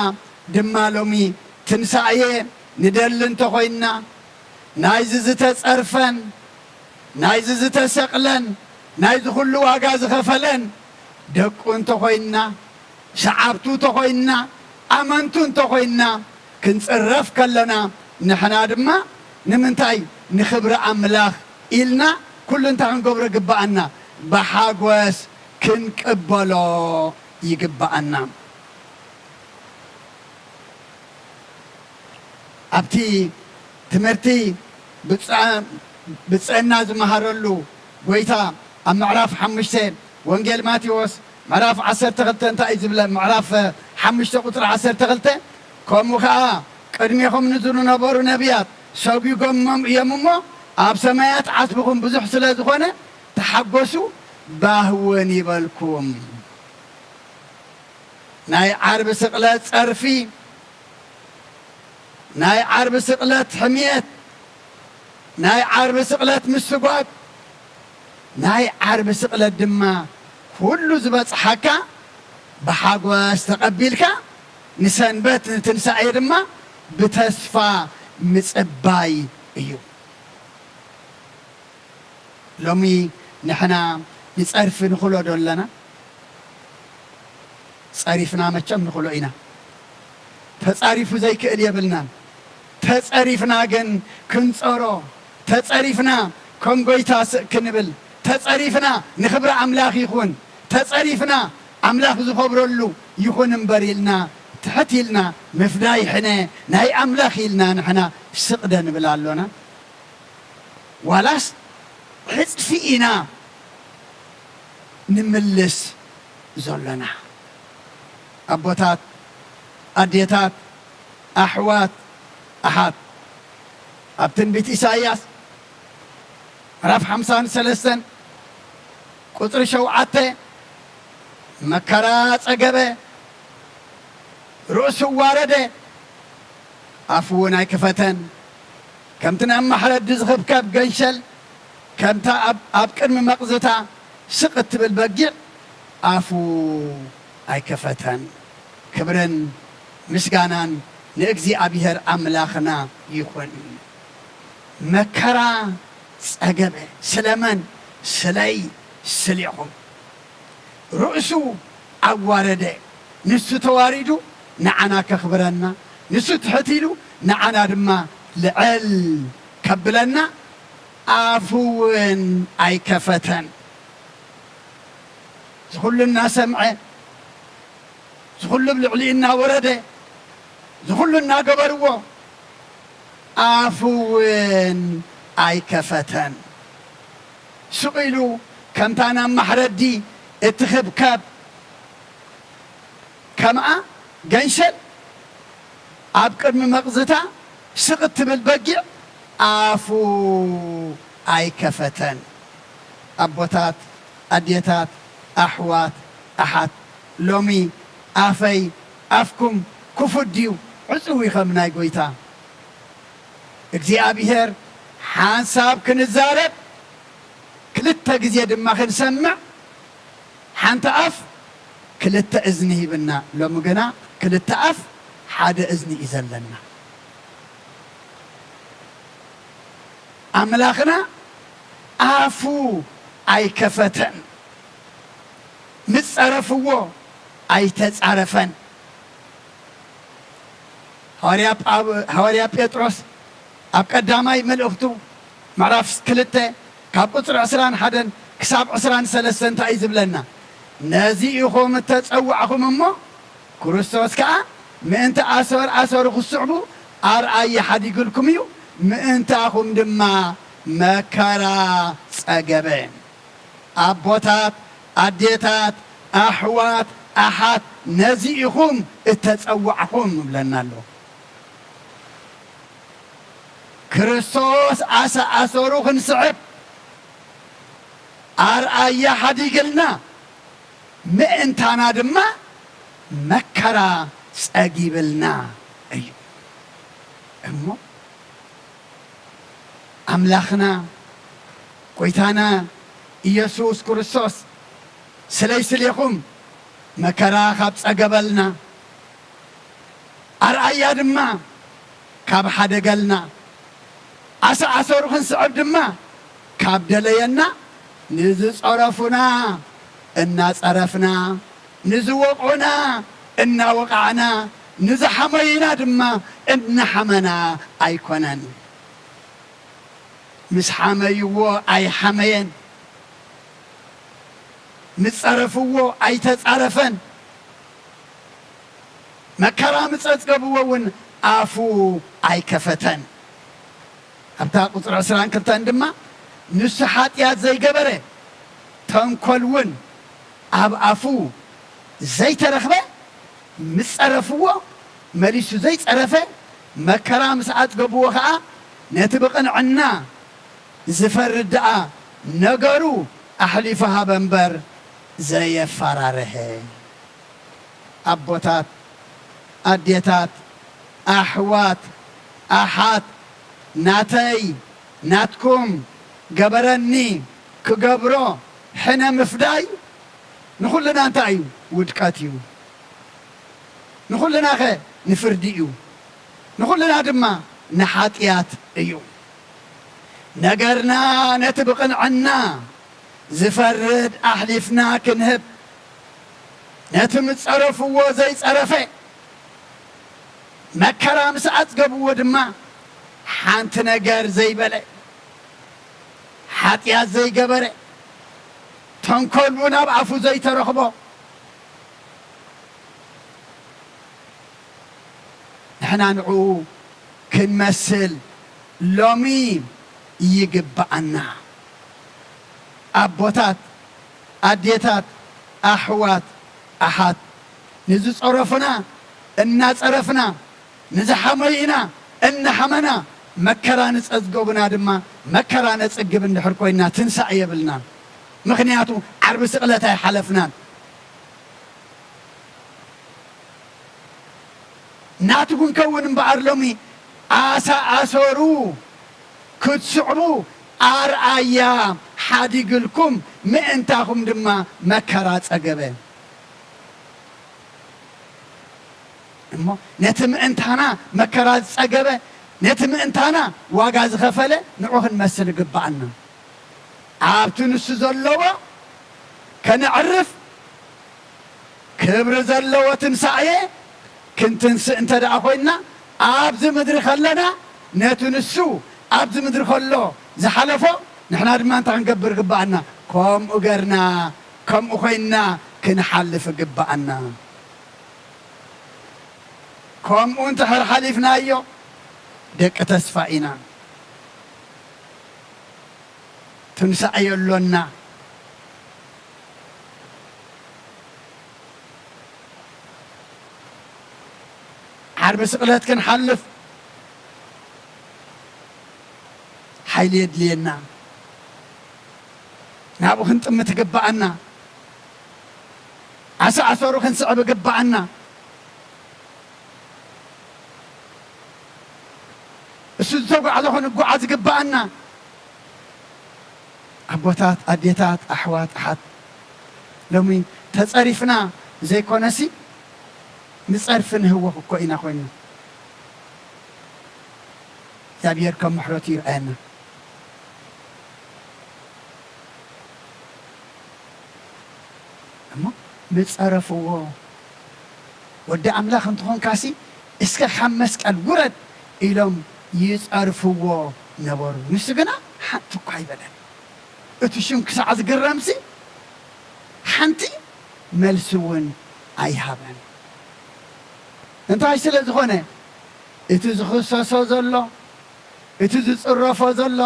ድማ ሎሚ ትንሳኤ ንደሊ እንተኾይንና፣ ናይዚ ዝተጸርፈን፣ ናይዚ ዝተሰቕለን፣ ናይዚ ኩሉ ዋጋ ዝኸፈለን ደቁ እንተኾይንና፣ ሰዓብቱ እንተኾይንና፣ ኣመንቱ እንተኾይንና፣ ክንጽረፍ ከለና፣ ንሕና ድማ ንምንታይ? ንኽብሪ ኣምላኽ ኢልና ኩሉ እንታይ ክንገብሮ ይግብኣና? ብሓጎስ ክንቅበሎ ይግብኣና። ኣብቲ ትምህርቲ ብጸ-፣ ብጽእና ዝመሃረሉ ጎይታ ኣብ ምዕራፍ ሓሙሽተ ወንጌል ማቴዎስ ምዕራፍ ዓሰርተ ክልተ እንታይ እዩ ዝብለ? ምዕራፍ ሓሙሽተ ቁጽሪ ዓሰርተ ክልተ፣ ከምኡ ኸኣ ቅድሜኹም ንዝነበሩ ነቢያት ሰጒጎሞም እዮም እሞ፣ ኣብ ሰማያት ዓስብኹም ብዙሕ ስለ ዝኾነ፣ ተሓጎሱ፣ ባህውን ይበልኩም። ናይ ዓርቢ ስቕለት ጸርፊ፣ ናይ ዓርቢ ስቕለት ሕምየት፣ ናይ ዓርቢ ስቕለት ምስጓግ፣ ናይ ዓርቢ ስቕለት ድማ ኩሉ ዝበጽሓካ ብሓጎስ ተቐቢልካ፣ ንሰንበት ንትንሳኤ ድማ ብተስፋ ምጽባይ እዩ። ሎሚ ንሕና ንጸርፊ ንኽሎ ዶ ኣለና? ጸሪፍና መቸም ንኽእሎ ኢና። ተጻሪፉ ዘይክእል የብልናን። ተጸሪፍና ግን ክንጸሮ፣ ተጸሪፍና ከም ጎይታ ስቕ ክንብል፣ ተጸሪፍና ንኽብሪ ኣምላኽ ይኹን፣ ተጸሪፍና ኣምላኽ ዝኸብረሉ ይኹን እምበር ኢልና ትሕት ኢልና ምፍዳይ ሕነ ናይ ኣምላኽ ኢልና ንሕና ስቕ ደንብል ኣሎና። ዋላስ ዕጽፊ ኢና ንምልስ ዘሎና? ኣቦታት፣ ኣዴታት፣ ኣሕዋት፣ ኣሓት፣ ኣብ ትንቢት ኢሳይያስ ምዕራፍ ሓምሳን ሰለስተን ቁጽሪ ሸውዓተ፣ መከራ ጸገበ፣ ርእሱ ዋረደ፣ ኣፉ እውን ኣይከፈተን። ከምቲ ናብ ማሕረዲ ዝኽብከብ ገንሸል፣ ከምታ ኣብ፣ ኣብ ቅድሚ መቕዝታ ስቕ እትብል በጊዕ ኣፉ ኣይከፈተን። ክብርን ምስጋናን ንእግዚኣብሔር ኣምላኽና ይኹን። መከራ ጸገበ። ስለመን? ስለይ፣ ስሌኹም። ርእሱ ኣዋረደ። ንሱ ተዋሪዱ ንዓና ከኽብረና፣ ንሱ ትሕት ኢሉ ንዓና ድማ ልዕል ከብለና ኣፉ እውን ኣይከፈተን። ዝኹሉ እናሰምዐ፣ ዝኹሉ ኣብ ልዕሊኡ እናወረደ፣ ዝኹሉ እናገበርዎ ኣፉ እውን ኣይከፈተን። ስቕ ኢሉ ከምታ ናብ ማሕረዲ እትኽብከብ ከምኣ ገንሸል ኣብ ቅድሚ መቕዝታ ስቕ እትብል በጊዕ ኣፉ ኣይከፈተን። ኣቦታት፣ ኣዴታት፣ ኣሕዋት፣ ኣሓት፣ ሎሚ ኣፈይ ኣፍኩም ክፉት ድዩ? ዕጹው እዩ ከም ናይ ጎይታ እግዚኣብሔር ሓንሳብ ክንዛረብ፣ ክልተ ግዜ ድማ ክንሰምዕ፣ ሓንቲ ኣፍ ክልተ እዝኒ ሂብና። ሎሚ ግና ክልተ ኣፍ ሓደ እዝኒ እዩ ዘለና። ኣምላኽና ኣፉ ኣይከፈተን፣ ምስ ጸረፍዎ ኣይተጻረፈን። ሃዋርያ ጳው-፣ ሃዋርያ ጴጥሮስ ኣብ ቀዳማይ መልእኽቱ ምዕራፍ ክልተ ካብ ቁጽሪ ዕስራን ሓደን ክሳብ ዕስራን ሰለስተን እንታይ እዩ ዝብለና? ነዚ ኢኹም እተጸዋዕኹም እሞ፣ ክርስቶስ ከኣ ምእንቲ ኣሰር ኣሰሩ ክስዕቡ ኣርኣያ ሓዲግልኩም እዩ፣ ምእንታኹም ድማ መከራ ጸገበ። ኣቦታት፣ ኣዴታት፣ ኣሕዋት፣ ኣሓት፣ ነዚ ኢኹም እተጸዋዕኹም ይብለና ኣሎ። ክርስቶስ ኣሰ-፣ ኣሰሩ ክንስዕብ ኣርኣያ ሓዲግልና፣ ምእንታና ድማ መከራ ጸጊብልና እዩ። እሞ ኣምላኽና ጐይታና ኢየሱስ ክርስቶስ ስለይ ስሌኹም መከራ ካብ ጸገበልና፣ ኣርኣያ ድማ ካብ ሓደገልና፣ ኣሰኣሰሩ ክንስዕብ ድማ ካብ ደለየና፣ ንዝጸረፉና እናጸረፍና፣ ንዝወቕዑና እናወቓዕና፣ ንዝሓመዩና ድማ እናሓመና ኣይኮነን። ምስ ሓመይዎ ኣይሓመየን፣ ምስ ጸረፍዎ ኣይተጻረፈን፣ መከራ ምስ ኣጽገብዎ እውን ኣፉ ኣይከፈተን። ኣብታ ቁጽሪ ዕስራን ክልተን ድማ፣ ንሱ ሓጢኣት ዘይገበረ፣ ተንኮል እውን ኣብ ኣፉ ዘይተረኽበ፣ ምስ ጸረፍዎ መሊሱ ዘይጸረፈ፣ መከራ ምስ ኣጽገብዎ ኸኣ፣ ነቲ ብቕንዕና ዝፈርድ ደኣ ነገሩ ኣሕሊፉ ሃበ እምበር ዘየፈራርሀ። ኣቦታት፣ ኣዴታት፣ ኣሕዋት፣ ኣሓት፣ ናተይ፣ ናትኩም፣ ገበረኒ፣ ክገብሮ፣ ሕነ ምፍዳይ ንኹልና እንታይ እዩ? ውድቀት እዩ። ንኹልናኸ ንፍርዲ እዩ። ንኹልና ድማ ንሓጢኣት እዩ። ነገርና ነቲ ብቕንዕና ዝፈርድ ኣሕሊፍና ክንህብ፣ ነቲ ምስ ጸረፍዎ ዘይጸረፈ፣ መከራ ምስ ኣጽገብዎ ድማ ሓንቲ ነገር ዘይበለ፣ ሓጢኣት ዘይገበረ፣ ተንኮል እውን ኣብ ኣፉ ዘይተረኽቦ፣ ንሕና ንዕኡ ክንመስል ሎሚ ይግብኣና። ኣቦታት፣ ኣዴታት፣ ኣሕዋት፣ ኣሓት፣ ንዝጸረፉና እናጸረፍና፣ ንዝሓመዩና እናሓመና፣ መከራ ንጸዝገቡና ድማ መከራ ነጽግብ እንድሕር ኮይና ትንሳእ የብልናን። ምኽንያቱ ዓርቢ ስቕለት ኣይሓለፍናን። ናቱ ክንከውን እምበኣር ሎሚ ኣሳ ኣሰሩ ክትስዕቡ ኣርኣያ ሓዲግልኩም፣ ምእንታኹም ድማ መከራ ጸገበ። እሞ ነቲ ምእንታና መከራ ዝጸገበ፣ ነቲ ምእንታና ዋጋ ዝኸፈለ ንዑ ክንመስል ይግብኣና። ኣብቲ ንሱ ዘለዎ ከነዕርፍ፣ ክብሪ ዘለዎ ትንሳኤ ክንትንስእ እንተ ደኣ ኮይንና፣ ኣብዚ ምድሪ ከለና ነቲ ንሱ ኣብዚ ምድሪ ከሎ ዝሓለፎ ንሕና ድማ እንታይ ክንገብር ግብኣና? ከምኡ ገርና፣ ከምኡ ኮይንና ክንሓልፍ ግብኣና። ከምኡ እንድሕር ሓሊፍናዮ ደቂ ተስፋ ኢና። ትንሳኤ የሎና። ዓርቢ ስቕለት ክንሓልፍ ሓይሊ የድልየና። ናብኡ ክንጥምት ይግብኣና። ኣሰ ኣሰሩ ክንስዕብ ይግብኣና። እሱ ዝተጓዕዞ ክንጓዓዝ ይግብኣና። ኣቦታት፣ ኣዴታት፣ ኣሕዋት፣ ኣሓት፣ ሎሚ ተጸሪፍና ዘይኮነሲ ንጸርፊ ንህወኽ እኮ ኢና ኮይንና። እግዚኣብሔር ከም ምሕረቱ ይርኣየና። እሞ ምጸረፍዎ፣ "ወዲ ኣምላኽ እንተኾንካሲ እስከ ካብ መስቀል ውረድ" ኢሎም ይጸርፍዎ ነበሩ። ንሱ ግና ሓንቲ እኳ ኣይበለን። እቲ ሽም ክሳዕ ዝግረምሲ ሓንቲ መልሲ እውን ኣይሃበን። እንታይ ስለ ዝኾነ? እቲ ዝኽሰሶ ዘሎ፣ እቲ ዝጽረፎ ዘሎ፣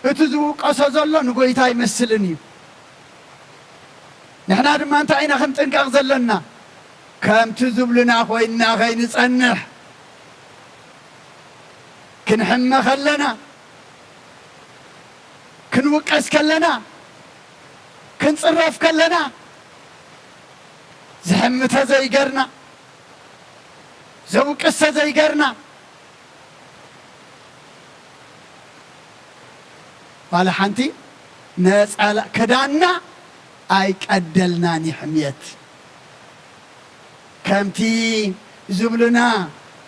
እቲ ዝውቀሶ ዘሎ ንጎይታ ኣይመስልን እዩ። ንሕና ድማ እንታይ ኢና ክንጥንቀቕ ዘለና? ከምቲ ዝብሉና ኮይንና ከይንጸንሕ፣ ክንሕመ ከለና፣ ክንውቀስ ከለና፣ ክንጽረፍ ከለና፣ ዝሕምተ ዘይገርና፣ ዘውቅሰ ዘይገርና፣ ዋላ ሓንቲ ነጸላ ክዳንና ኣይቀደልናን እዩ ሕምየት። ከምቲ ዝብሉና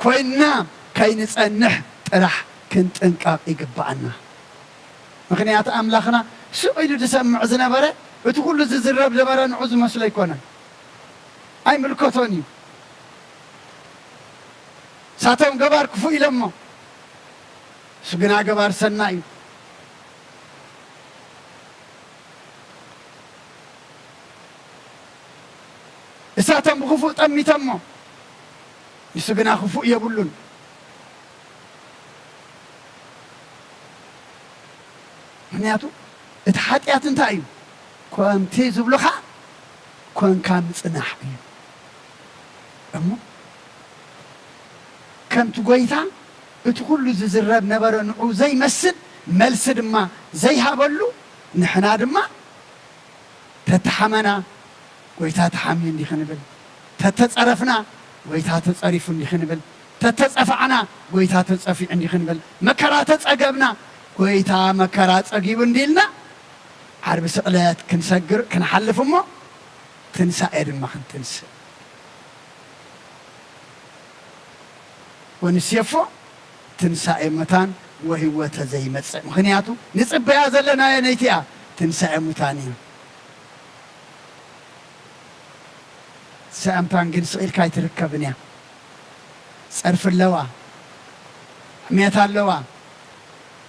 ኮይንና ከይንጸንሕ ጥራሕ ክንጥንቀቕ ይግብኣና። ምኽንያቱ ኣምላኽና ስቕ ኢሉ ዝሰምዕ ዝነበረ፣ እቲ ኩሉ ዝዝረብ ዝነበረ ንዑ ዝመስሎ ኣይኮነን። ኣይምልከቶን እዩ። ሳቶም ገባር ክፉእ ኢሎሞ፣ እሱ ግና ገባር ሰናይ እዩ። እሳቶም ብክፉእ ጠሚቶሞ፣ ንሱ ግና ክፉእ የብሉን። ምኽንያቱ እቲ ሓጢኣት እንታይ እዩ? ከምቲ ዝብሉኻ ኮንካ ምጽናሕ እዩ። እሞ ከምቲ ጎይታ እቲ ኩሉ ዝዝረብ ነበረ፣ ንዑ ዘይመስል መልሲ ድማ ዘይሃበሉ፣ ንሕና ድማ ተተሓመና፣ ጎይታ ተሓምዩ እንዲ ክንብል፣ ተተጸረፍና፣ ጎይታ ተጸሪፉ እንዲ ክንብል፣ ተተጸፋዕና፣ ጎይታ ተጸፊዑ እንዲ ክንብል፣ መከራ ተጸገብና፣ ጎይታ መከራ ጸጊቡ እንዲ ኢልና፣ ዓርቢ ስቕለት ክንሰግር፣ ክንሓልፍ እሞ፣ ትንሳኤ ድማ ክንትንስእ። ወንሴፎ ትንሳኤ ሙታን ወህይወተ ዘይመጽእ። ምኽንያቱ ንጽበያ ዘለና ነይቲኣ ትንሳኤ ሙታን እዩ። ሰላምታን ግን ስቕ ኢልካ ኣይትርከብን እያ። ጸርፊ ኣለዋ፣ ሕሜት ኣለዋ፣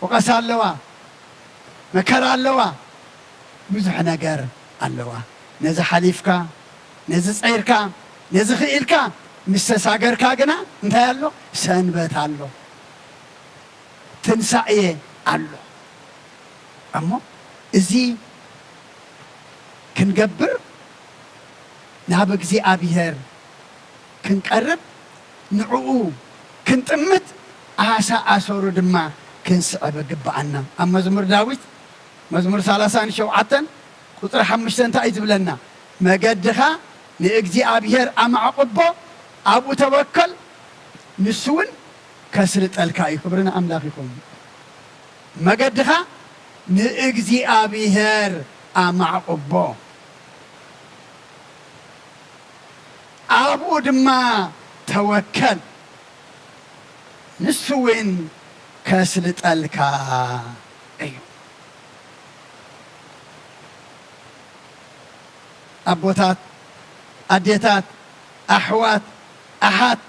ወቐሳ ኣለዋ፣ መከራ ኣለዋ፣ ብዙሕ ነገር ኣለዋ። ነዚ ሓሊፍካ፣ ነዚ ጸይርካ፣ ነዚ ክኢልካ ምስ ተሳገርካ ግና እንታይ ኣሎ? ሰንበት ኣሎ፣ ትንሳኤ ኣሎ። እሞ እዚ ክንገብር ናብ እግዚኣብሔር ክንቀርብ ንዕኡ ክንጥምት ኣሳ ኣሰሩ ድማ ክንስዕብ ይግብኣና። ኣብ መዝሙር ዳዊት መዝሙር ሰላሳን ሸውዓተን ቁጽሪ ሓሙሽተ እንታይ እዩ ዝብለና? መገድኻ ንእግዚኣብሔር ኣማዕቕቦ፣ ኣብኡ ተወከል፣ ንሱ እውን ከስልጠልካ እዩ። ክብሪ ንኣምላኽ ይኹን። መገድኻ ንእግዚኣብሔር ኣማዕቕቦ፣ ኣብኡ ድማ ተወከል፣ ንሱ እውን ከስልጠልካ እዩ። ኣቦታት፣ ኣዴታት፣ ኣሕዋት፣ ኣሓት፣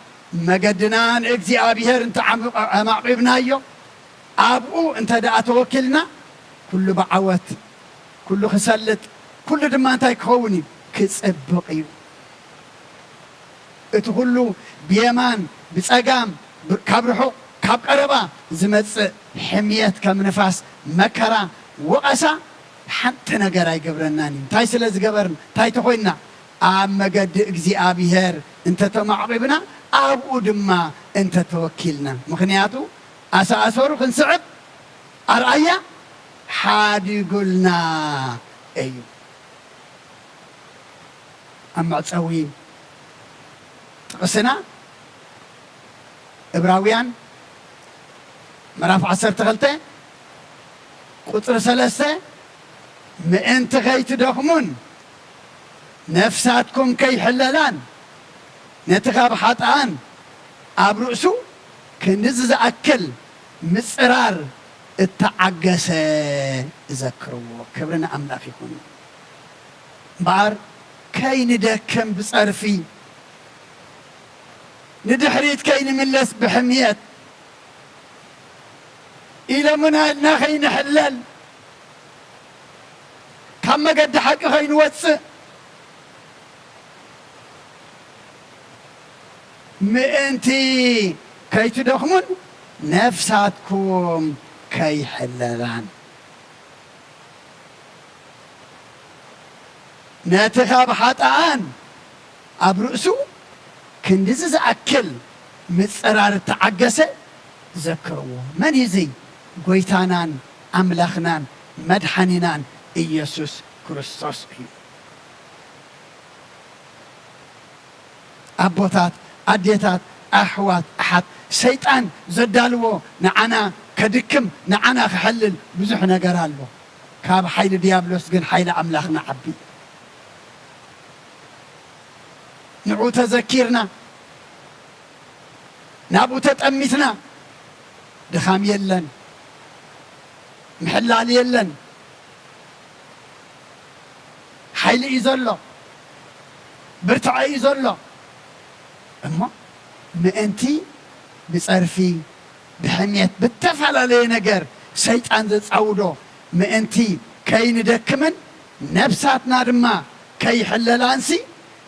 መገድና ንእግዚኣብሔር እንተ ዓሚቕ-፣ ኣማዕቂብናዮ፣ ኣብኡ እንተ ደኣ ተወኪልና፣ ኩሉ ብዓወት፣ ኩሉ ክሰልጥ፣ ኩሉ ድማ እንታይ ክኸውን እዩ? ክጽብቕ እዩ። እቲ ኩሉ ብየማን፣ ብጸጋም፣ ብ-፣ ካብ ርሑቕ፣ ካብ ቀረባ ዝመጽእ ሕምየት፣ ከም ንፋስ፣ መከራ፣ ወቐሳ፣ ሓንቲ ነገር ኣይገብረናን እዩ። እንታይ ስለ ዝገበርና፣ እንታይ ተኾይንና? ኣብ መገዲ እግዚኣብሔር እንተተማዕቂብና፣ ኣብኡ ድማ እንተተወኪልና። ምኽንያቱ፣ ኣሳኣሰሩ ክንስዕብ ኣርኣያ ሓዲጉልና እዩ። ኣብ መዕጸዊ ጥቕስና፣ እብራውያን ምዕራፍ ዓሰርተ ክልተ ቁጽሪ ሰለስተ፣ ምእንቲ ከይትደኽሙን ነፍሳትኩም ከይሕለላን፣ ነቲ ካብ ሓጥኣን ኣብ ርእሱ ክንድዚ ዝኣክል ምጽራር እተዓገሰ ዘክርዎ። ክብሪ ንኣምላኽ ይኹን። እምበኣር ከይንደክም ብጸርፊ፣ ንድሕሪት ከይንምለስ ብሕምየት፣ ኢሎምና ኢልና ከይንሕለል፣ ካብ መገዲ ሓቂ ከይንወጽእ፣ ምእንቲ ከይትደኽሙን ነፍሳትኩም ከይሕለላን። ነቲ ካብ ሓጥኣን ኣብ ርእሱ ክንድዚ ዝኣክል ምጽራር እተዓገሰ ዘክርዎ። መን እዩ እዚ? ጐይታናን ኣምላኽናን መድሓኒናን ኢየሱስ ክርስቶስ እዩ። ኣቦታት፣ ኣዴታት፣ ኣሕዋት፣ ኣሓት፣ ሰይጣን ዘዳልዎ ንዓና ከድክም፣ ንዓና ክሐልል ብዙሕ ነገር ኣሎ። ካብ ሓይሊ ዲያብሎስ ግን ሓይሊ ኣምላኽ ንዓቢ። ንዑ ተዘኪርና፣ ናብኡ ተጠሚትና፣ ድኻም የለን፣ ምሕላል የለን። ሓይሊ እዩ ዘሎ፣ ብርትዐ እዩ ዘሎ። እሞ ምእንቲ ብጸርፊ፣ ብሕሜት፣ ብተፈላለየ ነገር ሰይጣን ዘጻውዶ ምእንቲ ከይንደክምን ነፍሳትና ድማ ከይሕለላንሲ፣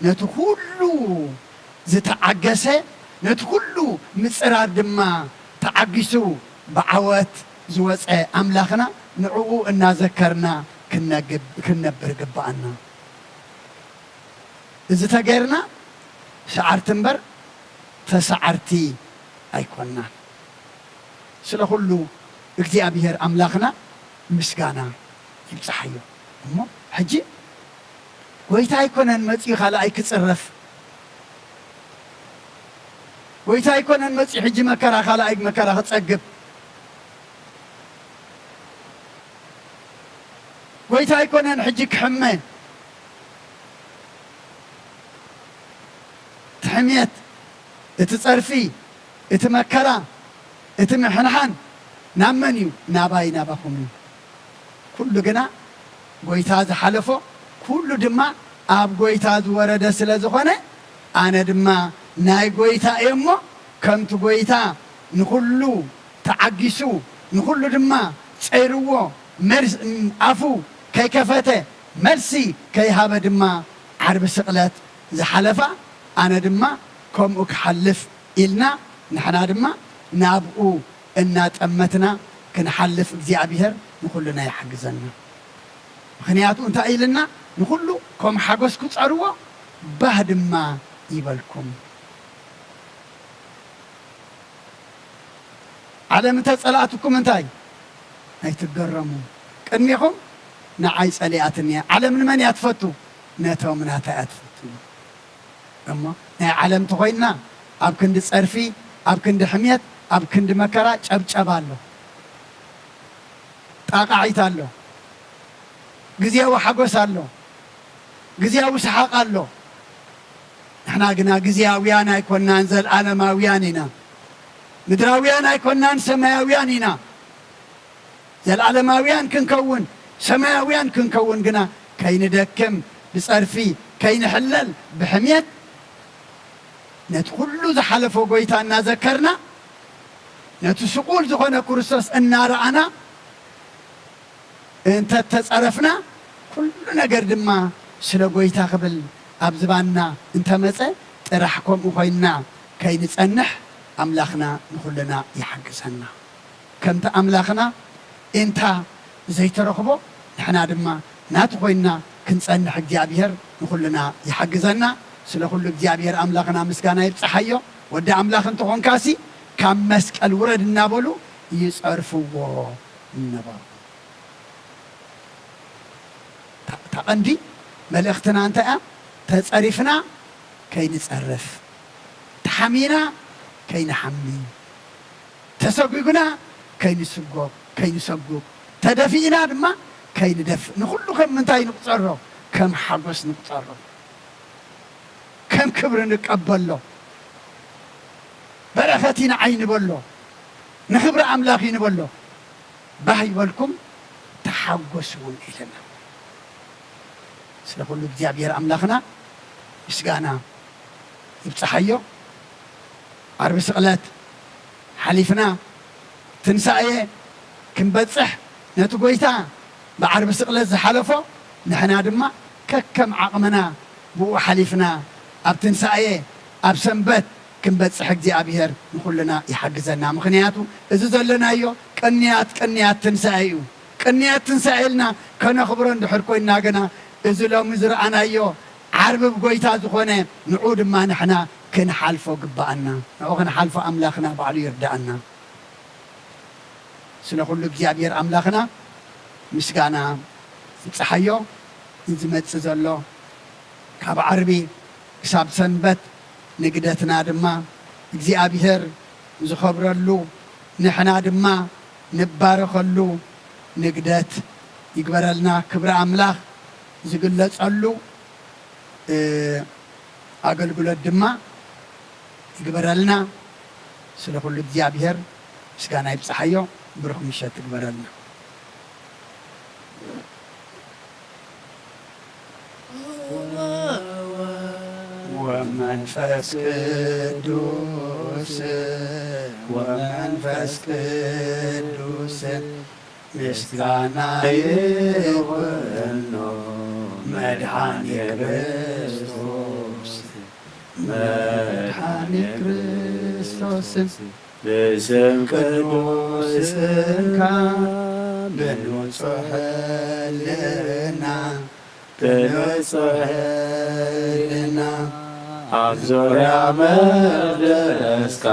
ነቲ ኩሉ ዝተዓገሰ፣ ነቲ ኩሉ ምጽራር ድማ ተዓጊሱ ብዓወት ዝወጸ ኣምላኽና ንዕኡ እናዘከርና ክነግብ-፣ ክንነብር ግብኣና። እዚ ተገይርና ሰዓርቲ እምበር ተሰዓርቲ ኣይኮንናን። ስለ ኩሉ እግዚኣብሔር ኣምላኽና ምስጋና ይብጽሓዮ። እሞ ሕጂ ጐይታ ኣይኮነን መጺኡ ካልኣይ ክጽረፍ። ጐይታ ኣይኮነን መጺኡ ሕጂ መከራ፣ ካልኣይ መከራ ክጸግብ። ጐይታ ኣይኮነን ሕጂ ክሕመ። እቲ ሕምየት፣ እቲ ጸርፊ፣ እቲ መከራ፣ እቲ ምሕንሓን ናብ መን እዩ? ናባይ፣ ናባኹም እዩ። ኩሉ ግና ጐይታ ዝሓለፎ፣ ኩሉ ድማ ኣብ ጐይታ ዝወረደ ስለ ዝኾነ፣ ኣነ ድማ ናይ ጐይታ እየ እሞ፣ ከምቲ ጐይታ ንኹሉ ተዓጊሱ፣ ንኹሉ ድማ ጸይርዎ፣ መልስ-፣ ኣፉ ከይከፈተ፣ መልሲ ከይሃበ ድማ ዓርቢ ስቕለት ዝሓለፋ፣ ኣነ ድማ ከምኡ ክሓልፍ ኢልና፣ ንሕና ድማ ናብኡ እናጠመትና ክንሓልፍ እግዚኣብሔር ንኹልና ይሓግዘና። ምኽንያቱ እንታይ ኢልና? ንኹሉ ከም ሓጎስ ክጸርዎ፣ ባህ ድማ ይበልኩም። ዓለም እንተ ጸላእትኩም እንታይ? ኣይትገረሙ። ቅድሜኹም ንዓይ ጸሊኣትኒ እያ። ዓለም ንመን እያ ትፈቱ? ነቶም ናታ እያ ትፈቱ። እሞ ናይ ዓለም ተኾይንና፣ ኣብ ክንዲ ጸርፊ፣ ኣብ ክንዲ ሕምየት፣ ኣብ ክንዲ መከራ ጨብጨብ ኣሎ። ጣቓዒት ኣሎ። ግዝያዊ ሓጎስ ኣሎ። ግዝያዊ ሰሓቕ ኣሎ። ንሕና ግና ግዝያውያን ኣይኮናን፣ ዘልኣለማውያን ኢና። ምድራውያን ኣይኮናን፣ ሰማያውያን ኢና። ዘልኣለማውያን ክንከውን፣ ሰማያውያን ክንከውን ግና ከይንደክም፣ ብጸርፊ ከይንሕለል፣ ብሕምየት ነቲ ኩሉ ዝሓለፎ ጐይታ እናዘከርና፣ ነቲ ስቑል ዝኾነ ክርስቶስ እናረኣና እንተተጸረፍና፣ ኩሉ ነገር ድማ ስለ ጐይታ ክብል ኣብ ዝባንና እንተመጸ፣ ጥራሕ ከምኡ ኮይንና ከይንጸንሕ ኣምላኽና ንኹልና ይሓግዘና። ከምቲ ኣምላኽና እንታ ዘይተረኽቦ፣ ንሕና ድማ ናቱ ኮይንና ክንጸንሕ እግዚኣብሔር ንኹልና ይሓግዘና። ስለ ኩሉ እግዚኣብሔር ኣምላኽና ምስጋና ይብጽሓዮ። ወዲ ኣምላኽ እንተኾንካሲ፣ ካብ መስቀል ውረድ እናበሉ ይጸርፍዎ ነበሩ። እታ፣ እታ ቀንዲ መልእኽትና እንታይ እያ? ተጸሪፍና ከይንጸርፍ፣ ተሓሚና ከይንሓሚ፣ ተሰጒጉና ከይንስጎግ፣ ከይንሰጉግ፣ ተደፊእና ድማ ከይንደፍእ። ንኹሉ ከም ምንታይ ንቁጸሮ? ከም ሓጎስ ንቁጸሮ። ከም ክብሪ ንቀበሎ። በረኸት ንዓይ ንበሎ። ንኽብሪ ኣምላኽ እዩ ንበሎ። ባህ ይበልኩም፣ ተሓጎሱ እውን ኢለና። ስለ ኩሉ እግዚኣብሔር ኣምላኽና ምስጋና ይብጽሓዮ። ዓርቢ ስቕለት ሓሊፍና ትንሳኤ ክንበጽሕ፣ ነቲ ጐይታ ብዓርቢ ስቕለት ዝሓለፎ፣ ንሕና ድማ ከከም ዓቕምና ብኡ ሓሊፍና ኣብ ትንሳኤ፣ ኣብ ሰንበት ክንበጽሕ እግዚኣብሔር ንኹልና ይሓግዘና። ምኽንያቱ እዚ ዘለናዮ ቅንያት፣ ቅንያት ትንሳኤ እዩ። ቅንያት ትንሳኤ ኢልና ከነኽብሮ እንድሕር ኮይንና ግና፣ እዚ ሎሚ ዝረኣናዮ ዓርቢ ብጐይታ ዝኾነ፣ ንዑ ድማ ንሕና ክንሓልፎ ግብኣና። ንዑ ክንሓልፎ ኣምላኽና ባዕሉ ይርድኣና። ስለ ኩሉ እግዚኣብሔር ኣምላኽና ምስጋና ይብጽሓዮ። ንዝመጽእ ዘሎ ካብ ዓርቢ ክሳብ ሰንበት ንግደትና ድማ እግዚኣብሔር ዝኸብረሉ፣ ንሕና ድማ ንባረኸሉ ንግደት ይግበረልና። ክብሪ ኣምላኽ ዝግለጸሉ፣ እ፣ ኣገልግሎት ድማ ይግበረልና። ስለ ኩሉ እግዚኣብሔር ምስጋና ይብጽሓዮ። ብሩኽ ምሸት ይግበረልና። ወመንፈስ ቅዱስ፣ ወመንፈስ ቅዱስ ምስጋና ይኹኖ መድኃኔ ክርስቶስ፣ መድኃኔ ክርስቶስ። ብስም ቅዱስ ስምካ ብንጹሕ ሕልና፣ ብንጹሕ ሕልና ኣብ ዙርያ መቕደስካ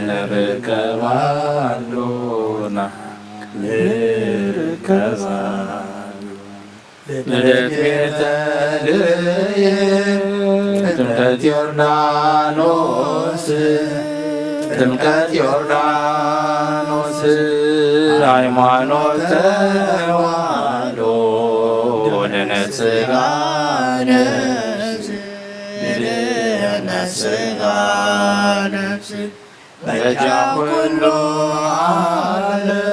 ንርከብ ኣሎና፣ ንርከብ ኣሎና። ልደት ቤተልሔም፣ ጥምቀት ዮርዳኖስ፣ ጥምቀት ዮርዳኖስ፣ ሃይማኖት ተዋህዶ፣ ድነት ሥጋ ነፍስ፣ ድነት ሥጋ ነፍስ። በጃ ኩሉ ዓለም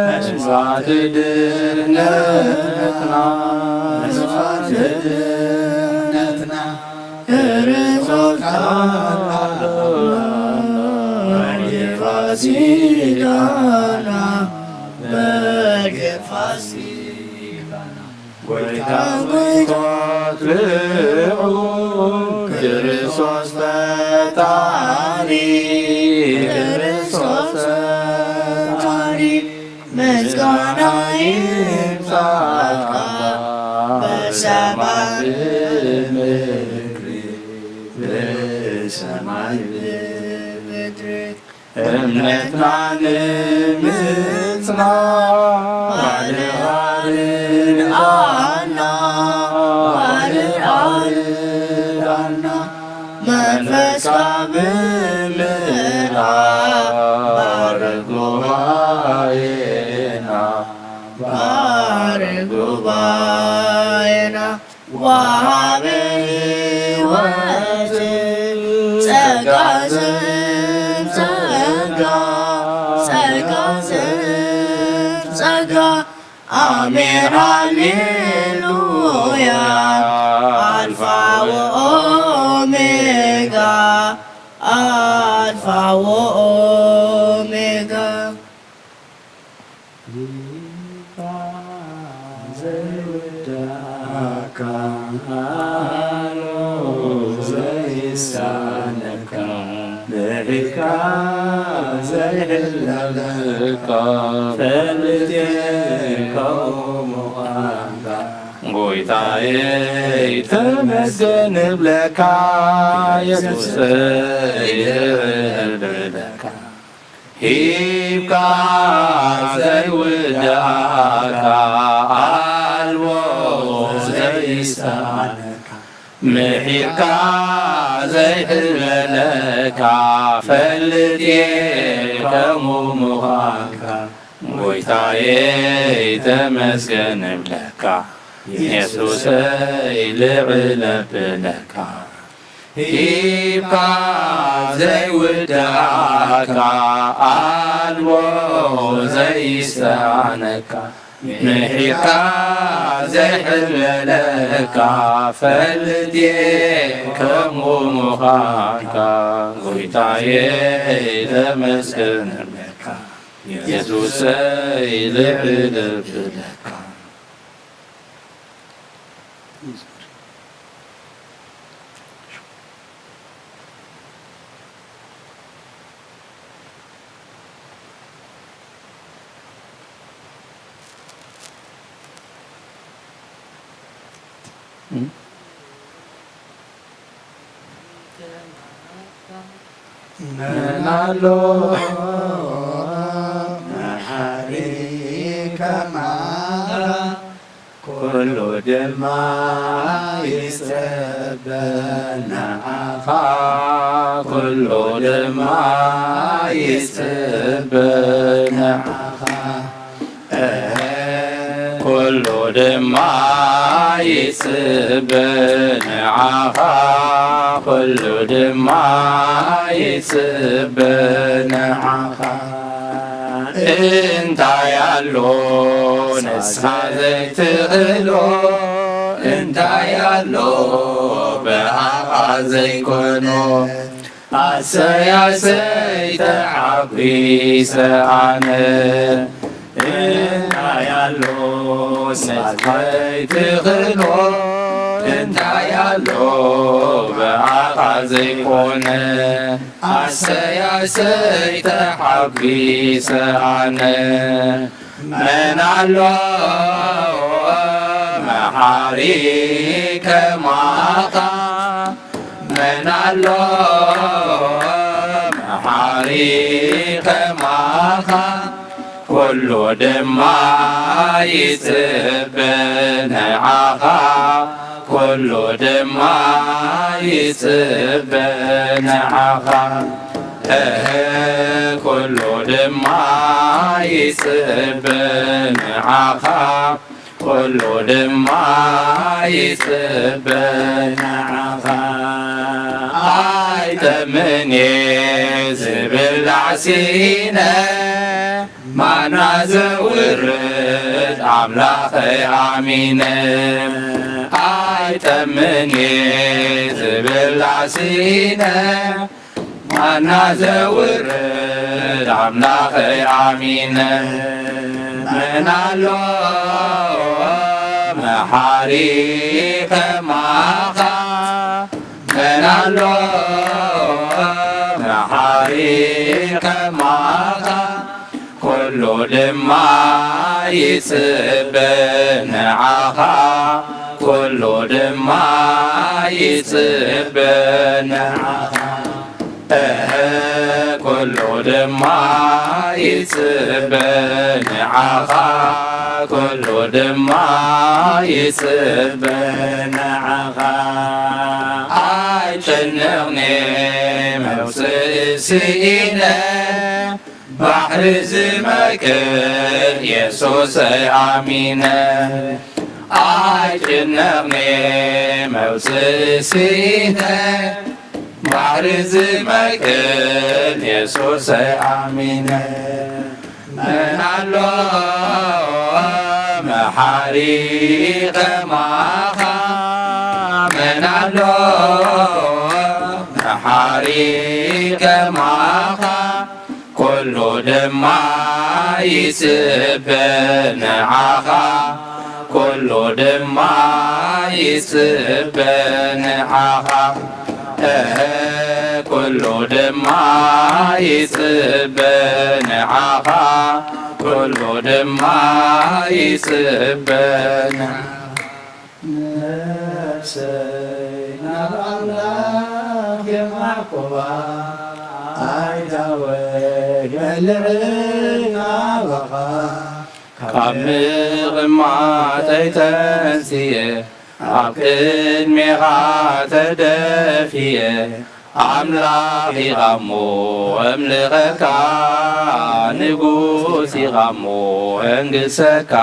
መስዋዕት ድነትና፣ መስዋዕት ድነትና። በጌ ፋሲካና፣ በጌ ፋሲካና፣ ጎይታ፣ ጎይታ፣ ልዑል ክርስቶስ ፈጣሪ፣ ክርስቶስ ፈጣሪ፣ ምስጋና ይብጻሕካ በሰማይ ብምድሪ፣ በሰማይ ብምድሪ። እምነትና ንምጽና ባርኻ ርድኣና፣ ባርኻ ርድኣና። መንፈስካ ብምልኣ ባርኽ ጉባኤና፣ ባርኽ ጉባኤና። ወሃቢ ሕይወት ጸጋ ዘም ጸጋ፣ ጸጋ ዘም ጸጋ። ኣሜን ሃሌሉያ። ኣልፋ ወኦሜጋ፣ ኣልፋ ወኦሜጋ። ዘይወዳእካ ቃሉ ዘይሳነካ፣ ምሒርካ ዘይሕለለካ፣ ፈልጥ እየ ከምኡ ምዃንካ። ጎይታየ ተመስገን እብለካ፣ የሱሰይ እብለካ። ሂብካ ዘይውዳእካ፣ ኣልቦ ዘይሳነካ፣ ምሒርካ ዘይሕለለካ፣ ፈልጥ እየ ከምኡ ምዃንካ። ጎይታየ ተመስገን እብለካ፣ የሱሰይ ልዕል እብለካ። ሂብካ ዘይውዳእካ፣ ኣልቦ ዘይሳነካ፣ ምሒርካ ዘይሕለለካ፣ ፈልጥ እየ ከምኡ ምዃንካ። ጎይታየ ተመስገን እብለካ፣ የሱሰይ ልዕል እብለካ። መን ኣሎ መሓሪ ከማኻ፣ ኩሉ ድማ ይጽበ ንዓኻ፣ ኩሉ ድማ ይጽበ ንዓኻ። ኩሉ ድማ ይጽበ ንዓኻ፣ ኩሉ ድማ ይጽበ ንዓኻ። እንታይ ኣሎ ንስኻ ዘይትኽእሎ፣ እንታይ ኣሎ ብኣኻ ዘይኮኖ። ኣሰይ ኣሰይ ተዓጒሰ ኣነ፣ እንታይ ኣሎ ንስኻ ዘይትኽእሎ፣ እንታይ ኣሎ ብኣኻ ዘይኮነ። ኣሰይ ኣሰይ ተሓጒሰ ኣነ፣ መን ኣሎ መሓሪ ከማኻ፣ መን ኣሎ መሓሪ ከማኻ፣ ኩሉ ድማ ይጽበ ንዓኻ፣ ኩሉ ድማ ይጽበ ንዓኻ። እህ፣ ኩሉ ድማ ይጽበ ንዓኻ፣ ኩሉ ድማ ይጽበ ንዓኻ። ኣይጠምን እየ ዝብላዕ ስኢነ፣ ማና ዘውርድ ኣምላኸይ ኣሚነ። ኣይ ኣይጠምን እየ ዝብላዕ ስኢነ፣ ማና ዘውርድ ኣምላኸይ ኣሚነ። መን ኣሎ መሓሪ ከማኻ? መን ኣሎ መሓሪ ከማኻ? ኩሉ ድማ ይጽበ ንዓኻ፣ ኩሉ ድማ ይጽበ ንዓኻ። እህ፣ ኩሉ ድማ ይጽበ ንዓኻ፣ ኩሉ ድማ ይጽበ ንዓኻ። ኣይጨንቕኒ መውጽኢ ስኢነ፣ ባሕሪ ዝመክት የሱሰይ ኣሚነ። ኣይጭነቕኒ መውፅእ ስኢነ፣ ባሕሪ ዝመክት የሱሰይ ኣሚነ። መን ኣሎ መሓሪ ከማኻ? መን ኣሎ መሓሪ ከማኻ? ኩሉ ድማ ይጽበ ንዓኻ፣ ኩሉ ድማ ይጽበ ንዓኻ። እህ፣ ኩሉ ድማ ይጽበ ንዓኻ፣ ኩሉ ድማ ይጽበ ንዓኻ። ነፍሰይ ናብ ኣምላኽ የማዕቁባ፣ ኣይዳወ የልዕል ናባኻ። ካብ ምቕማጠይ ተንስየ፣ ኣብ ቅድሜኻ ተደፍየ፣ ኣምላኽ ኢኻ እሞ እምልኸካ፣ ንጉስ ኢኻ እሞ እንግሰካ።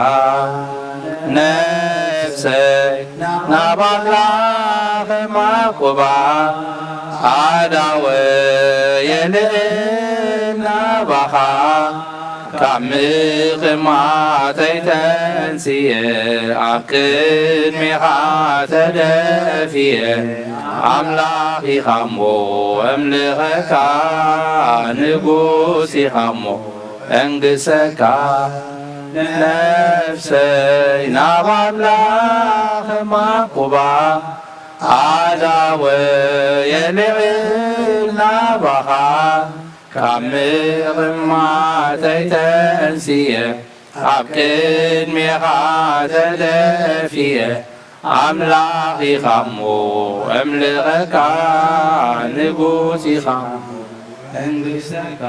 ነፍሰይ ናብ ኣምላኽ ማዕቁባ፣ ኣዳወ የልዕል ናባኻ። ካብ ምቕማጠይ ተንስየ፣ ኣብ ቅድሜኻ ተደፍየ፣ ኣምላኽ ኢኻ እሞ እምልኸካ፣ ንጉስ ኢኻ እሞ እንግሰካ። ነፍሰይ ናብ ኣምላኽ ማዕቁባ፣ ኣዳወ የልዕል ናባኻ። ካብ ምቕማጠይ ተንስየ፣ ኣብ ቅድሜኻ ተደፍየ፣ ኣምላኽ ኢኻ እሞ እምልኸካ፣ ንጉስ ኢኻ እሞ መንግስተካ።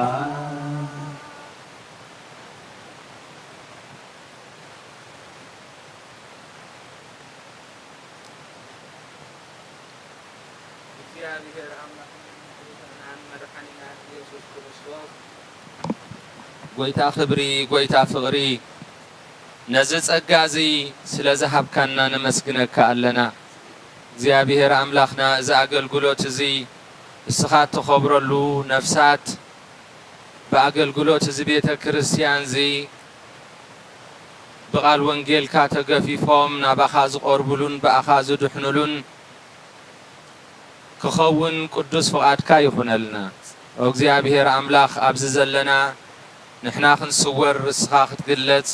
እግዚኣብሔር ኣምላኽን ጎይታናን መድሓኒናን ኢየሱስ ክርስቶስ፣ ጎይታ ክብሪ፣ ጎይታ ፍቕሪ፣ ነዚ ጸጋ እዚ ስለ ዝሃብካና ነመስግነካ ኣለና። እግዚኣብሔር ኣምላኽና፣ እዚ ኣገልግሎት እዚ እስኻ እትኸብረሉ፣ ነፍሳት ብኣገልግሎት እዚ ቤተ ክርስቲያን እዚ ብቓል ወንጌልካ ተገፊፎም ናባኻ ዝቐርቡሉን ብኣኻ ዝድሕኑሉን ክኸውን ቅዱስ ፍቓድካ ይኹነልና። ኦ እግዚኣብሔር ኣምላኽ፣ ኣብዚ ዘለና ንሕና ክንስወር፣ እስኻ ክትግለጽ፣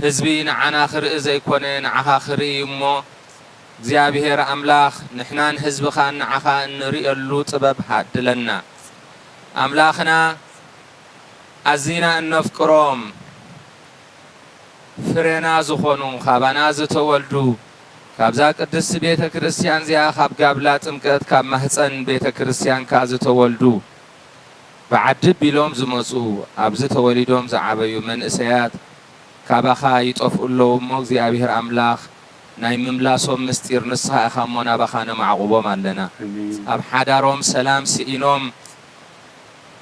ህዝቢ ንዓና ክርኢ ዘይኮነ፣ ንዓኻ ክርኢ እሞ፣ እግዚኣብሔር ኣምላኽ፣ ንሕናን ህዝብኻን ንዓኻ እንርእየሉ ጥበብ ሃድለና። ኣምላኽና፣ ኣዚና እነፍቅሮም፣ ፍሬና ዝኾኑ፣ ካባና ዝተወልዱ፣ ካብዛ ቅድስቲ ቤተ ክርስቲያን እዚኣ፣ ካብ ጋብላ ጥምቀት፣ ካብ ማህፀን ቤተ ክርስቲያንካ ዝተወልዱ፣ ብዓዲ ቢሎም ዝመፁ፣ ኣብዚ ተወሊዶም ዝዓበዩ መንእሰያት ካባኻ ይጠፍኡ ኣለዉ እሞ፣ እግዚኣብሔር ኣምላኽ፣ ናይ ምምላሶም ምስጢር ንስኻ ኢኻ እሞ፣ ናባኻ ነማዕቑቦም ኣለና። ኣሜን። ኣብ ሓዳሮም ሰላም ስኢኖም፣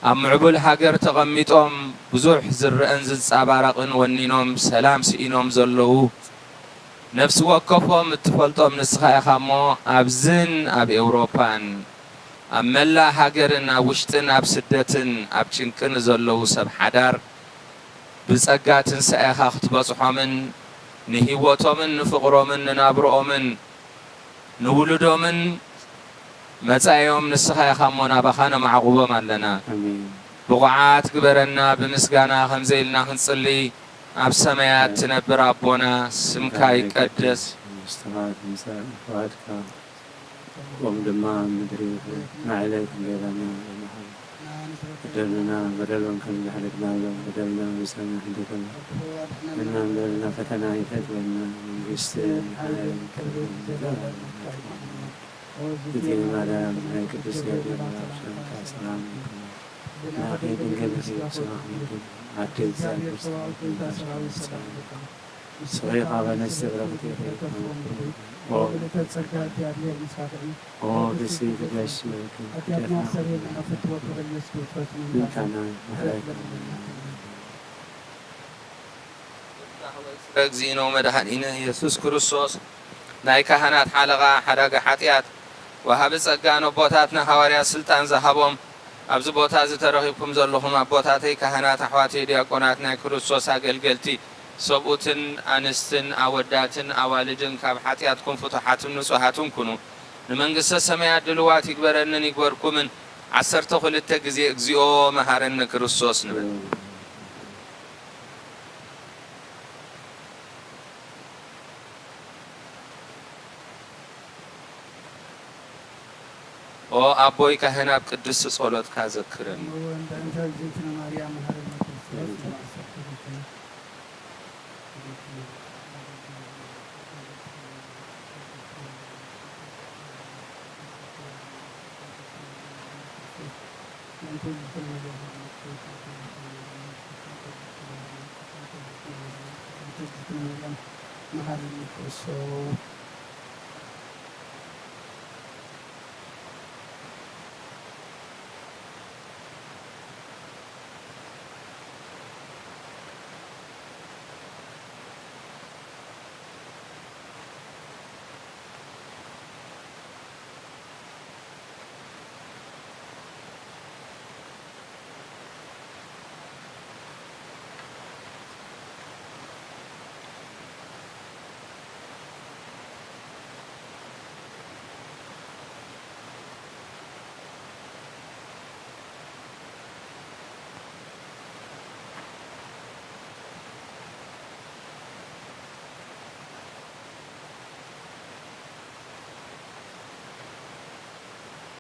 ኣብ ምዕቡል ሃገር ተቐሚጦም፣ ብዙሕ ዝረአን ዝንጸባረቕን ወኒኖም ሰላም ስኢኖም ዘለዉ፣ ነፍሲ ወከፎም እትፈልጦም ንስኻ ኢኻ እሞ፣ ኣብዝን ኣብ ኤውሮፓን፣ ኣብ መላእ ሃገርን፣ ኣብ ውሽጥን ኣብ ስደትን፣ ኣብ ጭንቂ ንዘለዉ ሰብ ሓዳር፣ ብጸጋ ትንሳኤኻ ክትበጽሖምን፣ ንህይወቶምን ንፍቕሮምን ንናብርኦምን ንውሉዶምን መጻኢኦም ንስኻ ኢኻ እሞ ናባኻ ነማዕቑቦም ኣለና። ኣሜን። ብቑዓት ግበረና፣ ብምስጋና ከምዚ ኢልና ክንጽሊ፣ ኣብ ሰማያት ትነብር ኣቦና፣ ስምካ ይቀደስ። መንግስትኻ ትምጻእ፣ ፍቓድካ ከምኡ ድማ ኣብ ምድሪ ይኹን። ንዕለት እንጀራና በደልና በደሎም ከም ዝሕለፍናሎም በደልና ምሳና ሕደገና እና በደልና ፈተና ይፈትወና መንግስቲ ሓይል ክብሪ እቲ ማርያም ናይ ቅዱስ ገብርኤል መልኣክ ሰላም ናኺ ድንግል ስራኽ ምድር ኣደ እግዚኣብሔር ሰላም ስሬኻ በነፍስ ብረኽቲ ኦ ኦ ብስቲ ትገሽ ኃጢአትና ሰሪልና ፍትወቱ በኢየሱስ ክርስቶስ ምንታና ምሕረት ለምንና። ስለ እግዚእነ ወመድኃኒነ ኢየሱስ ክርስቶስ ናይ ካህናት ሓለቓ ሓዳጊ ሓጢኣት ወሃቢ ጸጋ ነቦታትና ሃዋርያት ስልጣን ዝሃቦም ኣብዚ ቦታ እዚ ተረኺብኩም ዘለኹም ኣቦታተይ ካህናት ኣሕዋተይ ዲያቆናት ናይ ክርስቶስ ኣገልገልቲ ሰብኡትን ኣንስትን ኣወዳትን ኣዋልድን ካብ ሓጢኣትኩም ፍቱሓትን ንጹሃትን ኩኑ። ንመንግስተ ሰማያት ድልዋት ይግበረንን ይግበርኩምን። ዓሰርተ ክልተ ግዜ እግዚኦ መሃረኒ ክርስቶስ ንብል። ኦ ኣቦይ ካህን ኣብ ቅድስቲ ጸሎትካ ዘክረኒ። እወ እንተ እንተ እግዝእትነ ማርያም መሃረነ ክርስቶስ ንመዓልቲ ሰዓት ተዘክረ። መሃረኒ ክርስቶስ